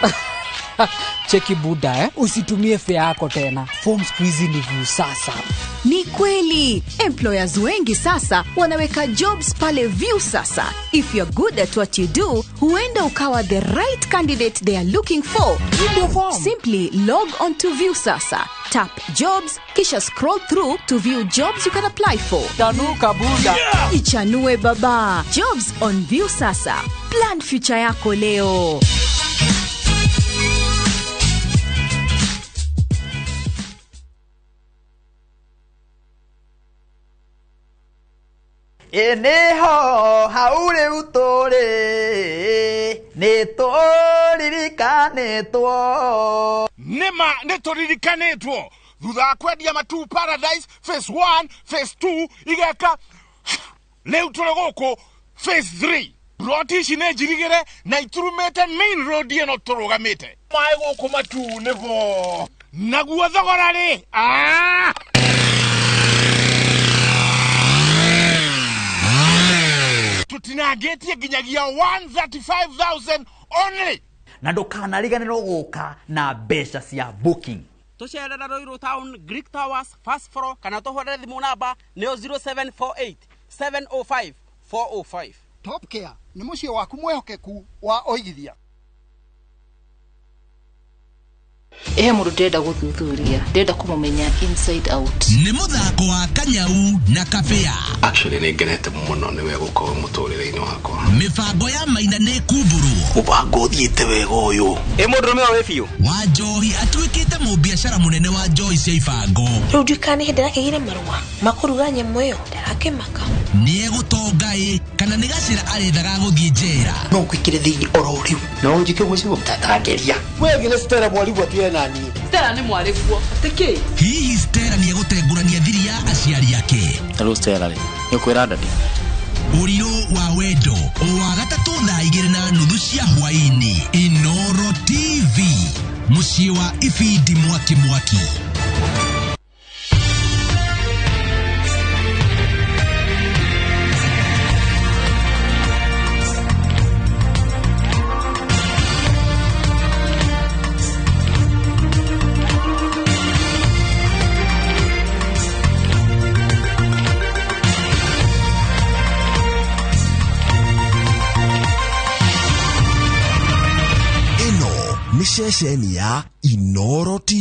Cheki buda, usitumie fare yako tena. Form squeeze ni Viusasa. Ni kweli, employers wengi sasa wanaweka jobs pale Viusasa. If you're good at what you do, huenda ukawa the right candidate they are looking for. Simply log on to Viusasa, tap jobs, kisha scroll through to view jobs you can apply for. Tanuka buda. Yeah! Ichanue baba. Jobs on Viusasa. Plan future yako leo. Eneho haure utore ne toririkanetwo nima ne toririkanetwo thutha wa kwendia Matu Paradise phase 1 phase 2 igeka leo turi guku phase 3 roti ici nĩ njirigĩre na iturumĩte main road ĩno tũrũgamĩte maĩ gũkũ Matu nĩbo naguo thogora rĩ tutinangĩtie nginyagia 135,000 only na ndũkanariganĩrwo gũka na mbeca cia booking. Tũcerera Ruiru Town, Greek Towers, first floor, kana tũhũrĩre thimũ namba nĩyo 0748 705 405. Top Care nĩ mũciĩ waku mwĩhokeku wa ũigithia. He mũndũ ndĩrenda gũthuthuria, ndĩrenda kũmũmenya inside out. Nĩ mũthako wa kanyau na kabĩa. Actually nĩ ngenete mũno nĩwe gũkorwo mũtũrĩre-inĩ wakwa. Mĩbango ya Maina nĩ kumbũrwo. Mũbango ũthiĩte wega ũyũ. Ĩ mũndũrũme ũyũ wĩ biũ. Wa Njohi atuĩkĩte mũbiacara mũnene wa njohi cia ibango. Rĩu ndiũĩ nĩ hĩndĩ arakĩgĩire marũa ma kũruga nyamũ ĩyo, ndarakĩmaka. Nĩ egũtonga ĩ kana nĩ gacĩra arethaga gũthiĩ njera. No ngwĩkĩre thĩinĩ oro rĩu. No ũnjĩke ũguo cigũtatangeria. We nginya Stella mwarigwo atigane na niĩ. Stella nĩ mwarĩguo. Atĩ Hihi Stella nĩ egũtengũrania thiri ya aciari ake? Rĩu Stella rĩ, nĩ ũkwĩra ndadi? Ũrirũ wa wendo wa gatatũ thaa 2:30 cia hwaĩ-inĩ Inoro TV, mũciĩ wa ibindi mwaki mwaki. Ceceni ya Inoro TV.